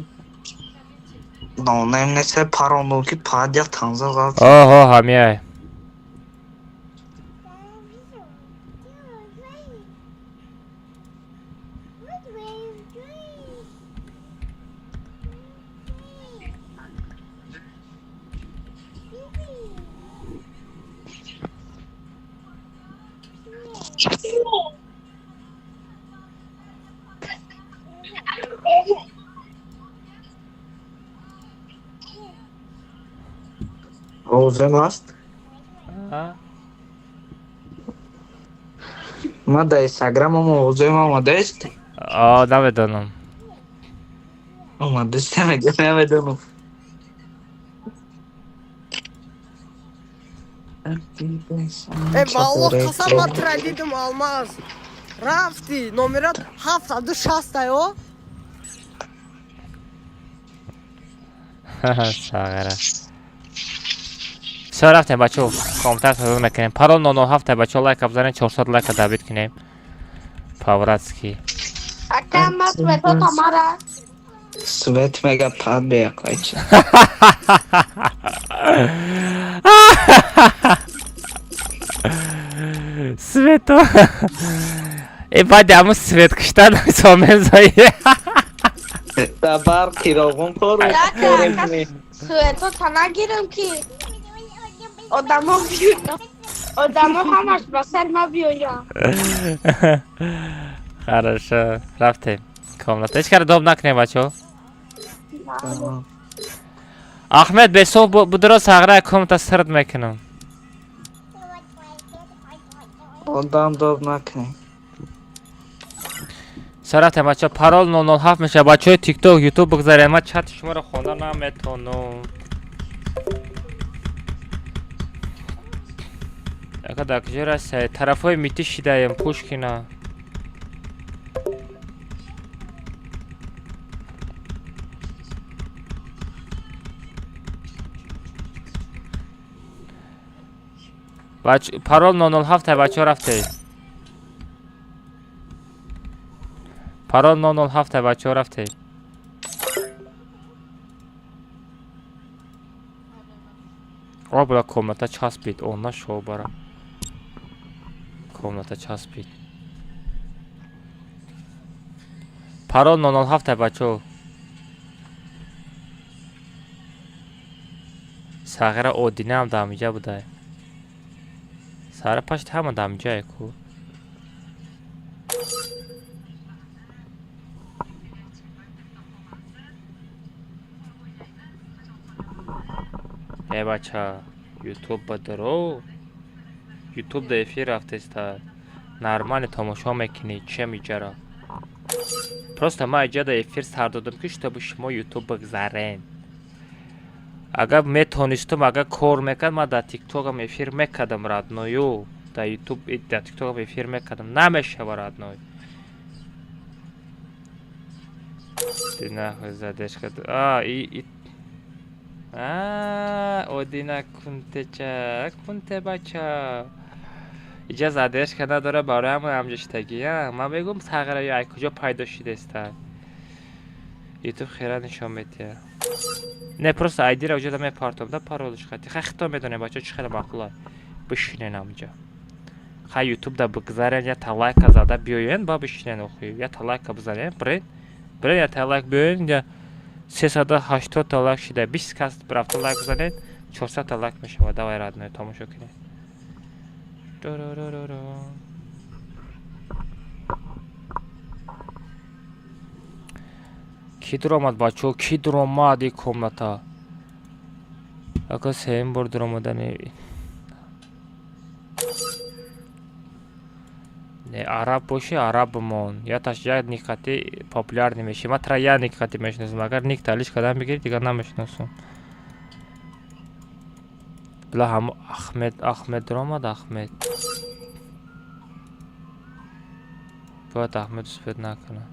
нонем нест, парондум, ки падя танза ғалт. Оҳо, ҳамияй. Овозем аст? Ма дар инстаграмам овозем омадааст? О, намедонам. Омадааст, мега, намедонам. Э, валлоҳ, қасам, ман тира дидум, Алмаз. Рафтӣ, номерат 760-аю. Сағира. Всё, рафтем, бачаҳо, комментар сазо мекунем. Парол 007, бачаҳо, лайка бизанед, 400 лайка добить кунем. По-братски. Ака, ма свето Тамара. Свет мега, пад беяқайча. Свето. Э, баъди ҳамун свет куштан сомен зои. Да барқ қироғон кор. Ака, ака, свето та нагирам, ки одамо биёянд. Одамо ҳамаш ба сар ма биёянд. Хорошо, рафтем. Комната. Ҳеҷ кара доб накунем, бачаҳо. Ахмед бесов будро, сағра, комната сирд мекунам. Одам доб накунем. Всё, рафтем, бачаҳо, парол 007 мешавад. Бачаҳои TikTok, YouTube бигзаред, ман чати шуморо хонда наметонам. Ака, дар куҷо растай? Тарафҳои мити шидаем, Пушкина. Бач, парол 007, бачаҳо, рафтед. Парол 007, бачаҳо, рафтед. О, бла, комната часпид, о, нашо бара. Комната часпид. Парол 007, бачаҳо. Сағира Одинаам дар ҳамиҷа будай. Сара пашт ҳама дар ҳамиҷае ку. Э, бача, ютуб бадаро. Ютуб да эфир рафтеста. Нормально тамошо мекунӣ, чем иҷара. Просто ман иҷа да эфир сар додам, ки чтобы шумо ютуб бигзарен. Агар метонистум, агар кор мекард, ман дар тиктокам эфир мекардам, родной ю. Дар ютуб, дар тиктокам эфир мекардам. Намешава, родной. Ты нахуй задержка. А, и А, Одина кунтеча, кунте бача. Иҷа задержка надора барои ҳамон ҳамҷоштагия. Ман мегӯм сағра ё ай куҷо пайдо шудеста. Ютуб хера нишон метиҳад. Не, просто айдира уҷода мепартом да паролш хати. Хай хито медонем бача чӣ хеле маъқула. Бишинен ҳамҷа. Хай ютуб да бигзарен, я та лайка зада биёен, ба бишинен охи. Я та лайка бизанен, брен. Брен я та лайк биёен, я 380 та лайк шида. 20 кас рафта лайк бизанед, 400 та лайк мешавад. Давай родной, тамошо кунед. Ки дуромад бачаҳо? Ки дуромад и комната? Ака сеюм бор дуромадани. Не, араб боши, араб бимон. Я таш як никати популярный меши. Ман тра як никати мешиносам. Агар ник талиш кадан бигири, дигар намешиносам. Била ҳамо Ахмед, Ахмед дуромад, Ахмед. Бояд Ахмед успед накунад.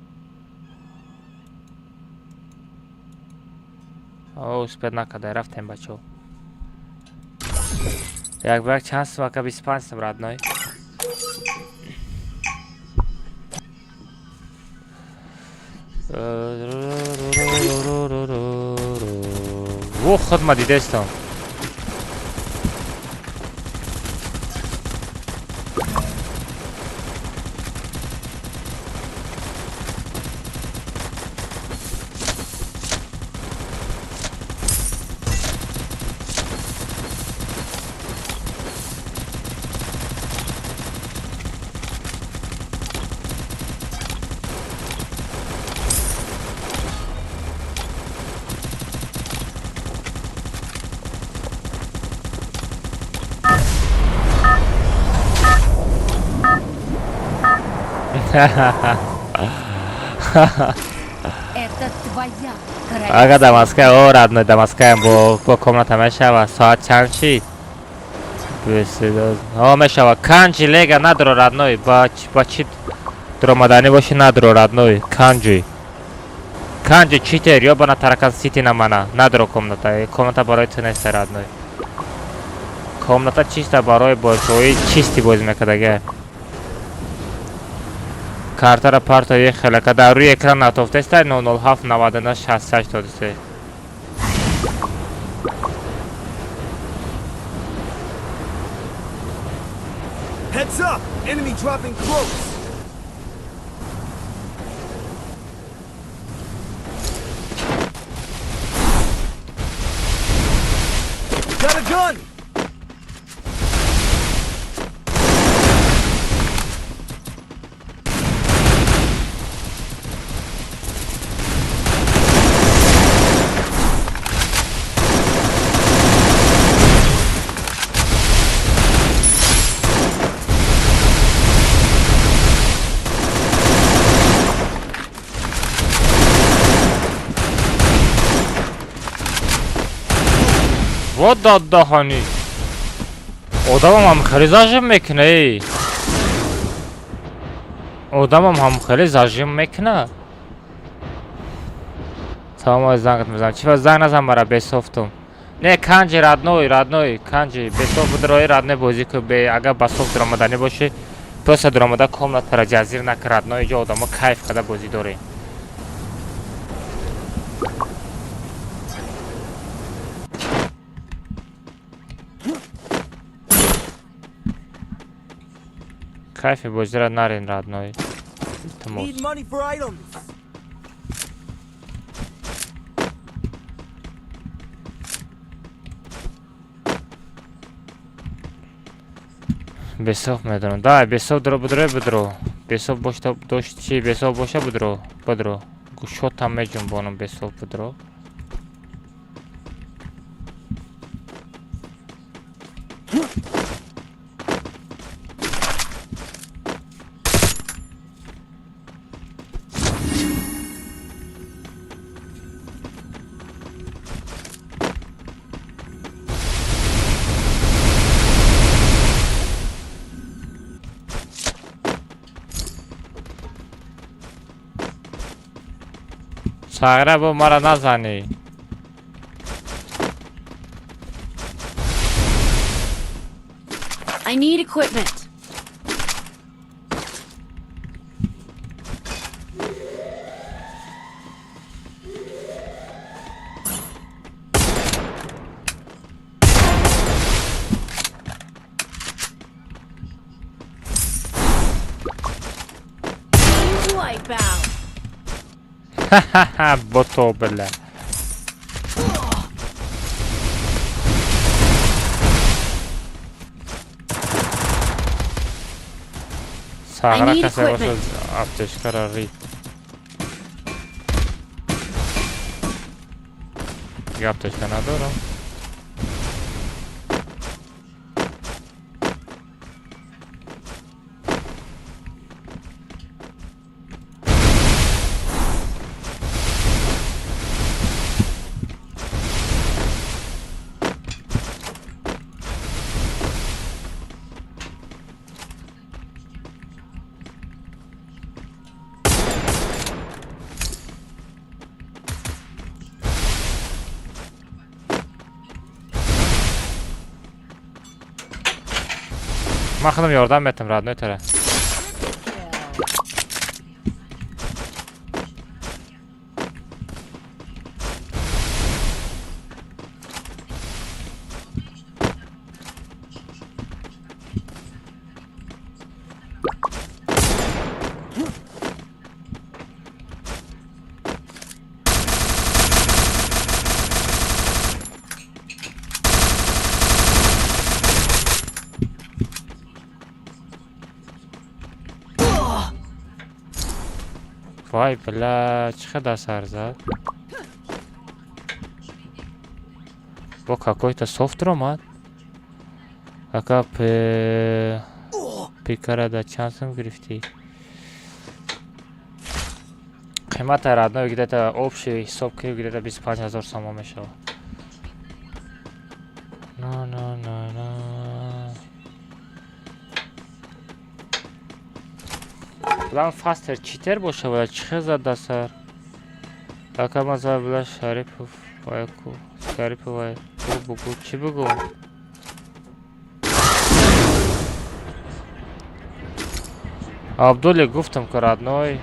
О, успед накарда, рафтем бачаҳо. Як ба як чанд сум ака 25 сум родной. Во худ ма дидестам. Это твоя Ага, да Москва, о, родной, да Москва, бо комната мешава, соат чанд шид? О, мешава, канҷи лега надро, родной, ба чи дуромаданӣ боши надро, родной, канҷи. Канҷи читер, ёбана таракан сити намана, надро комната, комната барои ту нест, родной. Комната чиста барои бозҳои чисти бозӣ мекардага. Картара партои хелака дар рӯи экран натофтеста 007 99 68 додисе. Heads up! Enemy dropping close! Got a gun! Вот даҳани. Одамам ҳам хеле зажим мекуна, эй. Одамам ҳам хеле зажим мекуна. Салом, ой зангат мезанам. Чи занг назан мара бесофтум. Не, канҷи родной, родной, канҷи бесофт будрои родной бозӣ ку бе агар ба софт дуромаданӣ бошӣ, просто дуромада комнатара ҷазир накар родной, иҷо одамо кайф карда бозӣ дорем. Кайфи бозиро нарин родной. Need money for items. Бесов медонам. Да, бесов дро будро будро. Бесов бошта дошт чи бесов боша будро будро. Гушотам меҷунбонам бесов будро. Сағира бо мара назанӣ. I need equipment. Wipeout. Ха-ха-ха, бото, бля. Сағира касе бошад, аптечкара рид. Дига аптечка надорам. Ман худам ёрдам метам, родной тара. Вай бля, чӣ хел асар зад? Бо какой-то софт омад. Ака пикара да чанд сум гирифтӣ? Қимата родной где-то общий ҳисоб кунӣ где-то 25 ҳазор сомон мешавад. На на на на. План фастер читер боша бояд чӣ хел зад дасар? Ака ман зад била Шарипов вайку Шарипов вай бугу чӣ бугу? Абдулле гуфтам ки родной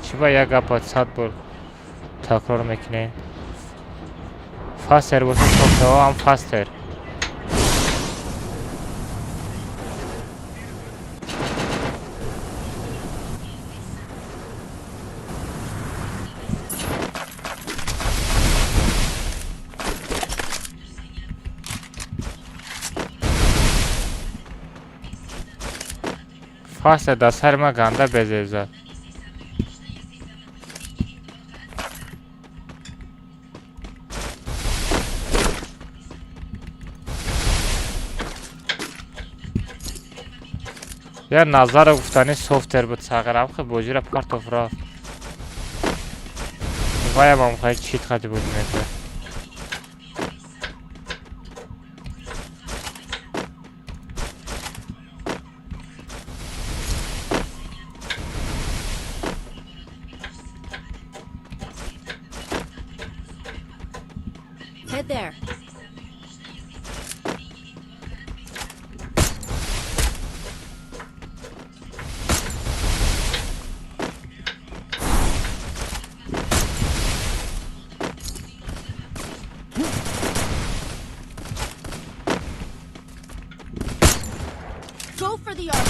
чӣ ба як гапа 100 бор такрор мекунем? Фастер боша софтао ҳам фастер. Фастер дар сари ман ганда безеб зад. Я назаро гуфтани софтер буд сағирам хе бозира партов рафт. Ваям ам хай чит хати буд мекард. Head there. Go for the arc.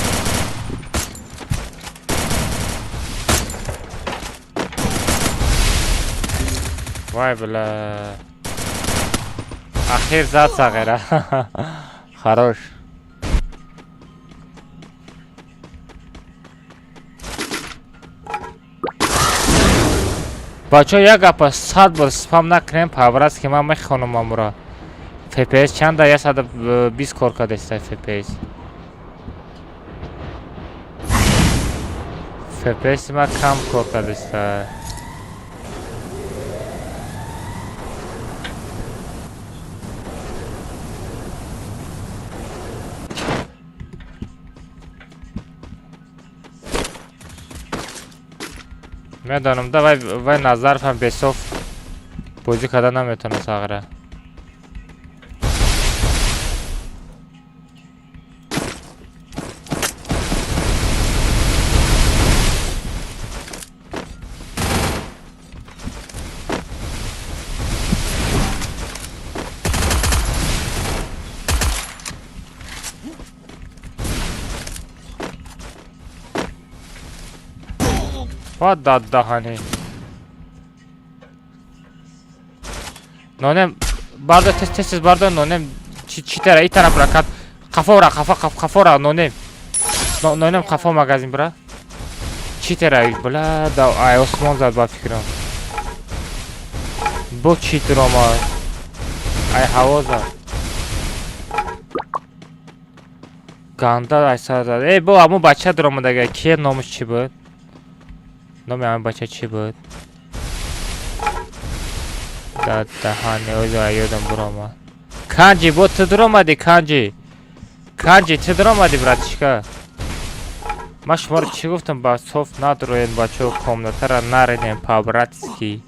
Вай бля. Ахир зад сағира. Хорош. Бачаҳо як гапа 100 бор спам накунем, паврас ки ман мехонам амура. FPS чанда? 120 кор кардеста FPS. FPS ма кам кор кардеста. Медонам да вай вай Назаров ҳам бесоф бозӣ карда наметавонад сағира. Ва даҳани. Нонем бардор тез тез тез бардор нонем чи чи тара и тараф ракат қафора қафа қафора нонем. Нонем қафо магазин бра. Чи тара бла да ай осмон зад ба фикрам. Бо чи трома. Ай ҳаво зад. Ганда ай сар зад. Эй бо аму бача дромадага ки номаш чӣ буд? Номи ҳамин бача чӣ буд? Да даҳани озо ёдам буромад. Канҷи бо ту дуромадӣ Канҷи. Канҷи ту дуромадӣ братишка. Ман шуморо чӣ гуфтам ба соф надуроен бачаҳо комнатаро наринем по-братски.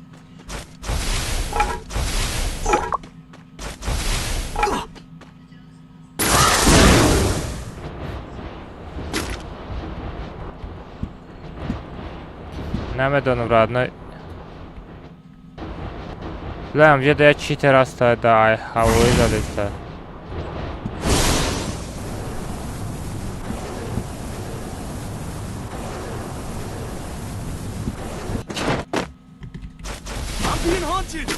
Намедонам родной. Лам ҷеда я читер аста да ай ҳавои задеста. I'm being hunted!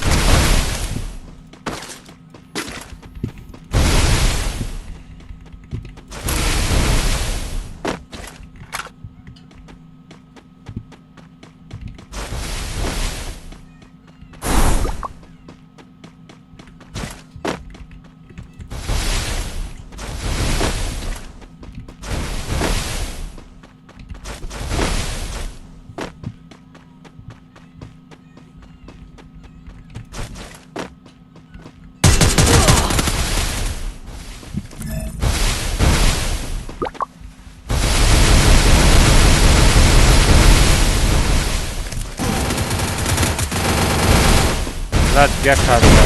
Зад як каса.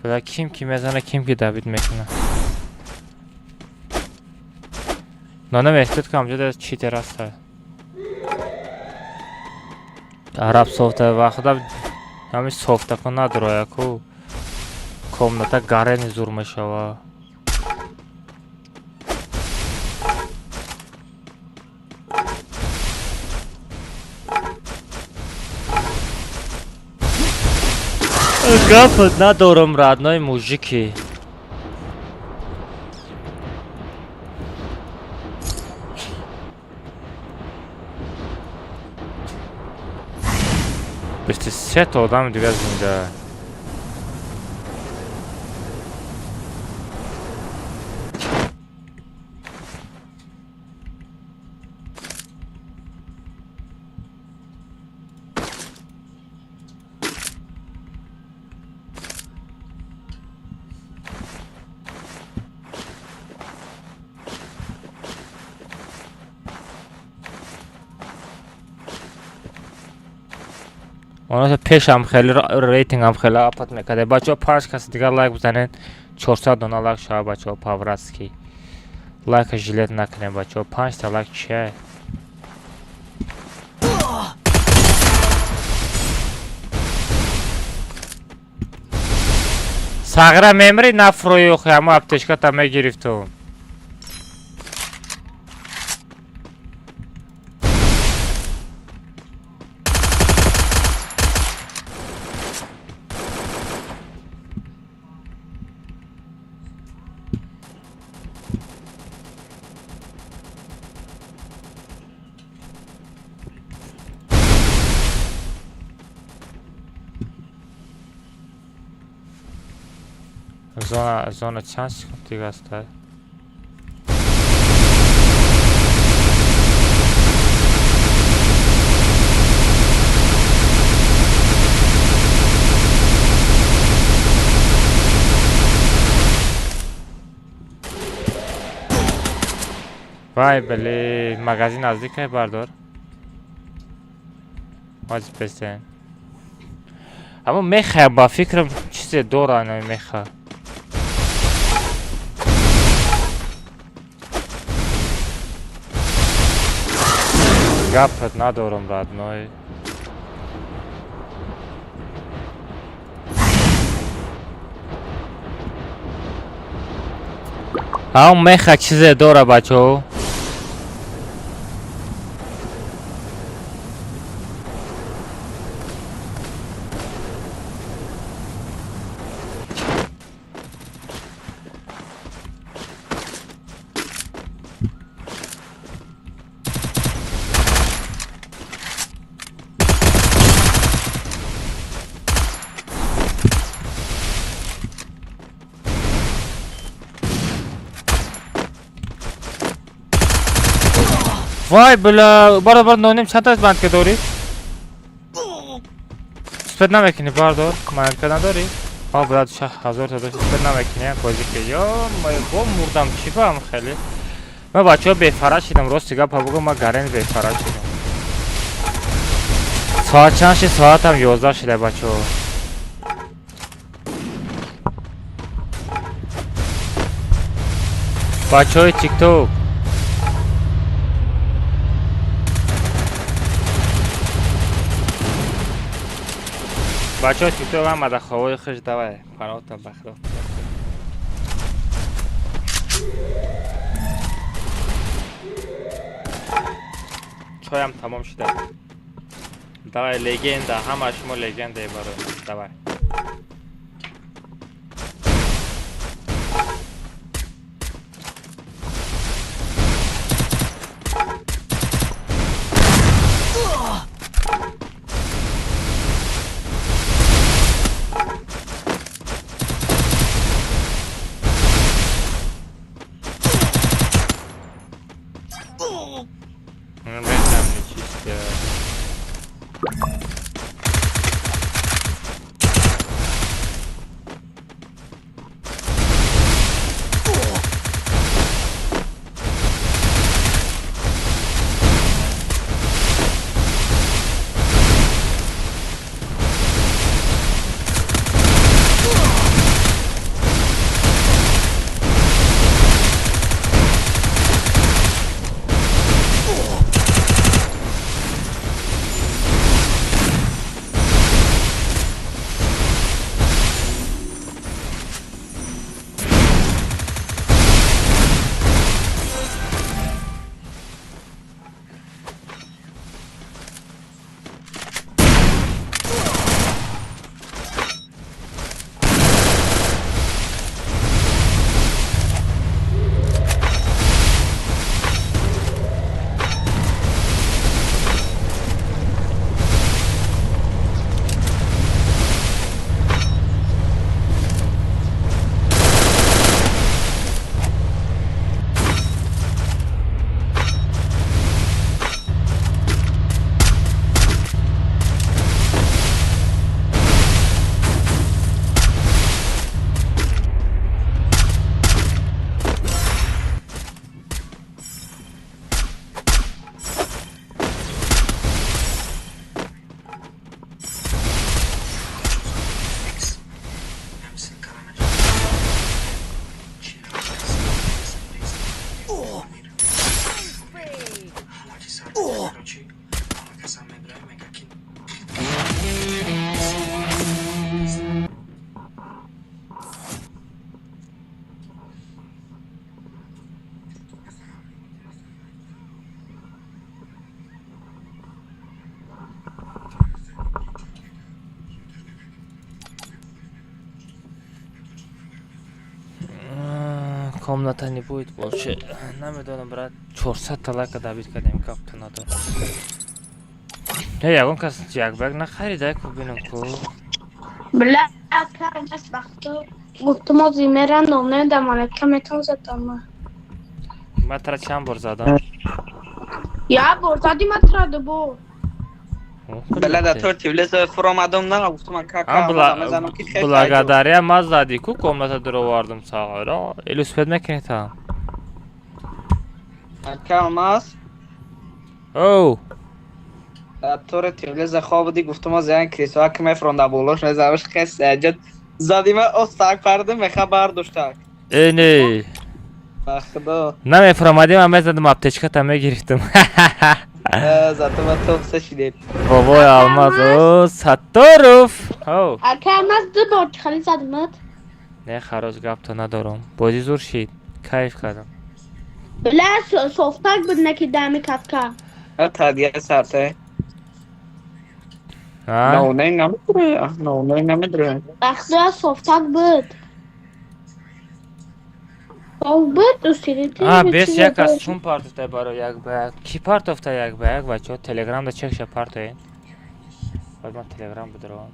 Бла ким ки мезана ким ки давид мекуна. Нонам эҳтиёт кунам ҷода читер аста. Араб софта ва худа ҳамин софтако надуроя ку комната гарени зур мешава. Гап надорам родной мужики. 23 та одами дига зинда. Оно пешам хеле рейтингам хеле апат мекарде. Бачаҳо панҷ каси дигар лайк бизанед 400 дона лайк шава бачаҳо по-братски. Лайка жалеть накунем бачаҳо панҷта лайк чия? Сағира мемри нафрӯи охи ҳама аптечката мегирифтум. Зона чанд секунд дига аст? Вай, блин, магазин наздикай бардор. Ҳозир бесен. Аммо меха ба фикрам чизе дора ана меха. Гапат надорам, родной. Ҳам меха чизе дора, бачаҳо. Вай, бля, бародар, ноним чанд та банд ки дорӣ? Спед намекунӣ, бардор, манка надорӣ? А, брат, 6000 та дошт, спед намекунӣ, бозӣ ки. Ё, бо мурдам, чӣ бам хеле? Ман бачаҳо бефара шидам, рости гапа бугум, ман гарен бефара шидам. Соат чанд шид? Соатам 11 шида, бачаҳо. Бачаҳои ТикТок. Бачаҳо ТикТок ҳама дар ховои хуш, давай, паротам ба худо. Чоям тамом шуда. Давай, легенда, ҳама шумо легендаe барои ман. Давай. Ну, там нечисто. Комната не будет больше. Намедонам, брат. 400 та лайка добить кардем, гапто надорам. Не, ягон кас якбак нахарида, ку бинам ку. Бля, кас вақто гуфтум ози мерам номне да монетка метон задам. Ман тара чанд бор задам? Я бор зади ма тара ду бор. Бля, да тор тивлез фуромадам на гуфтум кака мезанам ки хеле Благодаря ма зади ку комната дуровардам сағара. Элю успед мекунӣ та? Ака Алмаз. Оу. Тори телевизор хоб буди, гуфтум аз ян крисоа ки мефронда болош мезавиш хес аҷад задима остак парда меха бардоштак. Э, не. Ба худо. Намефаромадим, ман мезадам, аптечката мегирифтам. Зато ма топ сашидем. Бобои Алмаз, о, Сатторов. Ҳо. Ака Алмаз, ду бор хали задимат. Не, хароз, гапто надорам. Бозӣ зур шид. Кайф кардам. Бля, софтак буд, наки дами катка. Та дия сарте. А? Ноунейм намедуре, ноунейм намедуре. Ба худо, софтак буд. Софт буд, усилитель. А, бес як аз чун партофта баро як ба як. Ки партофта як ба як, бачаҳо, телеграмда чекша партоен. Баъд ман телеграм бидорам.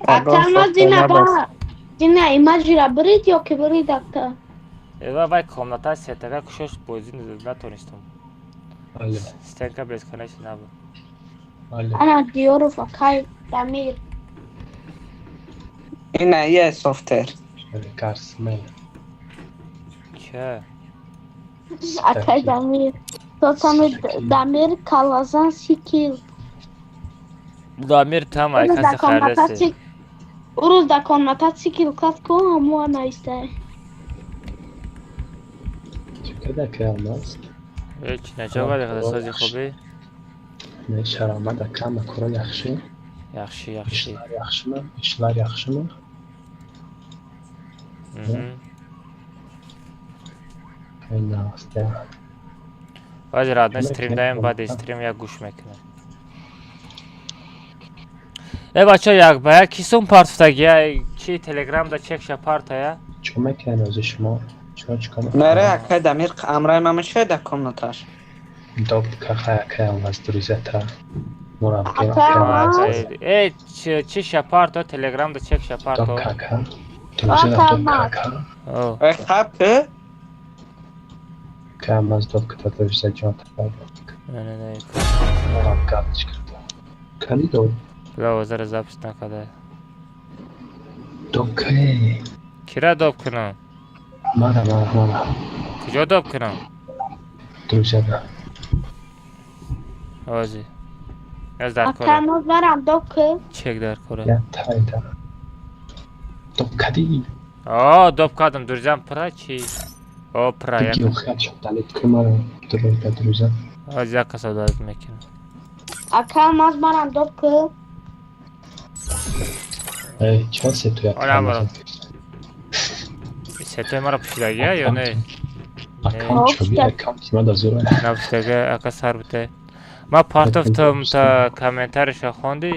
Ака Алмаз, дина ба. Дина имаҷира бирид ё ки бирид акта? Эва, вай комната сетага кушош, бозӣ натонистам. Алло. Стенка бесконечный набуд. Алло. Ана Диёров, акай Дамир. Ина е софтер. Карсмен. Че? Акай Дамир. Тотами Дамир Калазан сикил. Дамир там ай Урӯз каси дар комната хайраси. Урӯз дар комната сикил кат ку ҳамоа наистай. Чӣ када ки Алмаз? Ҳеч наҷо, вале сози хубӣ? Не, шаромад ака, кора яхши? Яхши, яхши. Ishlar yaxshimi? Ishlar yaxshimi? Мгм. Хеле. Баъди родной стрим даем, баъди стрим як гӯш мекунем. Э, бачаҳо, як ба як кисум партофтагия, чи телеграмда чекша партая? Чӣ мекунед ози шумо? Шумо чӣ кор Мере акай Дамир амрай ма мешавад дар комнаташ. Доб каха акай Алмаз друзьята. Мурам ки Ака Алмаз. Э, чи шапарто, телеграмда чек шапарто. Доб кака. Друзья Ака доб Алмаз. кака. О. Э, хаб ки? Ка Алмаз доб ката друзья ҷон та. Не, не, не. Мурам карточка. Кани доб? Бля, зараз запись накарда. Доб кай. Кира доб кунам? Мара, мара, мара. Куҷо доб кунам? Друзья да. Ози. Аз дар Ака кора. Алмаз, барам доб ки. Чек дар кора. Я тайда. Доб кади. О, доб кардам, друзьям пра чи? О, пра як. Ки охир шуд ки мара друзья друзья. Ози як каса дад мекунам. Ака Алмаз, барам доб ки. Эй, чӣ се ту як. Оля, мара. Сетои мара пушидагия ё не? Аккаунт чоби аккаунт ма да зура. Напушидагия, ака, сар бите. Ма партофтам, та комментариша хонди?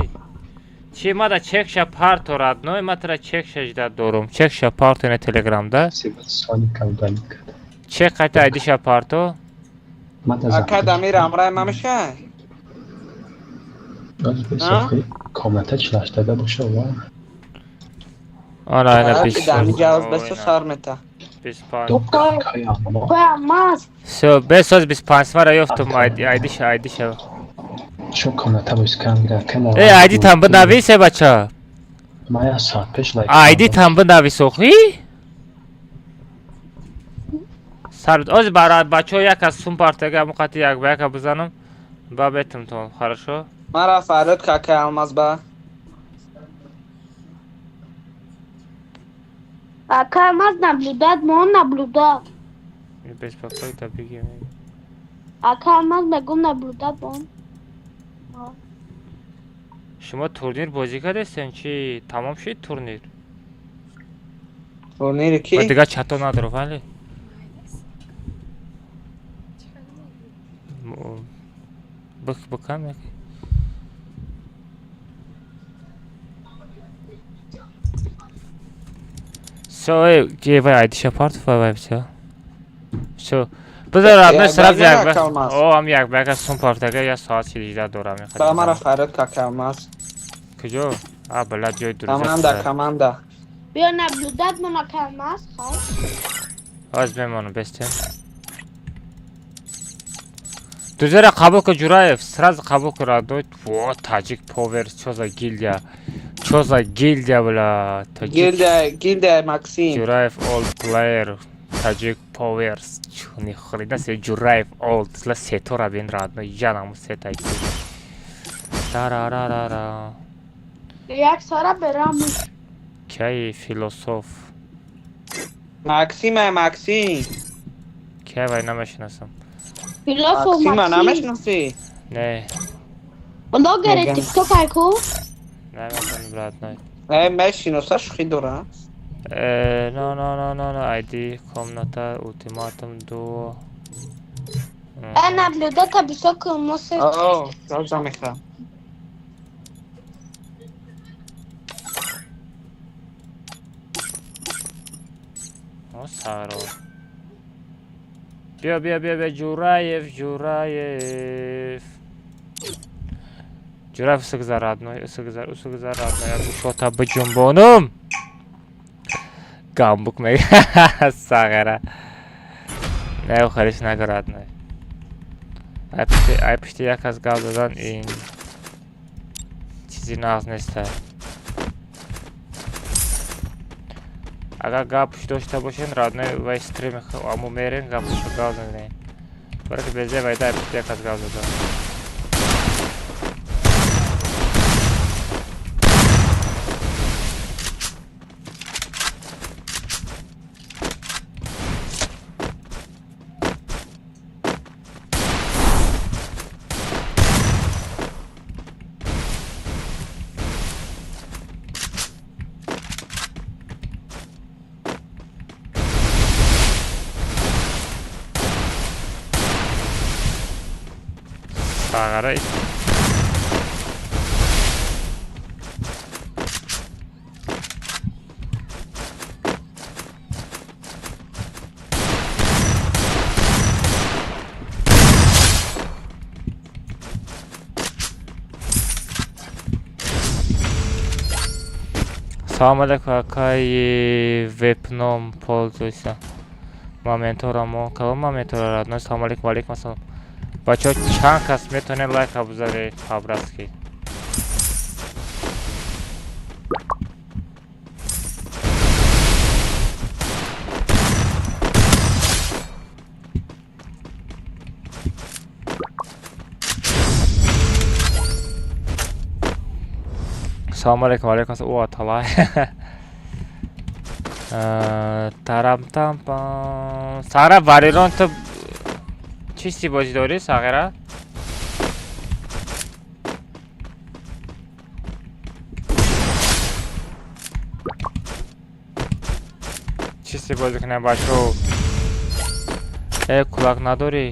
Чи мада чекша парто, родной, ма тара чекша ждать дорум. Чекша парто на телеграмда. Соника удалить кард. Чек қайта айдиша парто. Ака Дамир амрай ма мешавад? Оз бесохи комната чилаштага боша ва. Ана, ана Ака 20. Дамир ҷавоз бесо сар мета. 25. Доб какай Алмаз. Акай Алмаз. Всё, бесоз 25 мара ёфтум айдиша, айдиша. Чо комната боис кам гира кама. Э, айди там бинавис, э, бача. Ма я соат пеш лайк. Айди там бинавис, охи? Сар оз бара бачаҳо як аз сум партага муқати як ба яка бизанам. Ба бетум тон, хорошо? Мара фарёд ка акай Алмаз ба. Ака Алмаз, наблюдать мон, наблюдать. Не беспокой, та беги. Ака Алмаз, мегум наблюдать мон. Шумо турнир бозӣ кардастен, чи тамом шид турнир? Турнири ки? Ва дигар чато надорам, вале. Бик бикам як. Всё, эй, ки вай айдиша парт, вай вай, всё. Всё. Бизор, Як одной ба сразу як як ба. Алмаз. О, ам як ба яка сум партага, я соат 16 дорам. Ба мара фарёд ка акай Алмаз. Куҷо? А, бля, ҷои друзья. Команда, команда. Биё наблюдать мон, ака Алмаз, хай. Аз мемонам, бестем. Друзья, қабул ка, Ҷураев, сразу қабул ка, родной. Во, таҷик повер, чё за гильдия? Чё за гильдия, бля? Таҷик Гильдия, гильдия Максим. Ҷураев all player, таҷик. Поверс чуни хрена себе, Ҷураев Олд ла сетора бин, родной, ҷанаму сетай. Тарарарара. Як сара берам. Кай философ? Максима, Максим. Кай вай, намешинасам. Философ. Максима Максим. намешинаси? Не. Блогери Мегам. Тикток айку. Наметонам, родной. Э, мешиноса, шӯхӣ дора. No, no, no, no, no, ID, комната, ультиматум, дуо. Е, наблюдата високо му се. О, роза меха. О, Саро. Биё, биё, биё, биё, Ҷураев, Ҷураев. Ҷураев, усугзар, родной, усугзар, усугзар, родной, я гушота биҷунбонум. Гамбук мега, сағара. Не, охириш нагу, родной. Ай пушти як аз гап задан ин чизи нағз неста. Агар гапш дошта бошен, родной, вай стрим аму мерен, гапшо гап занем. Бараки безе вайда ай пушти як аз гап задан. Сағара. Салом алейкум, акай, вепном пользуйся. Моментора мо калом моментора, родной. Салом алейкум, валейкум ассалом. Бачаҳо, чанд кас метавонед лайка бизаред по-братски? Салому алейкум, алейкум ассалом. О, талай. Тарам там пам. Сара варирон, ту чисти бозӣ дорӣ, Сағира? Чисти бозӣ кунем, бачаҳо. Э, кулак надорӣ?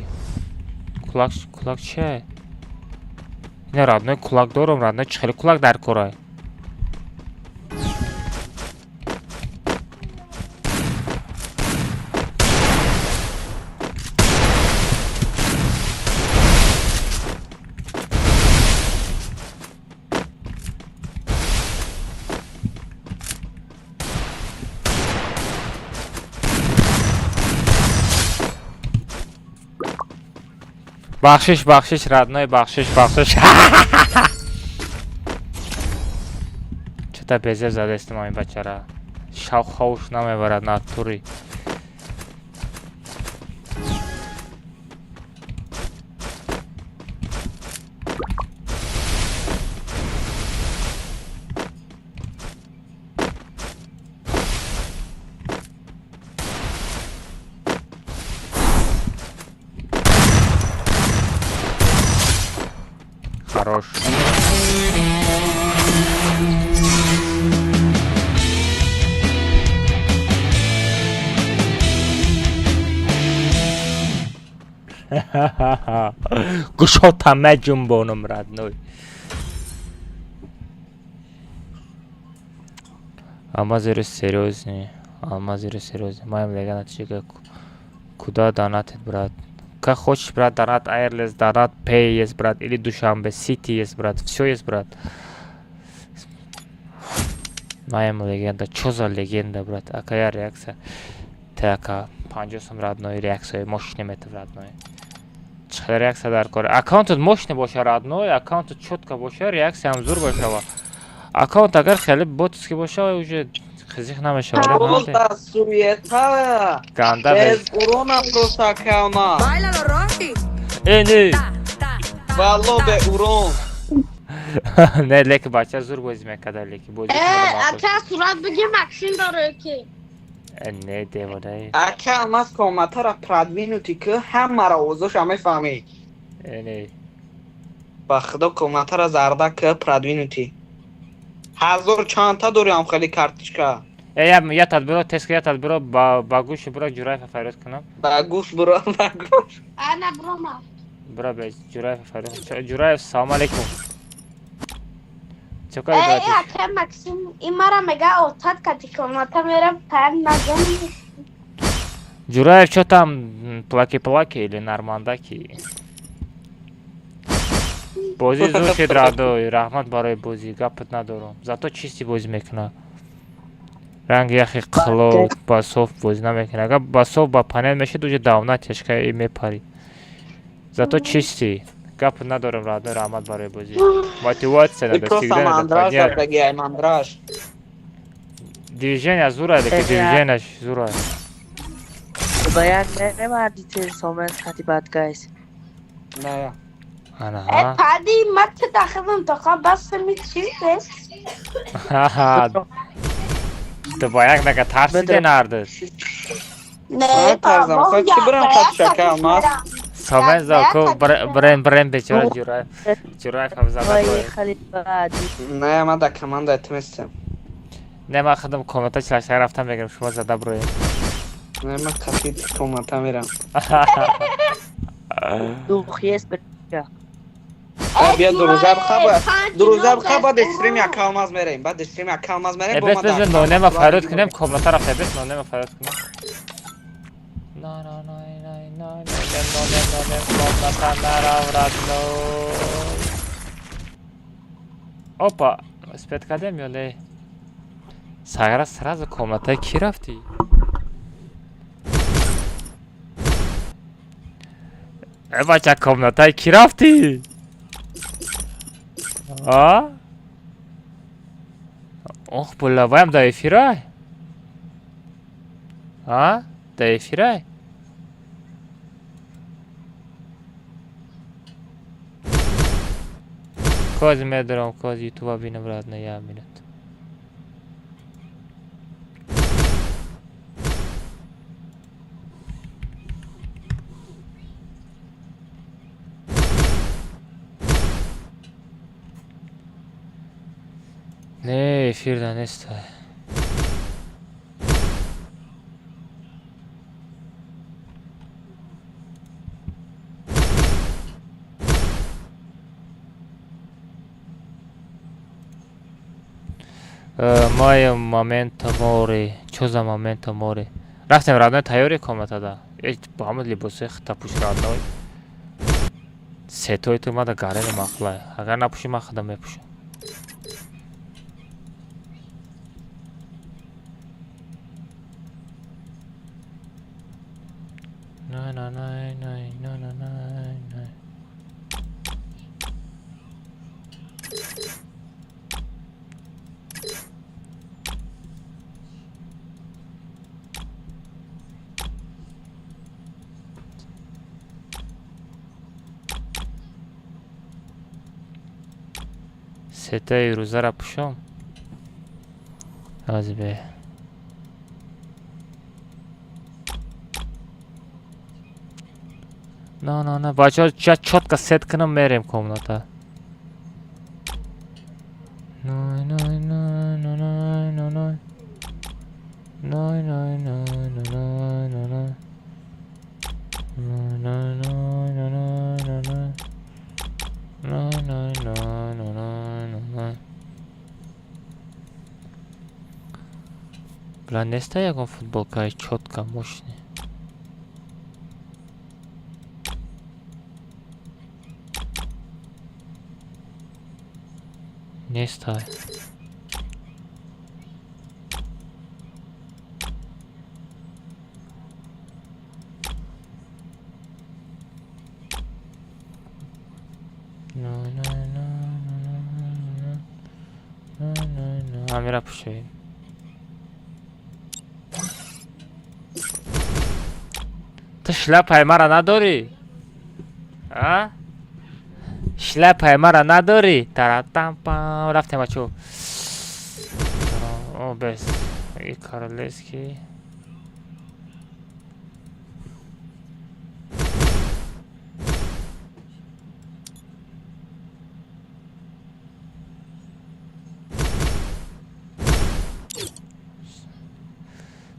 Кулак, кулак чие? Не, родной, кулак дорум, родной, чӣ хеле кулак дар корай? Бахшиш, бахшиш, родной, бахшиш, бахшиш. Чата безеб задестим ами бачара. Шав ховуш намебарад натури. Хорош. Гушота меҷунбонум, родной. Алмазиро серьёзный. Алмазиро серьёзный. Моям легенда чига. Куда донатит, брат? Как хочешь, брат, донат Айрлес, донат Пэй есть, брат, или Душанбе, Сити есть, брат, все есть, брат. Моям легенда, чё за легенда, брат? А какая реакция? Так, 50 сум, родной, реакция, мощный метод, родной. Чӣ реакция дар кор? Аккаунтат мощный боша, родной, аккаунтат чётко боша, реаксияам зур бошава. Аккаунт агар хеле ботский боша, уже Қизиқ намешавад. Просто суета. Ганда без урона просто акалма. Э, не. Валло бе урон. Не, леки бача зур бозӣ мекарда, леки бозӣ. Э, ака сурат биги Максим дорад ки. Э, не, девонаи. Ака алмаз комнатара продвинутый ки ҳамаро овозоша мефаҳмӣ. Э, не. Ба худо комнатара зарда ки продвинутый. Ҳазор чандта дори ам хели карточка. Э, я тадбиро тест, я тадбиро ба гӯш бро Ҷураева фарёд кунам. Ба гӯш бро, ба гӯш. Ана брома. Бро бе Ҷураева фарёд. Ҷураев, салом алейкум. Чӣ кор Э, братиш? ака Максим имара мега отат кати комната мерам пан назан. Ҷураев, чё там плаки-плаки или нормандаки? Бозӣ зур шид, радой. Раҳмат барои бозӣ, гапат надорам. Зато чисти бозӣ мекунад. Ранги яхи қило ба соф бозӣ намекунад. Агар ба соф ба панел мешид, уже давна тешка мепарид. Зато чисти. Гап надорам, родной, раҳмат барои бозӣ. Мотивация И надо, просто всегда надо мандраж поднять. задаги, ай мандраж. Движение зура, леки движение зура. Баян немардите сомен хати бад гайс. Не. Ана. Э, пади ма ту дахилам тоқа бас ми чиз. Ха. Ту бояк мега тарсиде нардис. Не, тарзам. баба, Хоч чи брам катчака алмаз? Сомен за ку брем брем бечора Ҷураев. Ҷураев ҳам зада Вай бояд. хали бади. Не, ма да команда тиместем. Не, ман худам комната чилашта рафтам мегирам, шумо зада броед. Не, ма кати комната мерам. Духиес бля. Бия дуруза бха, дуруза бха, баъд стрим як алмаз мерем. Баъд стрим як алмаз мерем. Э, бес бес нонема фарёд кунем, комната рафта, бес нонема фарёд кунем. На на на на на нонем нонем нонем комната нарав родной. Опа, успеть кардем ё не? Сагара сразу комнатаи кӣ рафтӣ? Э, бача, комнатаи кӣ рафтӣ? А? Ох, була, ваям да эфирай? А? Да эфирай? Коз медорам, коз ютуба бинам, родной, я минут. Не, эфирда неста. Май момента море. Чё за момента море? Рафтем, родной, тайёри комнатада. Э, бо ҳамон либосои хита пӯш, родной. Сетои ту мада гарени мақлай. Агар напӯшӣ, ман худам мепӯшам. На на на на на на на на. Сетаи рӯзара пӯшом. Аз бе. На на на, бачаҳо, ча чётко сет кунам, мерем комната. Най най най най най най най. Най най най най най най. Най най най най най най. Най най най най най най най. Бля, неста ягон футболкаи чётко, мощный. Нестай. На на на на на на на на. Амира пӯшоем. Ту шляпаи мара надорӣ? А? Шляпаи мара надорӣ? Таратам-пам. Рафтем, бачо. О, бес. И королевский.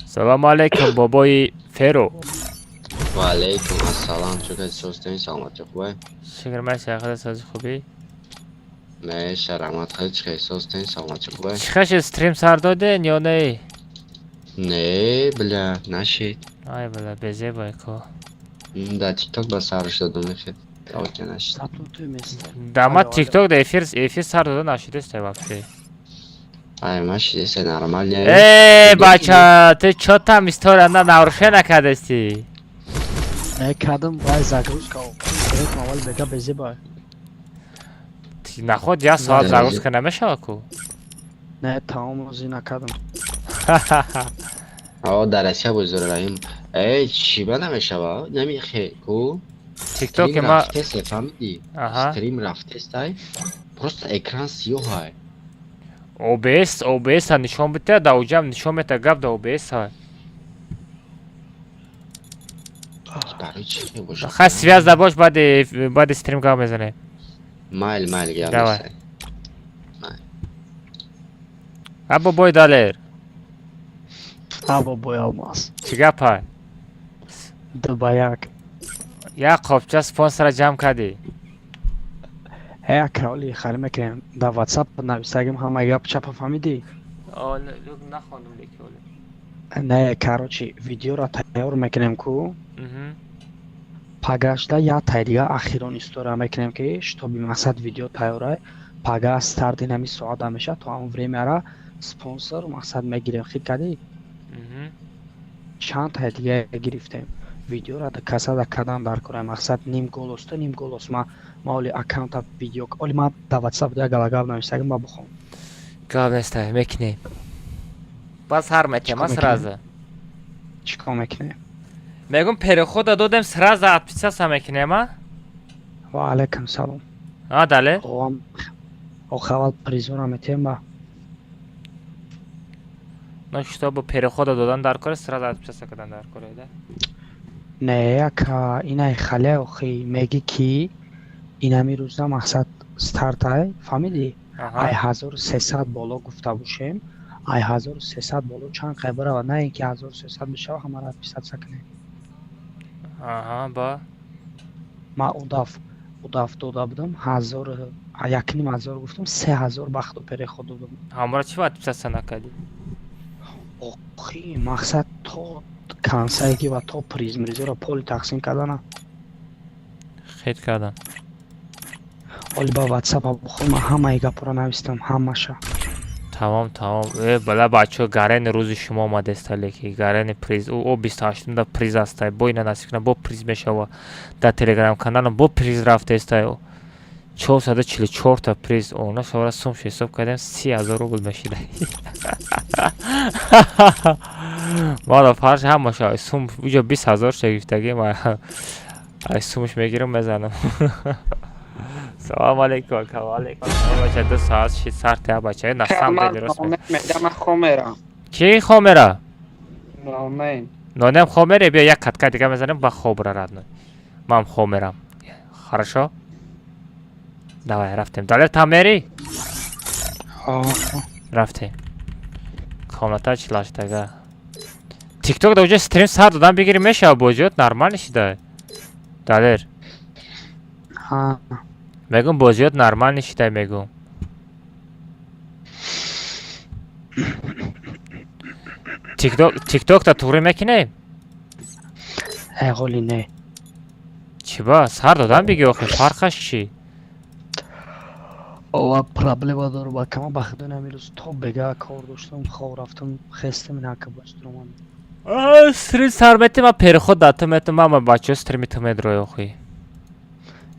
Салому алейкум, бобои Феро. Ва алейкум ассалом. Чӣ каси созтен, саломатӣ хубай? Шукр, ман шахда сози хубӣ. Не, шарамат хеле чӣ каси созтен, саломатӣ хубай? Чӣ хаши стрим сар доден ё не? Не, бля, нашид. Ай, бля, безебай ко. Да, TikTok ба сарш додум хе. Окей, нашид. Да ма TikTok да эфир сар дода нашидестай вообще. Ай, машидестай нормально. Э, бача, ты чё там история на нарушение накардести? Не кардам, вай загрузка. Аввал бега безебай. Наход як соат загрузка намешава ку? Не, тамом озӣ накардам. О, дар Россия бузур раҳим. Э, чӣ ба намешава? Намихе ку? TikTok ма рафтестай, фаҳмидӣ? Стрим рафтестай. Просто экран сиёҳай. OBS, OBS нишон бите, да уҷам нишон мета гап да OBS ҳай. Барои чӣ бошад? Хай связь да бош, баъди стрим гап мезанем. Майл, майл, гап Давай. нестай. А бобой Далер. А бобой Алмаз. Чӣ гап ҳай? 2 ба 1. Як қопча спонсора ҷамъ кардӣ. Э, акаоли хари мекунем. Дар WhatsApp нависагим ҳама гап чапа фаҳмидӣ? Нахондум леки оле. Не, короче, видеоро тайёр мекунем ку. Пагашда як тай дига ахирон история мекунем ки чтобы мақсад видео тайёрай. Пага старт инами соата меша, то ҳамон времяра спонсор мақсад мегирем. Хит кардӣ? Чанд тай дига гирифтем. Видеоро да касада кардан дар кора мақсад ним голоста ним голос ма оли аккаунта видео оли ма дар WhatsApp як галагап нависагим ба бухон. Гап нестай, мекунем. Бас ҳар метем, а сразу. Чӣ кор мекунем? Мегум перехода додем сразу отписаться мекунем, а? Ва алайкум салом. А, дале? Охи аввал призора метем ба. Ну, чтобы перехода додан дар кора, сразу отписаться кардан дар кора, да? Не, ака, инай хале охи меги ки инами рӯза мақсад стартай, фаҳмидӣ? Ай 1300 боло гуфта бошем, ай 1300 боло чанд қай барава, на ин ки 1300 мешава ҳамаро отписаться кунем. Аҳа, ба. Ма удаф дода будам, ҳазор 1500 гуфтам, 3000 бахту переход додам. Ҳамора чӣ отписаться накардӣ? Охи мақсад то консае ки ва то призмризоро поли тақсим кардана. Хит кардам. Оли ба WhatsApp бухон, ман ҳамаи гапҳоро навистам, ҳамаша. Тамом, тамом. Э, бала бачо, гарени рӯзи шумо омадеста леки, гарени приз. О, 28 да приз астай. Бо ина насиб кунам, бо приз мешава. Дар Телеграм каналам бо приз рафтестай. 444 та приз. Она шавара сум ҳисоб кардем, 30 000 рубл мешида. Мара фарш ҳамаша сум уҷо 20 000 ша гирифтагӣ ма ай сумш мегирам мезанам. Салом алейкум, ака, ва алейкум. Бача 2 соат шид сар тя бача, на самом деле рост. Мегам хомера. Ки хомера? Нонейм. Нонем хомере, биё як катка дига мезанем ба хобра родной. Ман хомерам. Хорошо? Давай, рафтем. Далер там мери? Рафтем. Комната чилаштага. TikTok да уже стрим сар додан бигирим мешава бозиёт нормально шида. Далер. Ҳа. Мегум бозиёт нормально шида мегум. TikTok да туғри мекунем? Э, ҳоли не. Чӣ ба? Сар додан биги охи, фарқаш чӣ? Ова проблема дорам, акама ба худо намирӯз то бега кор доштам, хоб рафтам, хестам инака бошдроман. Стрим сар метем, ма переход да ту метем, мама бачо стрими ту медрой охи.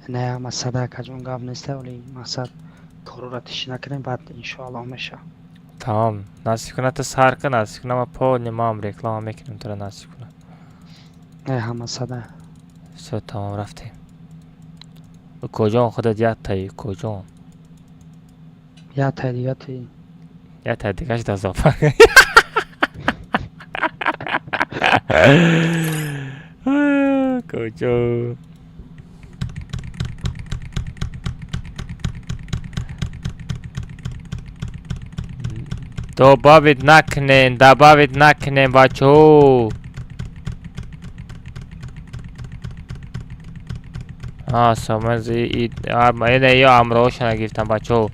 Не, ама сада акаҷон гап неста, оли мақсад корора тиши накунем, баъд иншоаллоҳ меша. Тамом, насиб куна ту сар кун, насиб куна ма полни мам реклама мекунем тура насиб куна. Не, ҳама сада. Всё, тамом, рафтем. Куҷон худат яктаи, куҷон? Яктай дига ти. Яктай дигаш дар зоопарк. Куҷо? Добавить накунен, добавить накунен, бачаҳо. А, Сомез ина ё амроҳошона гирифтам, бачаҳо.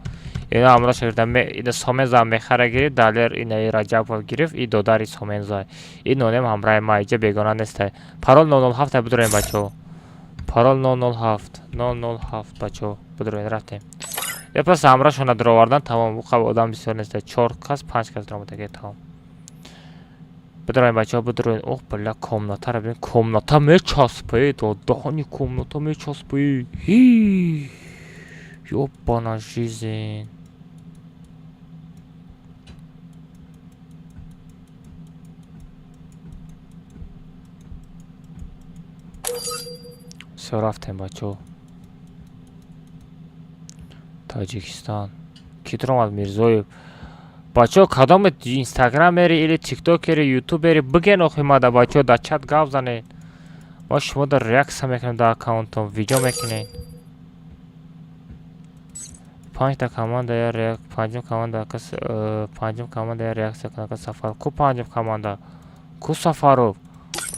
Ино амроҳошона гирифтам. Ина Соменза мехара гирифт, Далер ина Раҷабов гирифт, и додари Соменза. И нонем ҳамраҳи ма, иҷа бегона нестай. Парол 007 бидуроем, бачаҳо. Парол 007, 007, бачаҳо, бидуроем, рафтем. Я просто ҳамроҳшона дуровардан, тамом, уқа одам бисёр нестай. Чор кас, панҷ кас дуромадаги, тамом. Бидуроем, бачаҳо, бидуроем. Ох, бля, комнатаро бибин, комната мечаспе, додаҳани комната мечаспе. Ёбана жизнь. Всё, рафтем, бачаҳо. Тоҷикистон. Ки дуромад? Мирзоев. Бачаҳо, кадоме инстаграмери или тиктокери, ютубери, биген охи мада, бачаҳо, дар чат гап занед. Мо шумо дар реаксия мекунем дар аккаунтон, видео мекунем. Панҷта команда я реак, панҷум команда кас, панҷум команда я реаксия кунад кас Сафаров. Ку панҷум команда? Ку Сафаров?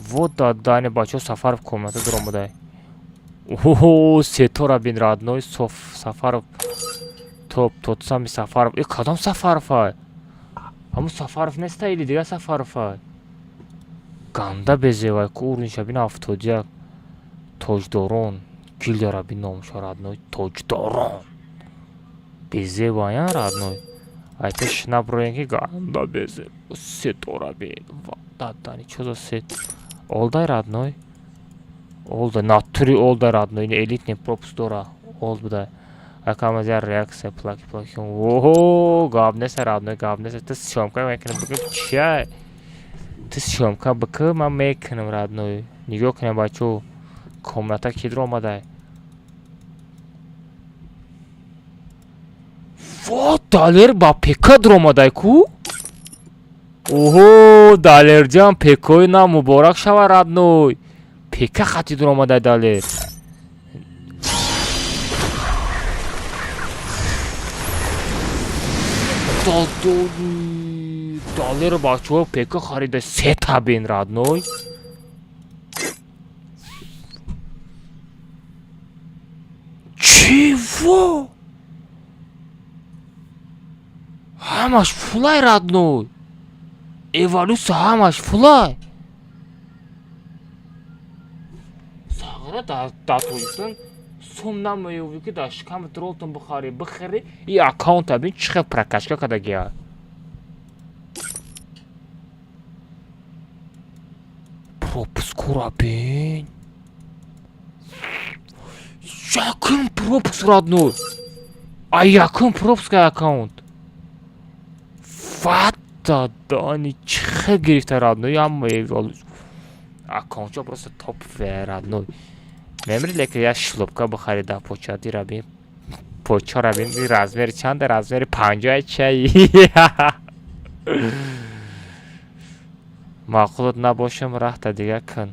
Вот дадани, бачаҳо, Сафаров комната дуромадай. Оҳо, сетора бин, родной, соф Сафаров. Топ, тот самый Сафаров. Э, кадом Сафаров ай? Ҳамун Сафаров неста или дигар Сафаров ай? Ганда безевай, ку уровеньша бин 71. Тоҷдорон, гилдияра бин номша, родной, тоҷдорон. Безевая, родной. Ай пеш наброем ки ганда безев. Сетора бин. Дадани, чо за сет? Олдай, родной. Олдай, натури олдай, родной, элитный пропуск дора. Олд будай. Акамаз я реакция плаки плаки. Ого, гап нест, родной, гап нест. Ту съёмка мекунем, бигӯ чия? Ту съёмка бикӯ, ман мекунам, родной. Нигоҳ кунем, бачаҳо. Комната ки дуромадай? Во, Далер ба ПК дуромадай ку? Оҳо, Далерҷан, ПКои на муборак шава, родной. ПК хати дуромадай Далер. Дадони Далер, бачаҳо, ПК харида, сета бин, родной. Чего? Ҳамаш фулай, родной. Эволюция ҳамаш фулай. Сағира дар Тоҷикистон сум намеёвӣ ки дар шиками тролтон бихарӣ, бихарӣ и аккаунта бин чӣ хел прокачка кардагия. Пропускура бин. Якум пропуск, родной. А якум пропуск аккаунт. Вата дани чӣ хел гирифта, родной, ҳама аккаунтчо просто топ, родной. Мемри лекин я шлёпка бихари дар поча дира бин. Почара бин, размери чанда? Размери 50 чай. Маъқулот набошам, рахта дига кун.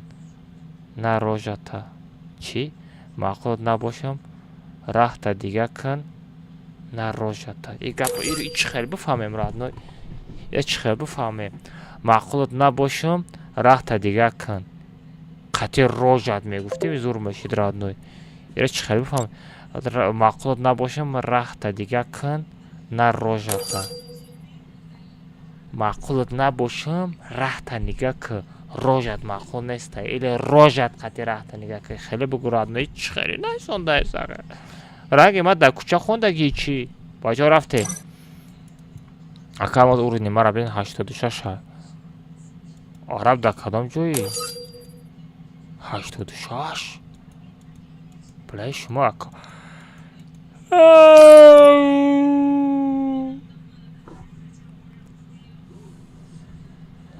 На рожата. Чӣ? Маъқулот набошам, рахта дига кун. На рожата. И гап и чӣ хел бифаҳмем, родной? Я чӣ хел бифаҳмем? Маъқулот набошам, рахта дига кун. Қатъи рожат мегуфтем, зур мешид, родной. Ира чӣ хел бифаҳмем? Маъқулот набошам, рахта дига кун, на рожата. Маъқулот набошам, рахта нига кун. Рожат маъқул неста. Или рожат қатъи рахта нига кун. Хеле бугу, родной, чӣ хеле найсондай сара. Ранги ма дар кӯча хондагӣ чӣ? Бачаҳо, рафтем. Акамаз уровни мара бин 86. Араб дар кадом ҷои? 86. Блай шумо ака.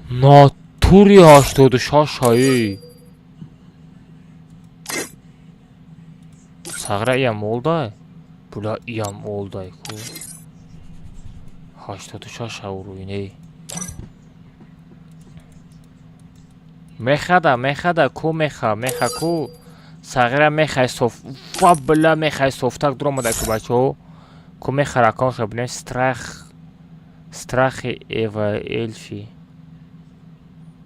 Натури 86 ҳаи. Сағира, иам олдай. Була, иам олдай ку. 86 уровень. Мехада, мехада, ку меха, меха ку. Сағира мехай соф. Ва била, мехай софтак дуромада ку, бачаҳо. Ку меха раконша бинем страх. Страхи Эва Эльфи.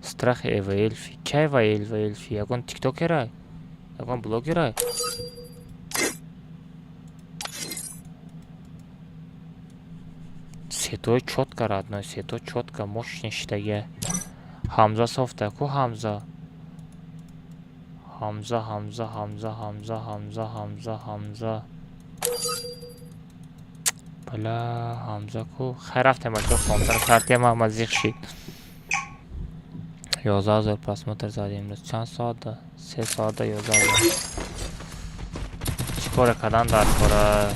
Страхи Эва Эльфи. Кай ва Элва Эльфи? Ягон тиктокерай? Ягон блогерай? Сетои чётко, родной, сето чётко, мощный шитага. Ҳамза софта, ку Ҳамза? Ҳамза, Ҳамза, Ҳамза, Ҳамза, Ҳамза, Ҳамза, Ҳамза. Бала, Ҳамза ку? Хай, рафтем, бачаҳо, хомтар картем, ҳама зиқ шид. 11 000 просмотр задем имрӯз. Чанд соата? 3 соата 11 000. Чӣ коре кардан дар кора?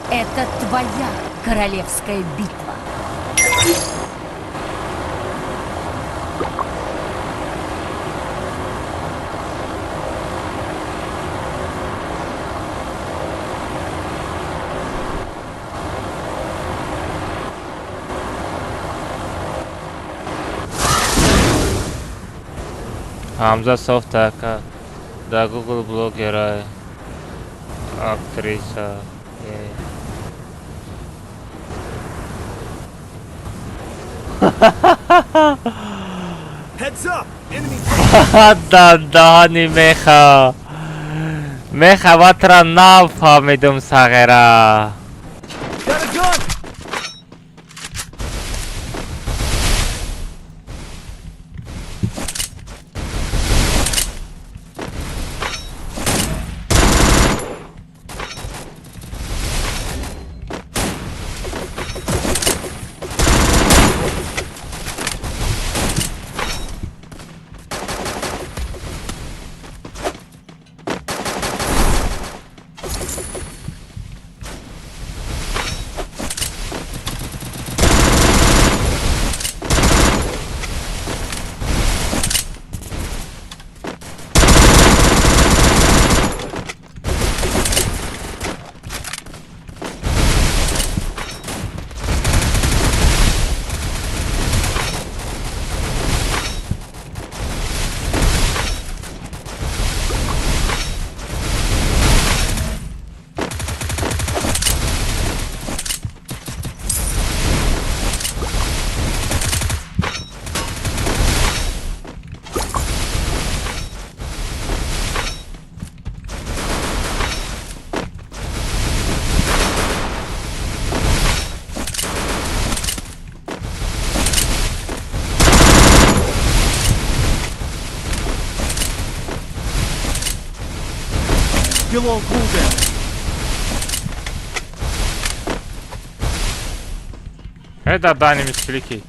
Это твоя королевская битва. Ҳамза софта, ака. Да, Google блогера, актриса. Э. Heads up! Enemy Дандани меха. Меха ватра нафаҳмидум, сағира. Got a gun! Still on cooldown. Это Дани Мисклики.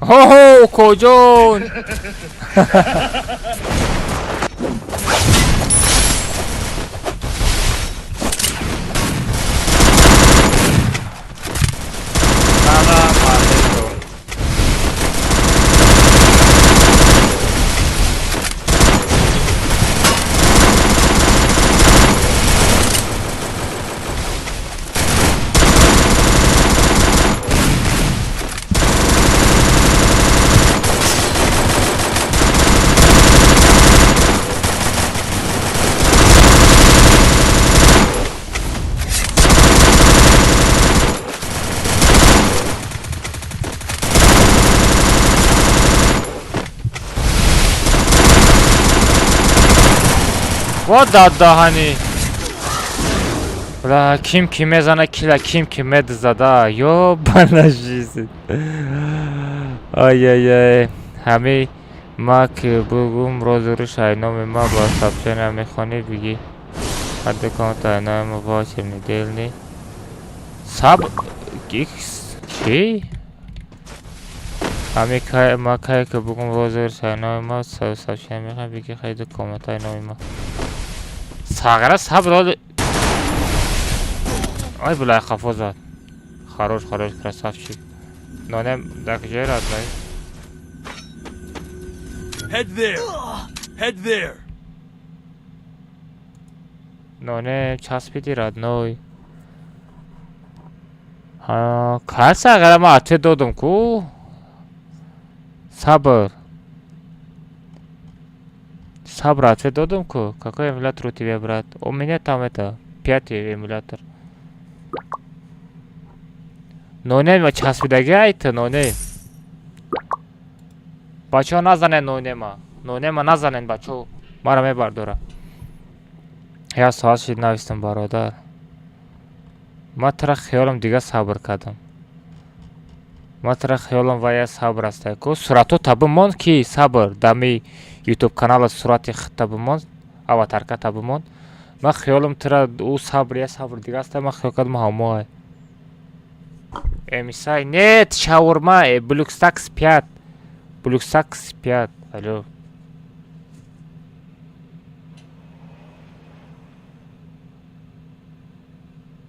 Ҳо, коҷон. Во дадаҳани. Бля, ким ки мезана кила, ким ки медзада. Ёбана жизнь. Ай-яй-яй. Ҳами ма ки бугум розыгрыш айноми ма ба сообщения мехонӣ бигӣ. Ҳадди комната айноми ма восемь недельный. Саб X чӣ? Ҳами кай ма кай ки бугум розыгрыш айноми ма сообщения мехонӣ бигӣ хайди комната айноми ма. Сағира сабр оли. Ай бля, хафо зад. Хорош, хорош, красавчик. Нонем дар куҷои родной? Head there. Head there. Нонем часпиди родной. Ҳа, кай сағира ман ответ додум ку? Сабр. Сабр ответ додум ку? Какой эмулятор у тебя, брат? У меня там это, пятый эмулятор. Нонем часпидаги айта, нонем. Бачаҳо назанен нонема. Нонема назанен бачаҳо. Мара мебардора. Як соат шид навистам бародар. Ман тара хиёлам дига сабр кардам. Ман тара хиёлам вая сабр аста ку. Суратҳо та бимон ки сабр дами ютуб канала сурати хитта бимон, аватарка та бимон. Ман хиёлам тара ӯ сабр я сабр дига аста, ман хиёл кардам ҳамоай. Эмисай, нет, шаурма, Блюкстакс 5. Блюкстакс 5. Алло.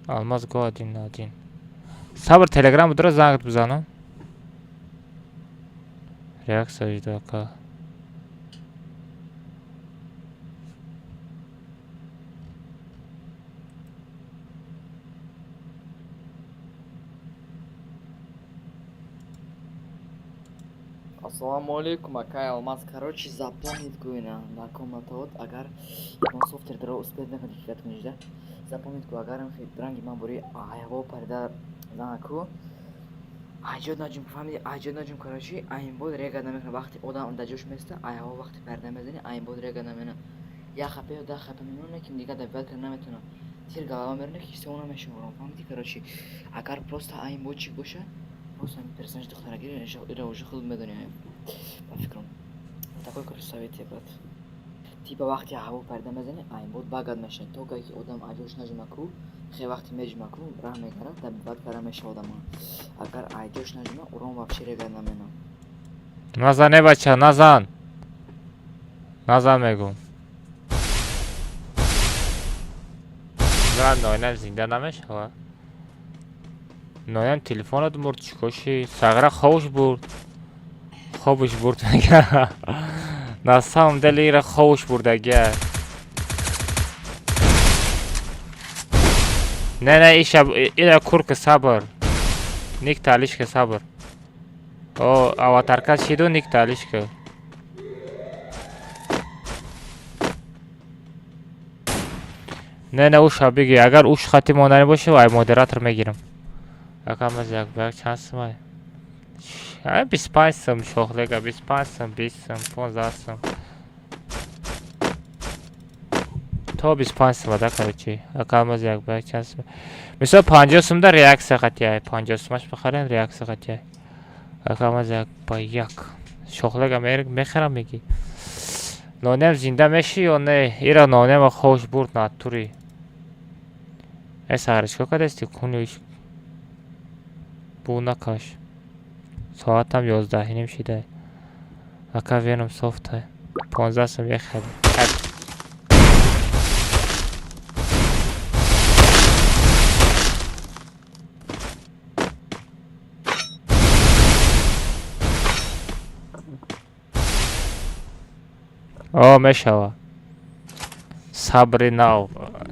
Алмаз го один на один. Сабр телеграм будра занг бизанам. Реакция видеока. Ассаламу алейкум, акай Алмаз. Короче, запомнить куина на комнатаот, агар ягон софтер дара успеть накунӣ ҳикат куниш да. Запомнить ку агар ранги ман бури ҳаво парида занаку. Айҷод наҷум фаҳмиди, айҷод наҷум короче, аймбод рега намекунад. Вақти одам дар ҷош места, ай ҳаво вақти парида мезани, аймбод рега намекунад. Як хапе ё даҳ хапе мемонад, ким дигар добивать карда наметавонад. Тир голова меронад, ки ҳисоб намешавад. Фаҳмиди, короче, агар просто аймбодчик боша, просто персонаж духтарагири ира уже худ медони, ба фикрам. Такой, короче, совет брат. Типа вақти ҳаво парида мезани, аймбод багад мешавад. То гаи ки одам айҷош наҷума ку, хе вақти меҷума ку, раҳ мегарад, добивать карда мешавад одама. Агар айҷош наҷума, урон вообще рега наменад. Назан, э бача, назан. Назан мегум. Зан ноинам зинда намешавад. Ноям телефонат мурд, чӣ коши? Сағира хобш бурд. Хобш бурд мега. На самом деле ира хобш бурдагия. Не, не, иша ира курка сабр. Ник талишка сабр. О, аватарка шиду ник талишка. Не, не, уша биги. Агар уш хати монани боше, ай модератор мегирам. Акам аз як ба як чанд сум ай? Ай 25 сум шохлега, 25 сум, 20 сум, 15 сум. То 25 сум да, короче. Акам аз як ба як чанд сум. Мисол 50 сум да реаксия хати ай. 50 сумаш бихарем реаксия хати ай. Акам аз як ба як. Шохлега мехарам меги. Нонем зинда меши ё не? Ира нонема хош бурд натури. Э сағира чикор кардасти? Куни бу накаш. Соатам 11:30 шида. Ака веном софта. 15 сум ехад. О, мешава. Сабри нав,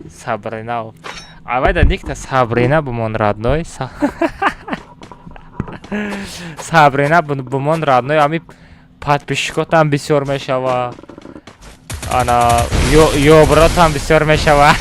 сабри нав. Авайда никта Сабрина бумон родной. Сабрина бумон родной, ами подписчикотам бисёр мешава. Ана ёбротам бисёр мешава.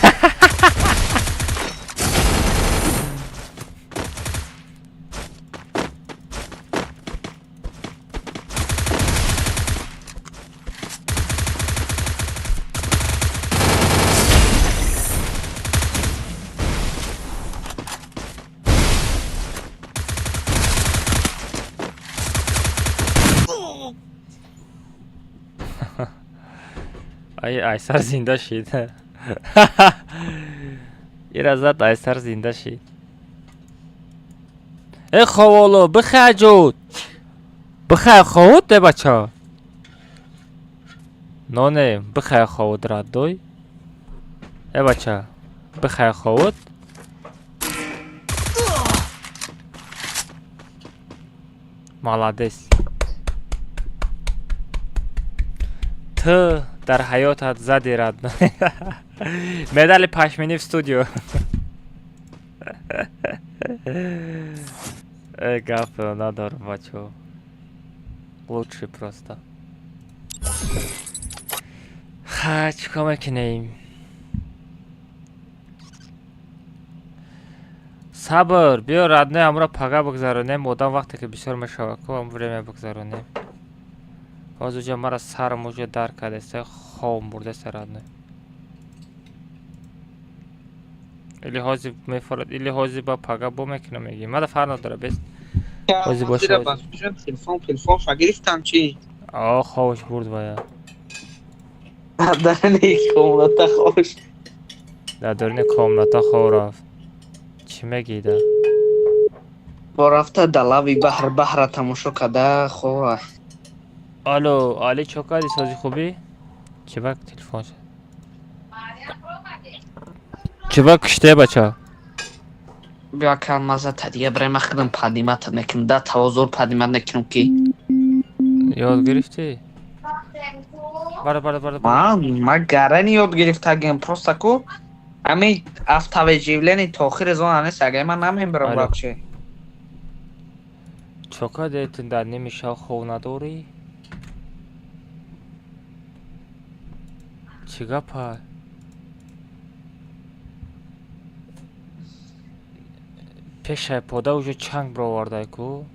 Ай, айсар зинда шид. Ира зад, айсар зинда шид. Э, ховоло, бихай ҷуд. Бихай ховуд, э бача. Ноне, бихай ховуд раддой. Э бача, бихай ховуд. Молодец. Ту дар ҳаётат зади родной. Медали пашминӣ в студио. Э, гап надорам, бачаҳо. Лучший просто. Ха, чӣ кор мекунем? Сабр, биё родной ҳамро пага бигзаронем, одам вақте ки бисёр мешава ку ҳам время бигзаронем. Ҳозир уҷа мара сарам уҷа дар кардеста, хоб бурдеста родной. Или ҳозир мефорад, или ҳозир ба пага бо мекунам мегӣ. Мада фарқ надора, бес. Ҳозир боша. Телефон, телефон ша гирифтам чӣ? О, хобаш бурд вая. Дарни комната хош. Дар даруни комната хоб рафт. Чӣ мегида? Бо рафта да лави баҳр баҳра тамошо када хова. Алло, Али чо кардӣ сози хубӣ? Чӣ ба телефон шуд? Чӣ ба куште бача? Биё кан маза та дига барои ман худам поднимать мекунам. Да тавозур поднимать мекунам ки. Ёд гирифтӣ? Бара бара бара. Ман ман гарани ёд гирифтагиам просто ку ами автовыживление то охири зона нест агар ман намебарам вообще. Чо кардӣ ту дар ними шаб хоб надорӣ? Чӣ гапа? Пешай пода уже чанг бировардай ку?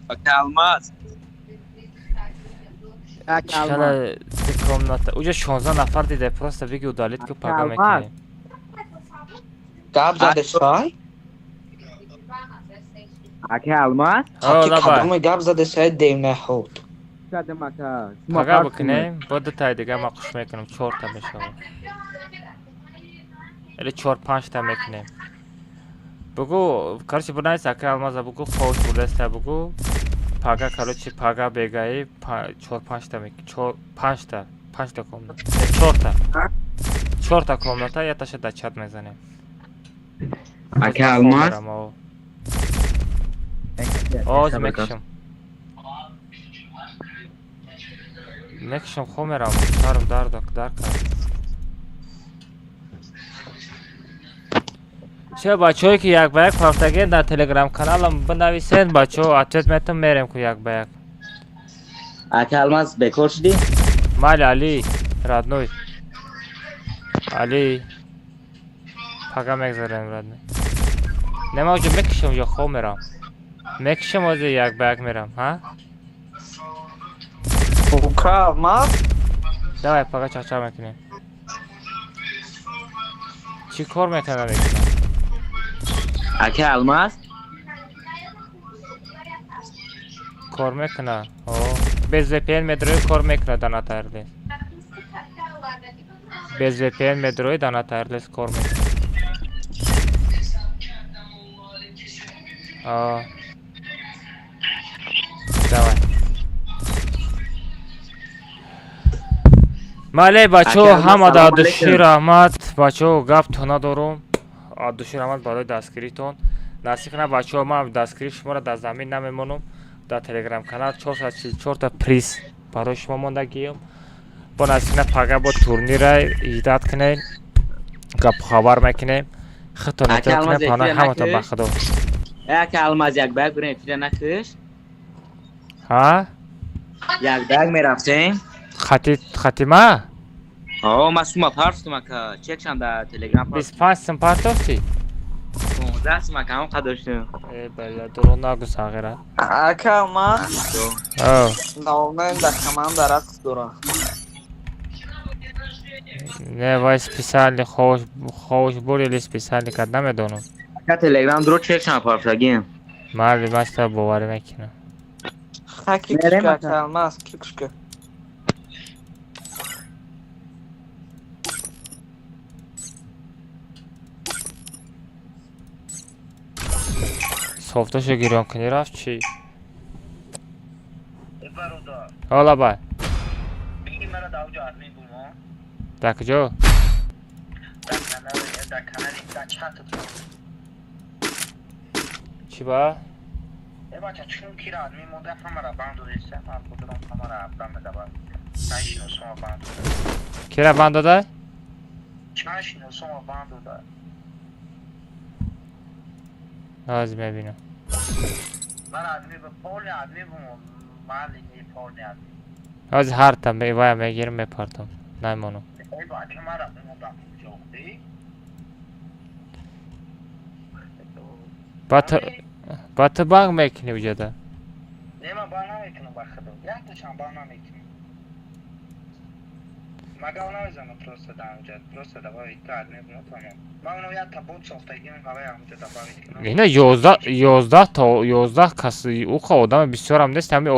Алмаз. Чала комната. Уже 16 нафар дида, просто биги удалить ку пага мекунем. Гап задесай? Ака Алмаз? Кадоме гап задесай девна худ. Кадам ака. Пага бикунем, бо дутай дига ма қуш мекунам, чорта мешавад. Или чор панҷта мекунем. Бугу, короче, бунайс ака Алмаза бугу, хош бурдаста бугу. Пага, короче, пага бегаи, чор панҷта мек, чор панҷта, панҷта комната. Чорта. Чорта комната, я таша да чат мезанем. Ака Алмаз? Оз мекушам. Мекушам, хоб мерам, сарам дард дар кард. Ча бачаҳое ки як ба як рафтагиен дар телеграм каналам бинависен, бачаҳо ответ метам мерем ку як ба як. Ака Алмаз бекор шудӣ? Майли Али, родной. Али. Пага мегзарем родной. Не ма уҷо мекушам, уҷо хоб мерам. Мекушам ҳозир як ба як мерам, ҳа? Ука Алмаз? Давай пага чақчақ мекунем. Чӣ кор метавонам мекунам? Ака Алмаз? Кор мекуна. О, без VPN медрои кор мекуна Данат Airlines. Без VPN медрои Данат Airlines кор мекуна. О. Давай. Мале бачаҳо ҳама дар души раҳмат. Бачаҳо гап то надорум. Души раҳмат барои дастгиритон. Насиб кунад бачаҳо ман дастгирии шуморо дар замин намемонам. Дар телеграм канал 444 та приз барои шумо мондагием. Бо насиб кунад пага бо турнира идат кунем. Гап хабар мекунем. Худтон эҳтиёт кунед, паноҳ ҳаматон ба Худо. Ака Алмаз як ба як бирем эфира накуш. Ҳа? Як ба як мерафтем. Хати хатима? О, ма сума партофтум ака. Чекшам дар телеграм. 25 сум партофтӣ? 15 сум ака, ҳам қадр шудем. Э, бала, дурӯғ нагӯ сағира. Ака Алмаз? О. Наонен дар команда рақс дора. Не, вай специально хош бур или специально кард намедонам. Ака телеграм дурӯғ чекшам партофтагием. Майли, ман шумо боварӣ мекунам. Ха, кикушка, ака Алмаз, кикушка. Софташо гирён кунӣ рафт чӣ? Ҳола бай. Дар куҷо? Чӣ ба? Кира банд дода? Ҳозир мебинам. Ҳозир ҳарта вая мегирам мепартам. Наймонам. Ба ту банк мекунӣ уҷада? Не, ман банк намекунам ба худо. Якташам банк намекунам. Мага намезанам просто дар онҷа. Просто добавить то админ буно тамом. Ман оно якта бот сохтагим ҳавай ҳамҷа добавить кунам. Ина 11 то 11 кас уқа одами бисёрам нест. Ҳами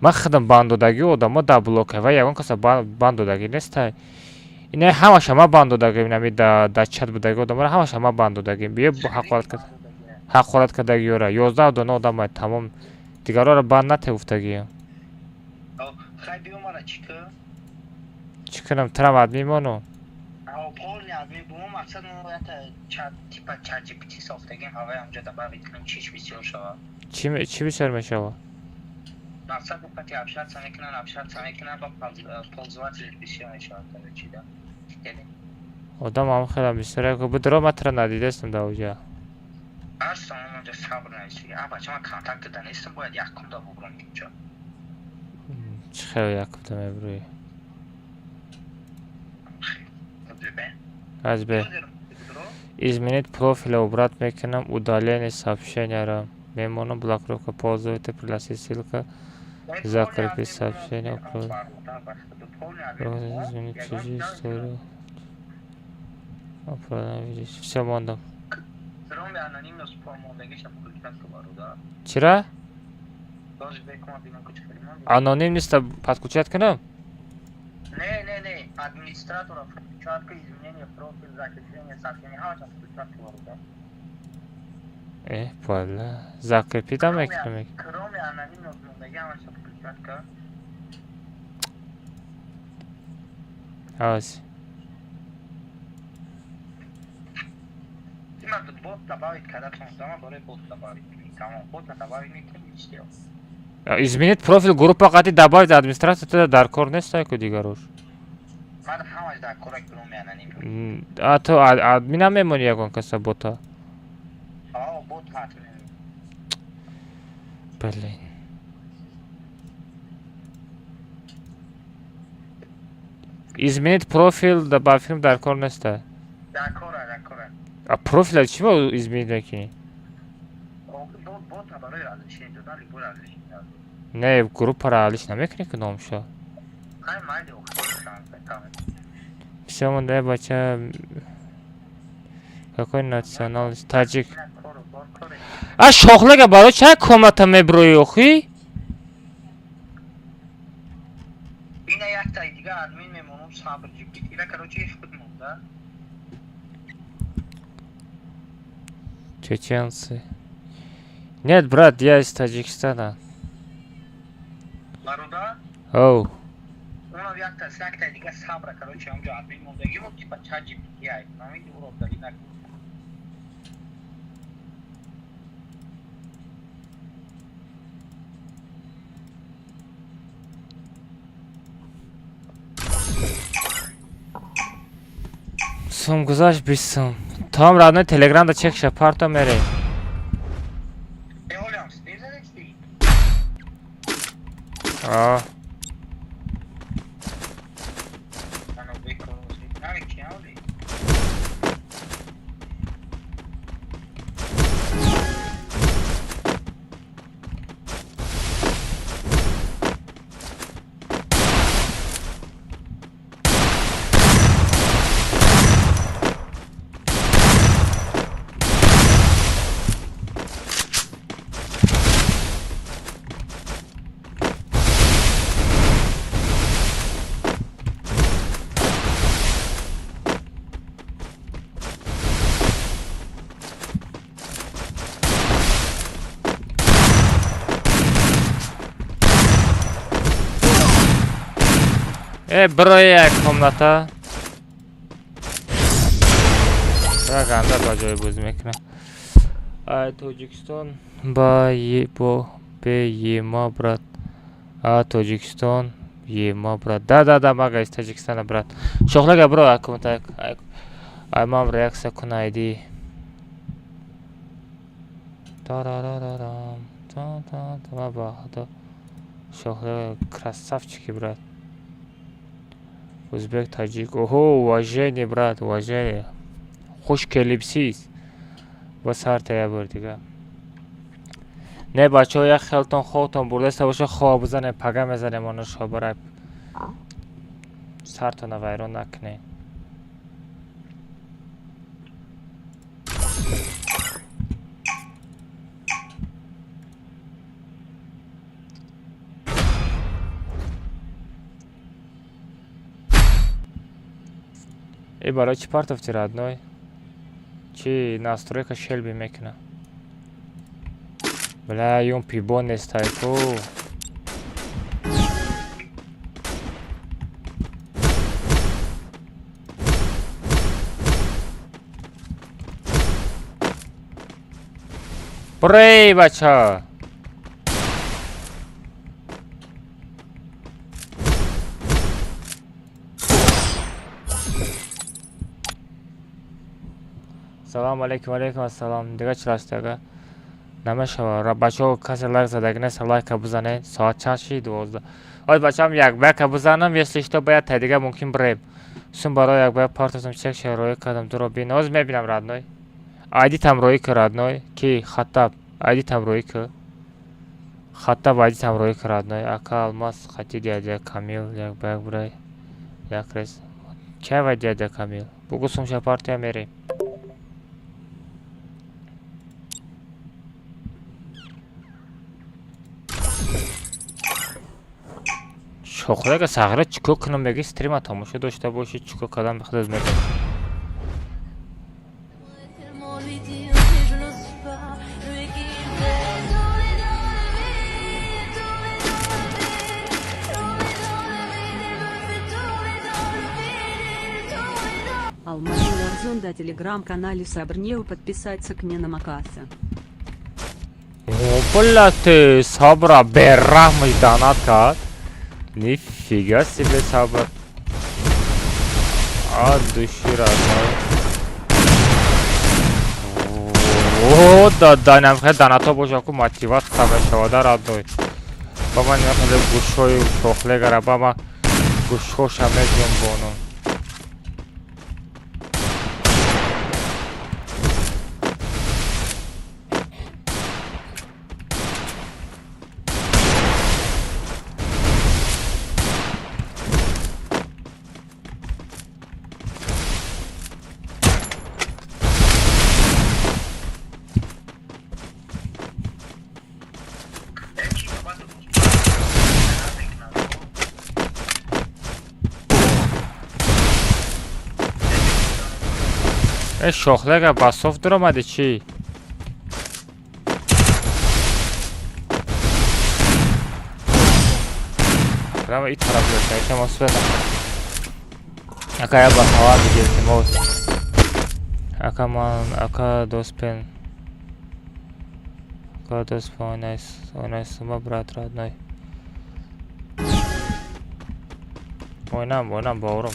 ман худам банд додагӣ одамо дар блока ва ягон каса банд додагӣ нестай. Ина ҳамаша ман банд додагим, инами дар чат будагӣ одаморо ҳамаша ман банд додагим. Биё ҳақорат кард. Ҳақорат кардагиёра 11 дона одамай тамом. Дигарора банд натегуфтагиям. Хай биё мара чӣ кун? Чӣ кунам? Трам админ мону? Полный админ бумо мақсад мо якта чат типа чат GPT сохтагим ҳавай ҳамҷа добавить кунем чиш бисёр шава. Чӣ бисёр мешава? Мақсад вақти общаться мекунанд, ба пользователь бисёр мешавад короче да. Одам ҳам хеле бисёр як будро ман тра надидастам дар уҷа. Ҳастам онҷа сабр нависӣ. А бача ман контакт да нестам, бояд якум да бубурам инҷо. Чӣ хеле якум да мебурӣ? Аз бе. Изменить профиля убрать мекунам, удаление сообщения мемонам, блокировка пользователя, пригласить ссылка, закрепить сообщение, изменить чужие истории. Всё мондам. Чира? Анонимность подключать кунам? Не, не, не, администратора включатка, изменение профиль, закрепление сообщения, ҳамаша включатка бародар. Бала, закрепида мекунам. Кроме анонимность мондаги ҳамаша включатка. Ҳоз. Ман бот добавить карда тонстам, барои бот добавить кунӣ. Тамом, бот добавить мекунӣ, всё. Изменить профиль группа қати добавить администратор туда дар кор нестай ку дигарош. Ман ҳамаш дар кора кроме аноним. А ту админа мемонӣ ягон каса бота? А, бот админ. Блин. Изменить профиль добавить дар кор нестай. Дар кора, дар кора. А профиля чӣ ба изменить мекунӣ? Бота барои разрешение додан, любой разрешение. Не, группаро алиш намекунӣ ку номша? Хай майли Всё монда бача. Какой национальность? Таджик. А шохлага барои ча комната меброи охи? Ина якта дига админ мемонам сабр GPT. Ира короче худ монда. Чеченцы. Нет, брат, я из Таджикистана. Бародар? Оу. Онам якта якта дига сабра короче ҳамҷо админ мондаги мо типа чат GPT ай. Намиди уро дали накун. Сум гузашт 20 сум. Том родной телеграм да чек ша парто мере. А. Брои як комната. Ра ганда ба ҷои бозӣ мекунад. Ай Тоҷикистон ба е бо б ема брат. А Тоҷикистон ема брат. Да да да мага из Таҷикистона брат. Шохлага бро ай комната ай мам реаксия кун айди. Тарарарарам. Та та та ба худо. Шохлага красавчики брат. Узбек, таджик. Ого, уважение, брат, уважение. Хуш келибсиз. Ба сарта я бор дига. Не бачаҳо, як хелтон хобтон бурдаста боша, хоб бизанем, пага мезанем оно шобара. Сартона вайрон накунем. Барои чӣ партофти родной? Чи настройка шелби мекуна? Бля, юн пибон нестай ку. Брей, бача! Салом алейкум, алейкум ассалом. Дига чӣ растага? Намешава. Бачаҳо, касе лайк задаги нест, лайка бизанед. Соат чанд шид? 12. Ой, бачаам, як ба яка бизанам, если что, бояд та дига мумкин бирем. Сум барои як ба як партосам чек ша роӣ кардам, дуро бин. Ҳозир мебинам, родной. Айди там роӣ ки, родной. Ки Хаттаб, айди там роӣ ки. Хаттаб, айди там роӣ ки, родной. Ака Алмаз, хати дядя Камил, як ба як бирай. Як рез. Чай ва дядя Камил? Бугу сумша партия мерем. Шохлага сағира чӣ кор кунам, меги стрима тамошо дошта бошӣ, чӣ кор кардам худат медонӣ. Алмаз Warzone да телеграм-канале Сабрнеу подписаться к не на Макаса. О, бля ты, Сабра, берахмаш донат кард. Нифига себе, Сабр. От души, родной. О, да, да, нам хе донато боша ку мотивация мешава, родной. Ба ман нахеле гӯшҳои шохле гара, ба ман гӯшҳоша меҷунбонам. Шохлега ба софт дуромади чӣ? Прямо и тараф дошта, якам осве Ака я ба ҳава бигиртимоз. Ака ман, ака доспен. Ака доспен, ойнай сума брат родной. Ойнам, ойнам боврум.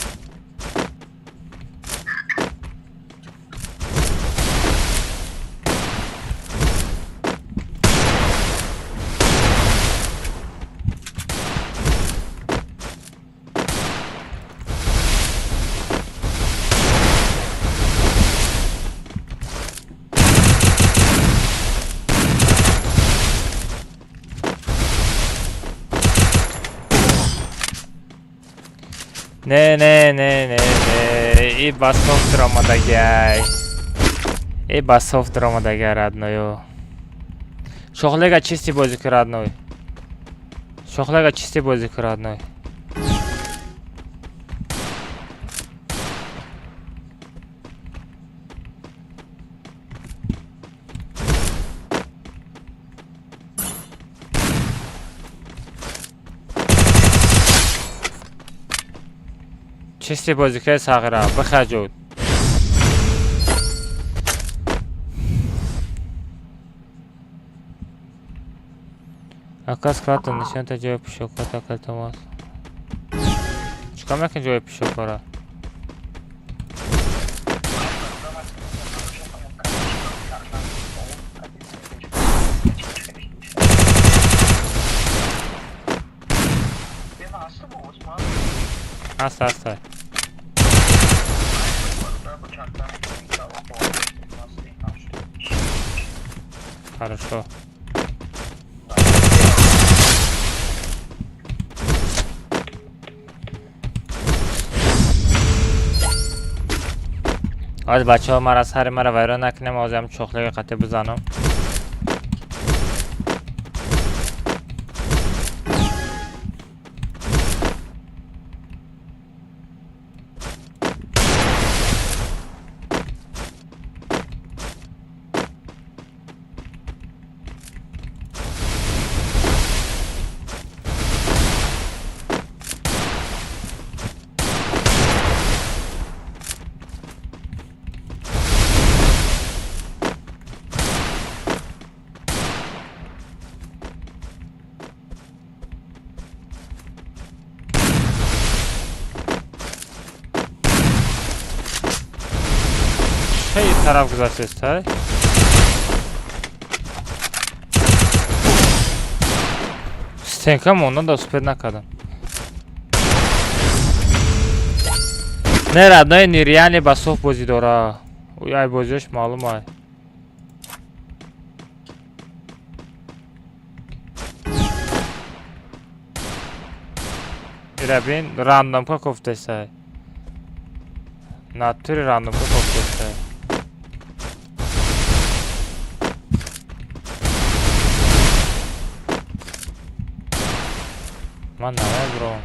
Не, не, не, не, не. И ба софт ромадагай. И ба софт ромадагай, родной. Шохлега чисти бозӣ ки, родной. Шохлега чисти бозӣ ки, родной. Чисти бозикаи сағира, бихаҷуд. Ака склад нишонта ҷои пишокҳо так илтимос. Чикор мекунӣ ҷои пишокҳоро? Ҳаст, ҳаст. Хорошо. Аз бачаҳо мара сари мара вайрон накунем, ҳозирам чохлаги қатӣ бизанам. Тараф гузаштестай? Стенка мондан да успеть накардам. Не, родной, нереальный басов бозӣ дора. Ай бозиёш маълум ай. Ира бин, рандомка кофтесай. Натури рандомка кофтесай. Ман намебурам.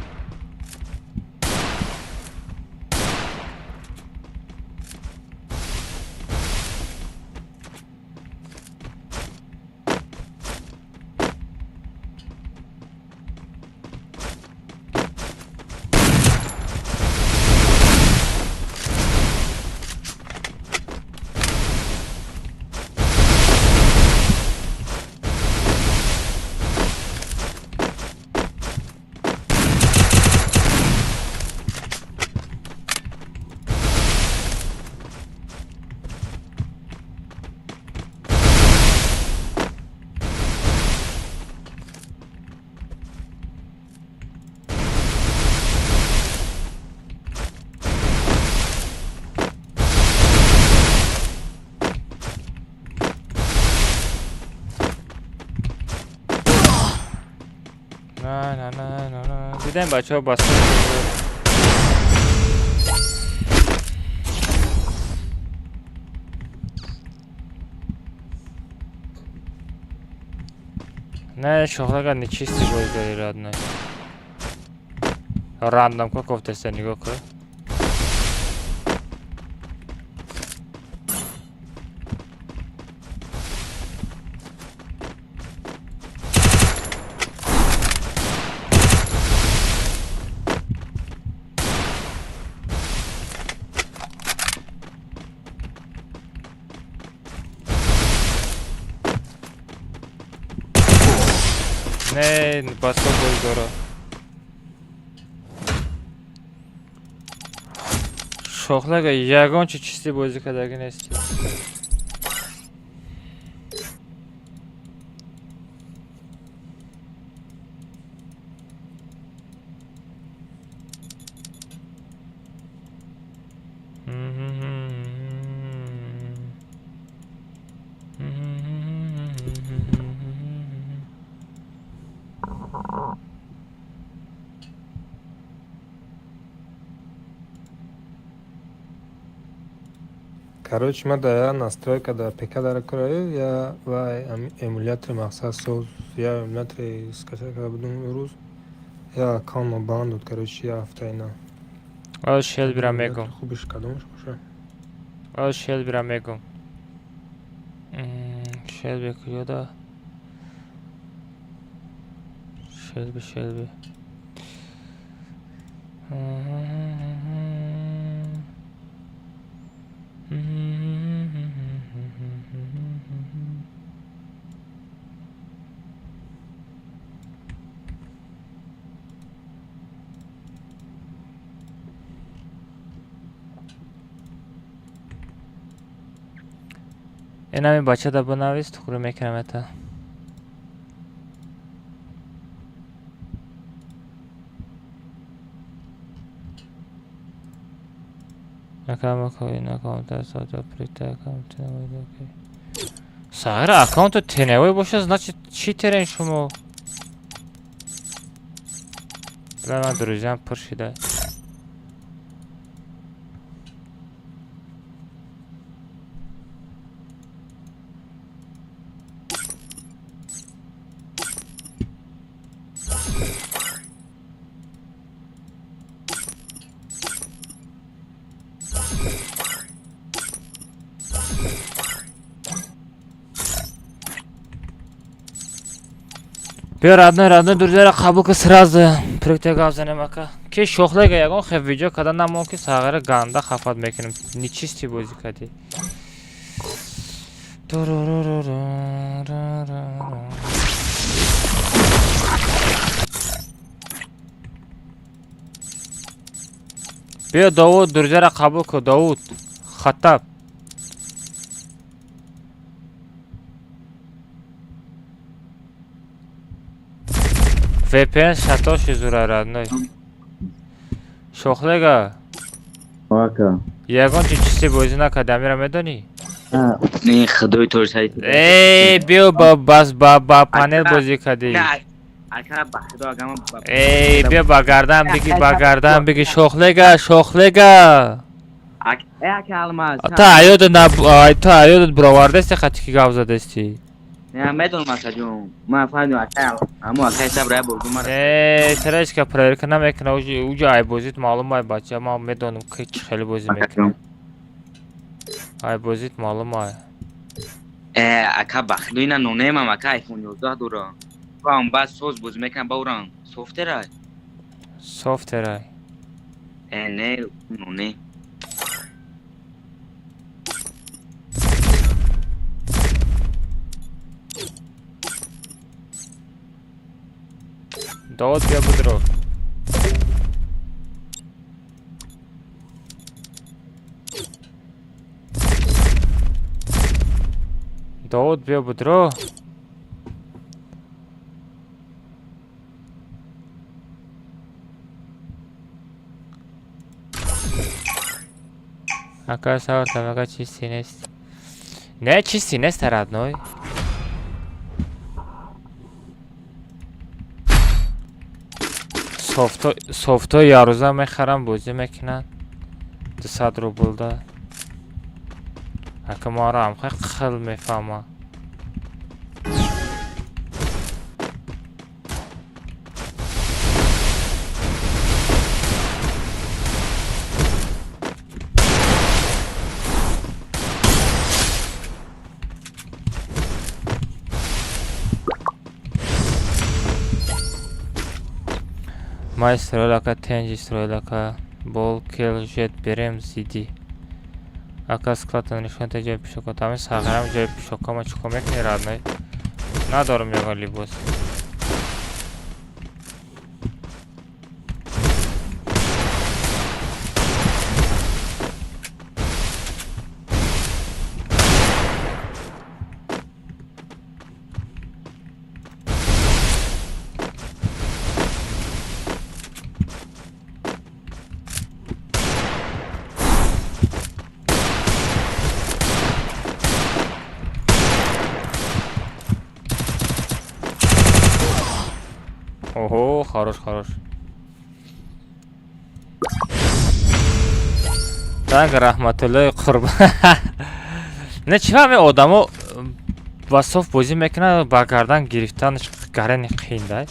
На на на на на. Дидем бачаҳо баста. Не, шохлага нечистый бой дори, родной. Рандом кофтеста нигоҳ кун. Не, баско бой дора. Шохлага ягон чи чисти бозӣ кардагӣ нести. Короче, ма да я настройка да ПК дара кораю, я ва эмулятори мақсад соз, я эмулятори скачать карда будум имрӯз. Я аккаунт ма бан дод, короче, я ҳафтаи нав. Оз шел бира мегум. Хубиш кадомаш боша? Оз шел бира мегум. Шелби куҷода? Шелби, шелби. Инами бачада бинавис, туғри мекунам это. Сағира аккаунту теневой боша, значит читерен шумо. Бля, ман друзьям пур шида. Биё, родной, родной, друзьяро қабул ки, сразу прикте гап занем, ака. Ки шохлега ягон хе видео када намон, ки сағира ганда хафат мекунем. Нечистый бозӣ кардӣ. Биё, Довуд, друзьяро қабул ку, Довуд. Хаттаб. VPN шатоши зура, родной. Шохлега. Ака. Ягон чи чизи бозӣ накарди, амира медонӣ? Не, худои тор сайт. Эй, биё, ба бас ба панел бозӣ кардӣ. Ака, ба худо, ага ман. Эй, биё, ба гардан биги, ба гардан биги, шохлега, шохлега. Ака Алмаз. Та аёдат на, та аёдат бировардасти, хати ки гап задасти. Не, медонам, акаҷон. Ман фаҳмидам, ака, аммо акай сабр я бурду мара. Э, сарашка проверка намекуна, уҷа айбозит маълум ай, бача, ман медонам ки чӣ хеле бозӣ мекунад. Айбозит маълум ай. Э, ака, ба худо, ина нонемам, ака, iPhone 11 дора. Вам баъд соз бозӣ мекунам ба урам. Софтер ай. Софтер ай. Э, не, ноне. Довод, биё, будро. Довод, биё, будро. Ака, савартам, ака, чисти нест. Не, чисти нест, родной. Софто ярӯза мехарам, бозӣ мекунанд. 200 рублда. Ака, маро ҳамхай қил мефаҳма. Май строил, ака, тенҷи строил, ака, бол кел жет берем зиди. Ака, склада нишонта, ҷои пишока. Тами сағирам ҷои пишокама чӣ кор мекунӣ, родной? Надорам ягон либос. Ого, хорош, хорош. Так, раҳматуллои қурбон. Не, чӣ ҳаме одамо ба соф бозӣ мекунад, ба гардан гирифтанаш гарани қиин дай.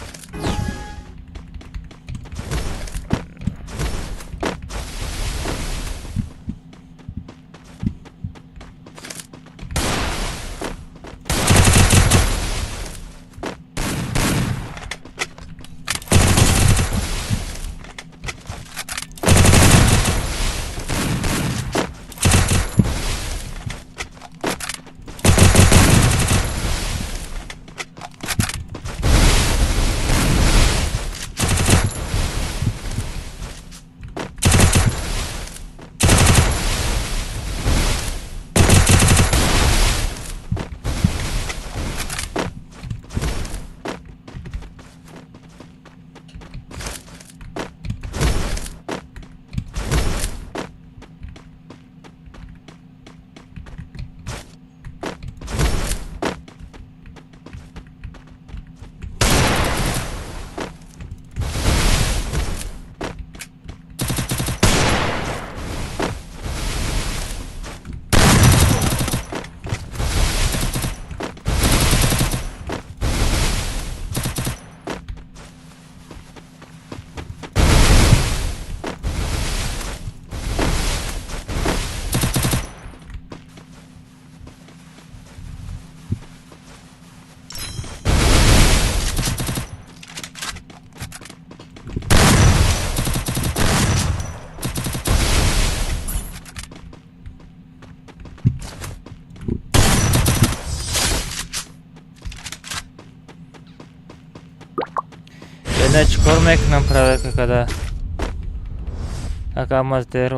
Не, чӣ кор мекунам проверка када? Ака, алмаз дер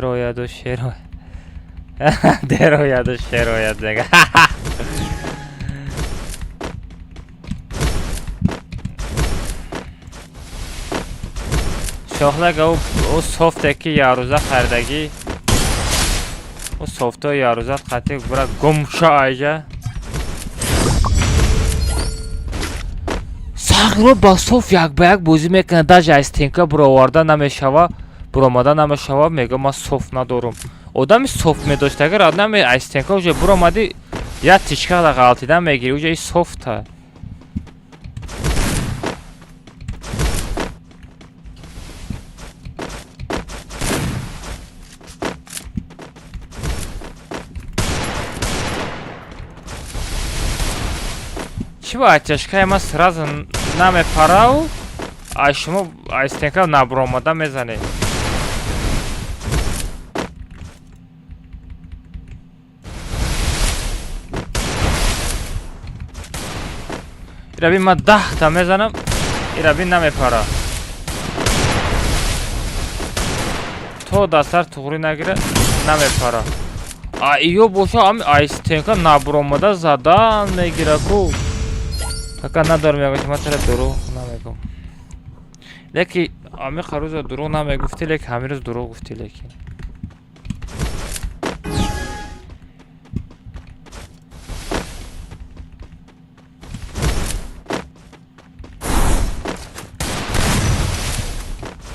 ояду шер дер ояду шер ояд мега. Шохлага, ӯ софте ки ярӯза харидагӣ, ӯ софтои ярӯза қатӣ бура гумша айҷа. Сағиро ба софт як ба як бозӣ мекунад, даже аз стенка буроварда намешава, буромада намешава, мега ман софт надорум. Одами софт медоштага раднаме аз стенка уже буромадӣ, як тичкада ғалтида мегирӣ, уже и софта. Чӣ ба оттяжкаи ман сразу намепарав, а шумо аз стенка набуромада мезанед? Ираби ман 10та мезанам, ираби намепара. То дастар туғрӣ нагира намепара. А иё боша ами аз стенка набуромада задан мегира ку. Ака, надорам ягон, ман тара дурӯғ намегум. Леки ами харӯза дурӯғ намегуфтӣ, леки ҳамин рӯз дурӯғ гуфтӣ лекин.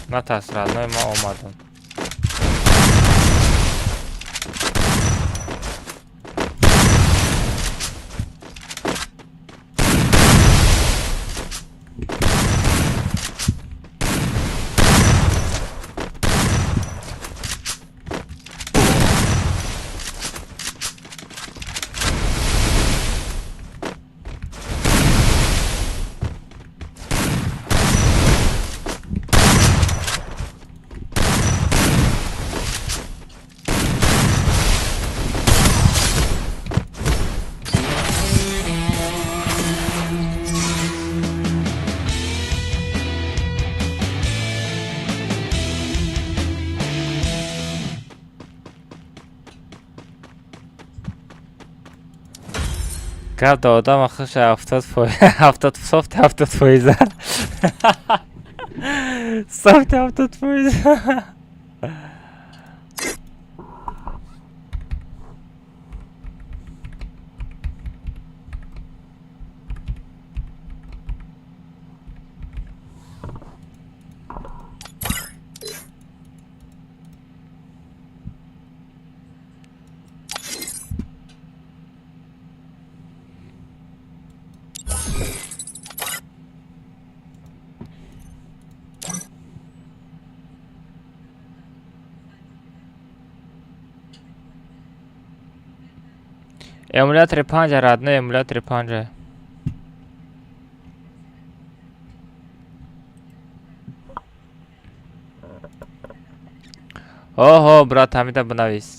Натарс, родной, ман омадам. Гап да одама хуша 70%, 70 софт 70%-а. Софт 70%-а. Эмулятори панҷа, родной, эмулятори панҷа. Оҳо, брат, ҳамида бинавис.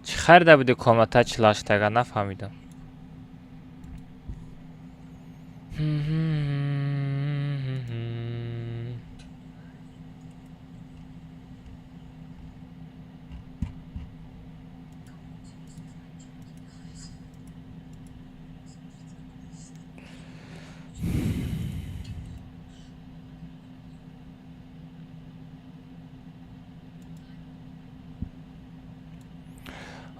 Чӣ харида буди комната 48-тага, нафаҳмидам.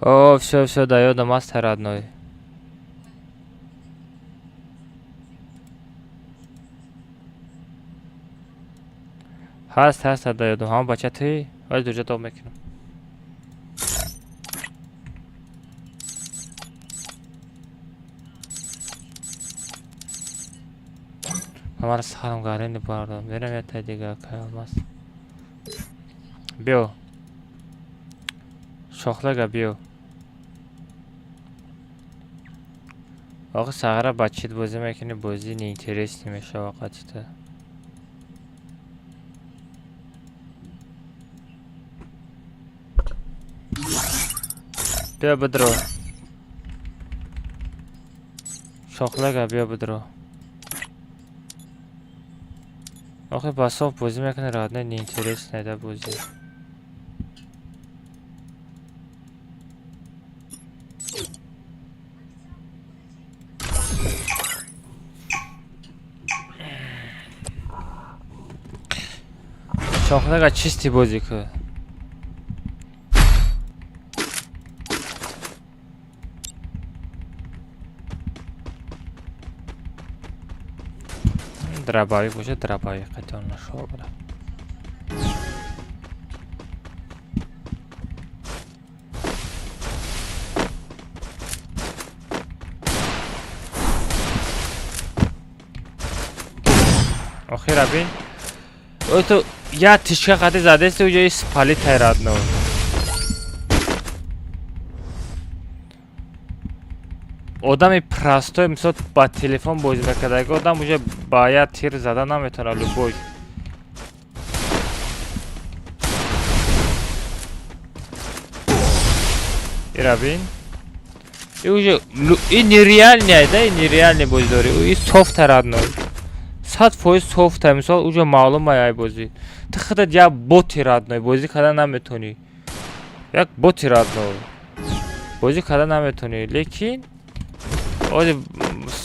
О, всё, всё, даёт мастер, родной. Ҳаст, ҳаст, даёдам. Ҳамон бача туи? Вале дуҷа доб мекунам. Ҳамаро сарам гарини бардам. Мерам я дига, кай алмаз. Биё. Шохлага биё. Охи сағира ба чит бозӣ мекунӣ, бозӣ неинтересный мешава қатита. Биё бидро. Шохлага биё бидро. Охи ба соф бозӣ мекунӣ, родной, неинтересный да бозӣ. Шохлага чисти бозӣ кун. Дробовик бошад, дробовик қатъан нашава бара. Охира бин. Ой ту я тишка қати задести, уҷо спалитай родной. Одами простой, мисол ба телефон бозӣ мекардаги одам уже ба як тир зада наметавонад любой. Ира бин. И уже и нереальный, да, и нереальный бозӣ дорӣ. И софта родной. 100% софта, мисол уже маълум ай бозӣ. Ту худат як боти родной бозӣ карда наметавонӣ. Як боти родной. Бозӣ карда наметавонӣ, лекин ози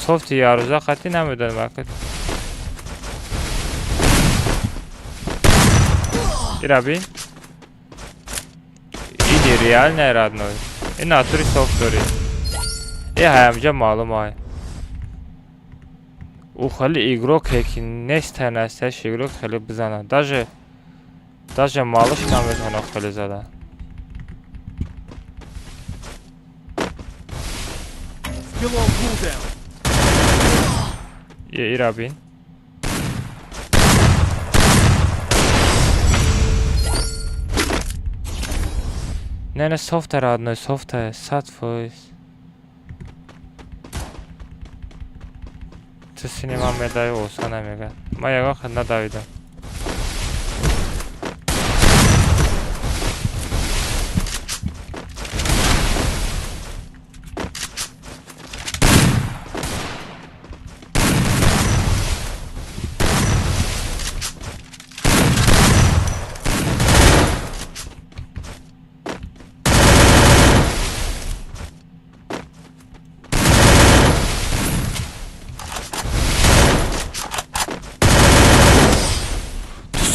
софти ярӯза қатъӣ намедонам акад. Ира бин. И нереальный родной. И натури софт дорӣ. И ҳаямҷа маълум ай. Ӯ хеле игрок ки нест, настоящий игрок хеле бизанад. Даже малыш наметавонад хеле зада. Ира бин. Не, не, софта родной, софта, 100%. Ту синема медави, осон намегӯяд. Ман ягон хел надавидам.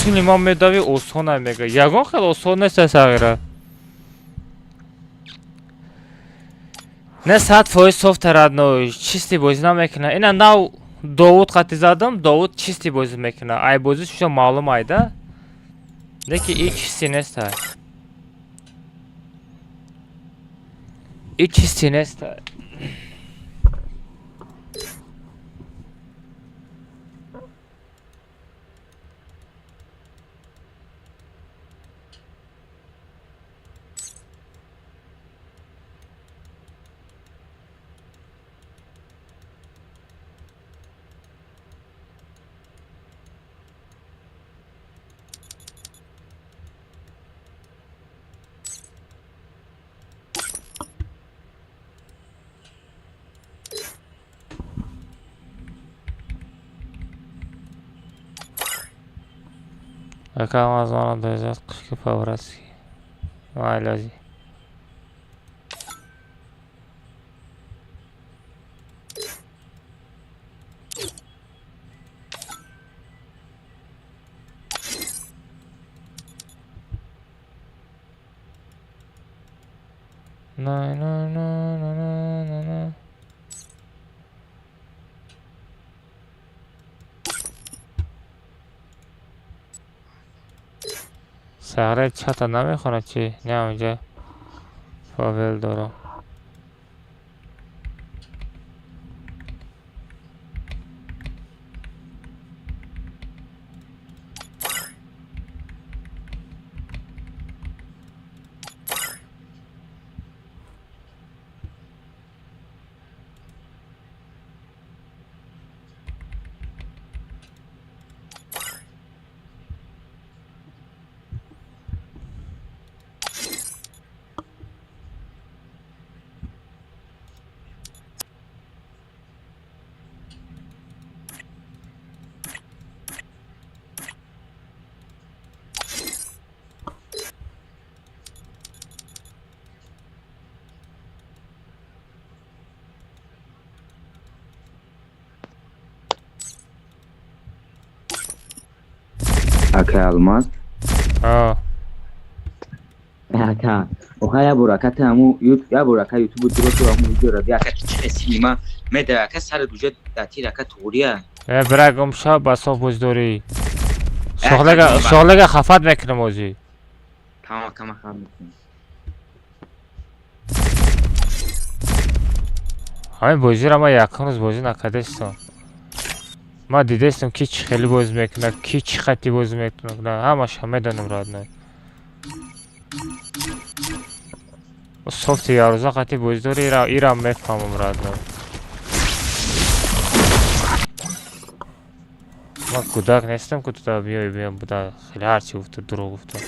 Синема медави, осон намегӯяд. Ягон хел осон нест сағира. Не, 100% софта родной, чисти бозӣ намекунад. Ина нав Довуд қатӣ задам, Довуд чисти бозӣ мекунад. Ай бозӣ шуша маълум ай да. Лекин и чисти нест ай. И чисти нест ай. Ака Амазона дозад қишки по-братски. Майлази. На на на на на на на. Сағира чата намехонад чӣ? Не, онҷа Павел дорам. Ака Алмаз. А. Ака, оха я бор ака таму ют я бор ака ютуб туро ту аму видео ра ака чи синема меда ака сар дуҷа датир ака туғрия. Э бра гум ша ба соф боздорӣ. Шоғлага шоғлага хафат мекунам озӣ. Тамом ака ман хафат мекунам. Ҳамин бозиро ман якум рӯз бозӣ накардастам. Ман дидастам ки чӣ хеле бозӣ мекунад, ки чӣ хатти бозӣ мекунад, ҳамаша медонам родной. Софти ярӯза хатти бозӣ дори ирам мефаҳмам родной. Ман кӯдак нестам ки ту биёй биём буда хеле ҳарчи гуфта дурӯғ гуфта.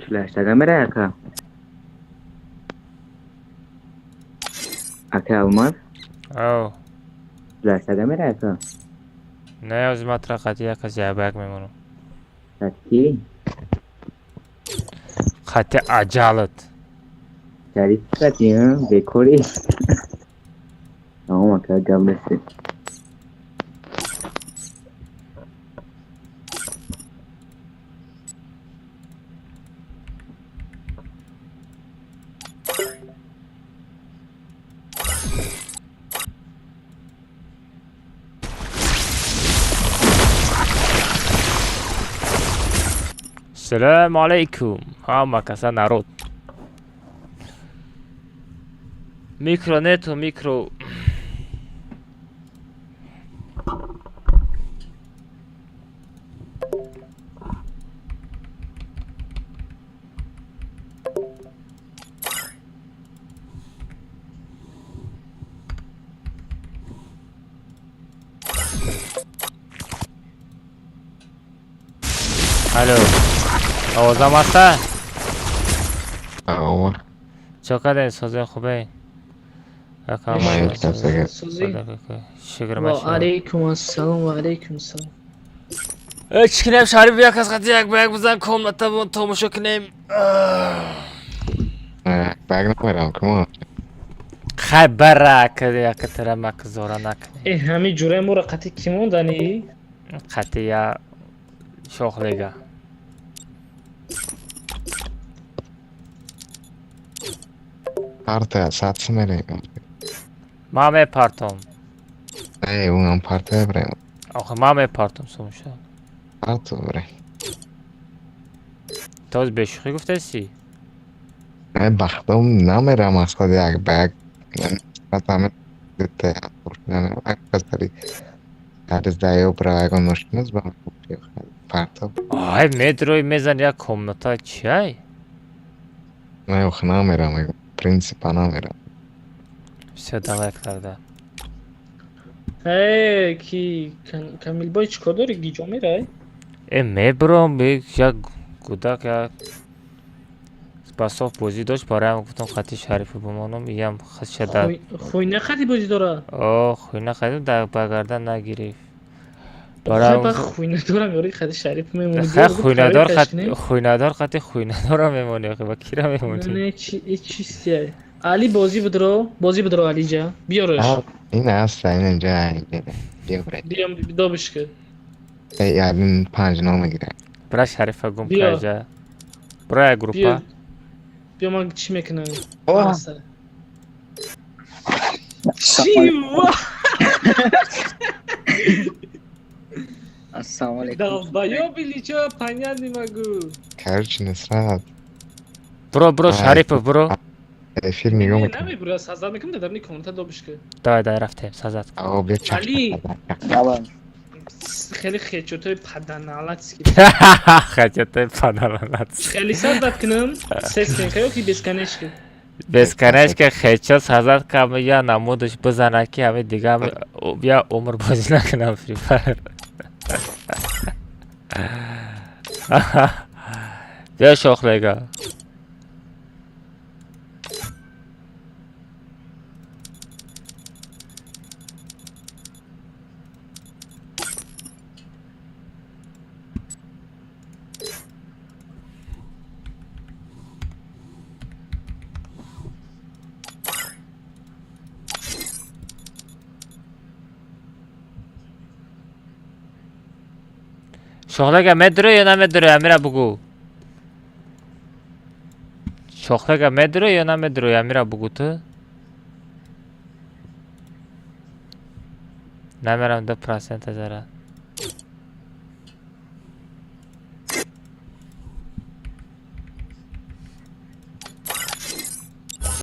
Флешага мерай ака? Ака Алмаз? Ав. Флешага мерай ака? Не, ози ман тра қати як каси ябак мемонам. Қати? Қати аҷалат. Шариф қати, ҳа? Бекорӣ? Тамом ака, гап нест. Салому алейкум, ҳама каса народ. Микро нету микро. Алло. Овозам ҳаста? Ава. Чо кардем? Созем хубе? Шукр Ва алейкум ассалом, ва алейкум ассалом. Э чӣ кунем Шариф як аз қати як ба як бизан комната бон тамошо кунем. Баг намерам, кума. Хай бара як тара макзора накунем. Э ҳами ҷураи моро қати кӣ мондани? Қати я шохлега. Парта, сад мерем. Ман мепартом. Эй, унам парта брем. Охе ман мепартом сумша. Парту брем. Тоз бешӯхӣ гуфтаси? Не, бахтом намерам аз худ як ба як. Ҳаме парто. Ай медрои мезан як комната чиай? Не, охе намерам, принципа намерам. Всё, давай тогда. Э, ки Камилбой чӣ кор дорӣ? Гиҷо мерай? Э, мебурам, як кӯдак як басоф бозӣ дошт, бароям гуфтам қати Шарифу бимонам, иям хасша дар Хуйна қати бозӣ дора? О, хуйна қати дар ба гардан нагирифт. Барам хуйна дорам, ёри қати Шариф мемонӣ. Хай хуйнадор қати хуйнадор қати хуйнадора мемонӣ, охи ба кира мемонӣ? Не, чи чистия. Али бозӣ бидро, бозӣ бидро Алиҷа. Биёраш. Ин аст, ин инҷа. Биё брат. Биём добиш ки. Эй, алин панҷ ном мегирад. Бра Шарифа гум карда. Бра як группа. Биё ман чӣ мекунам? Чӣ? Ассалому алейкум. Долбоёб или чё? Понять не могу. Короче, Нусрат. Бро, бро, Шарипов, бро. Эфир нигоҳ мекунам. Намебура, сазад мекунам, дар комната добиш ки. Давай, давай, рафтем, сазад. О, бия чак. Али. Хеле хечотои паданалатски. Хечотои паданалатски. Хеле сазад кунам, сестенка ё ки бесконечка? Бесконечка хечот сазад кам я намудаш бизана ки ҳами дига я умр бозӣ накунам Free Fire. Биё, шохлега. Шохлега, медурӣ ё намедурӣ, амира бугӯ. Шохлега, медурӣ ё намедурӣ, амира бугӯ. Ту намерам, 2% зара.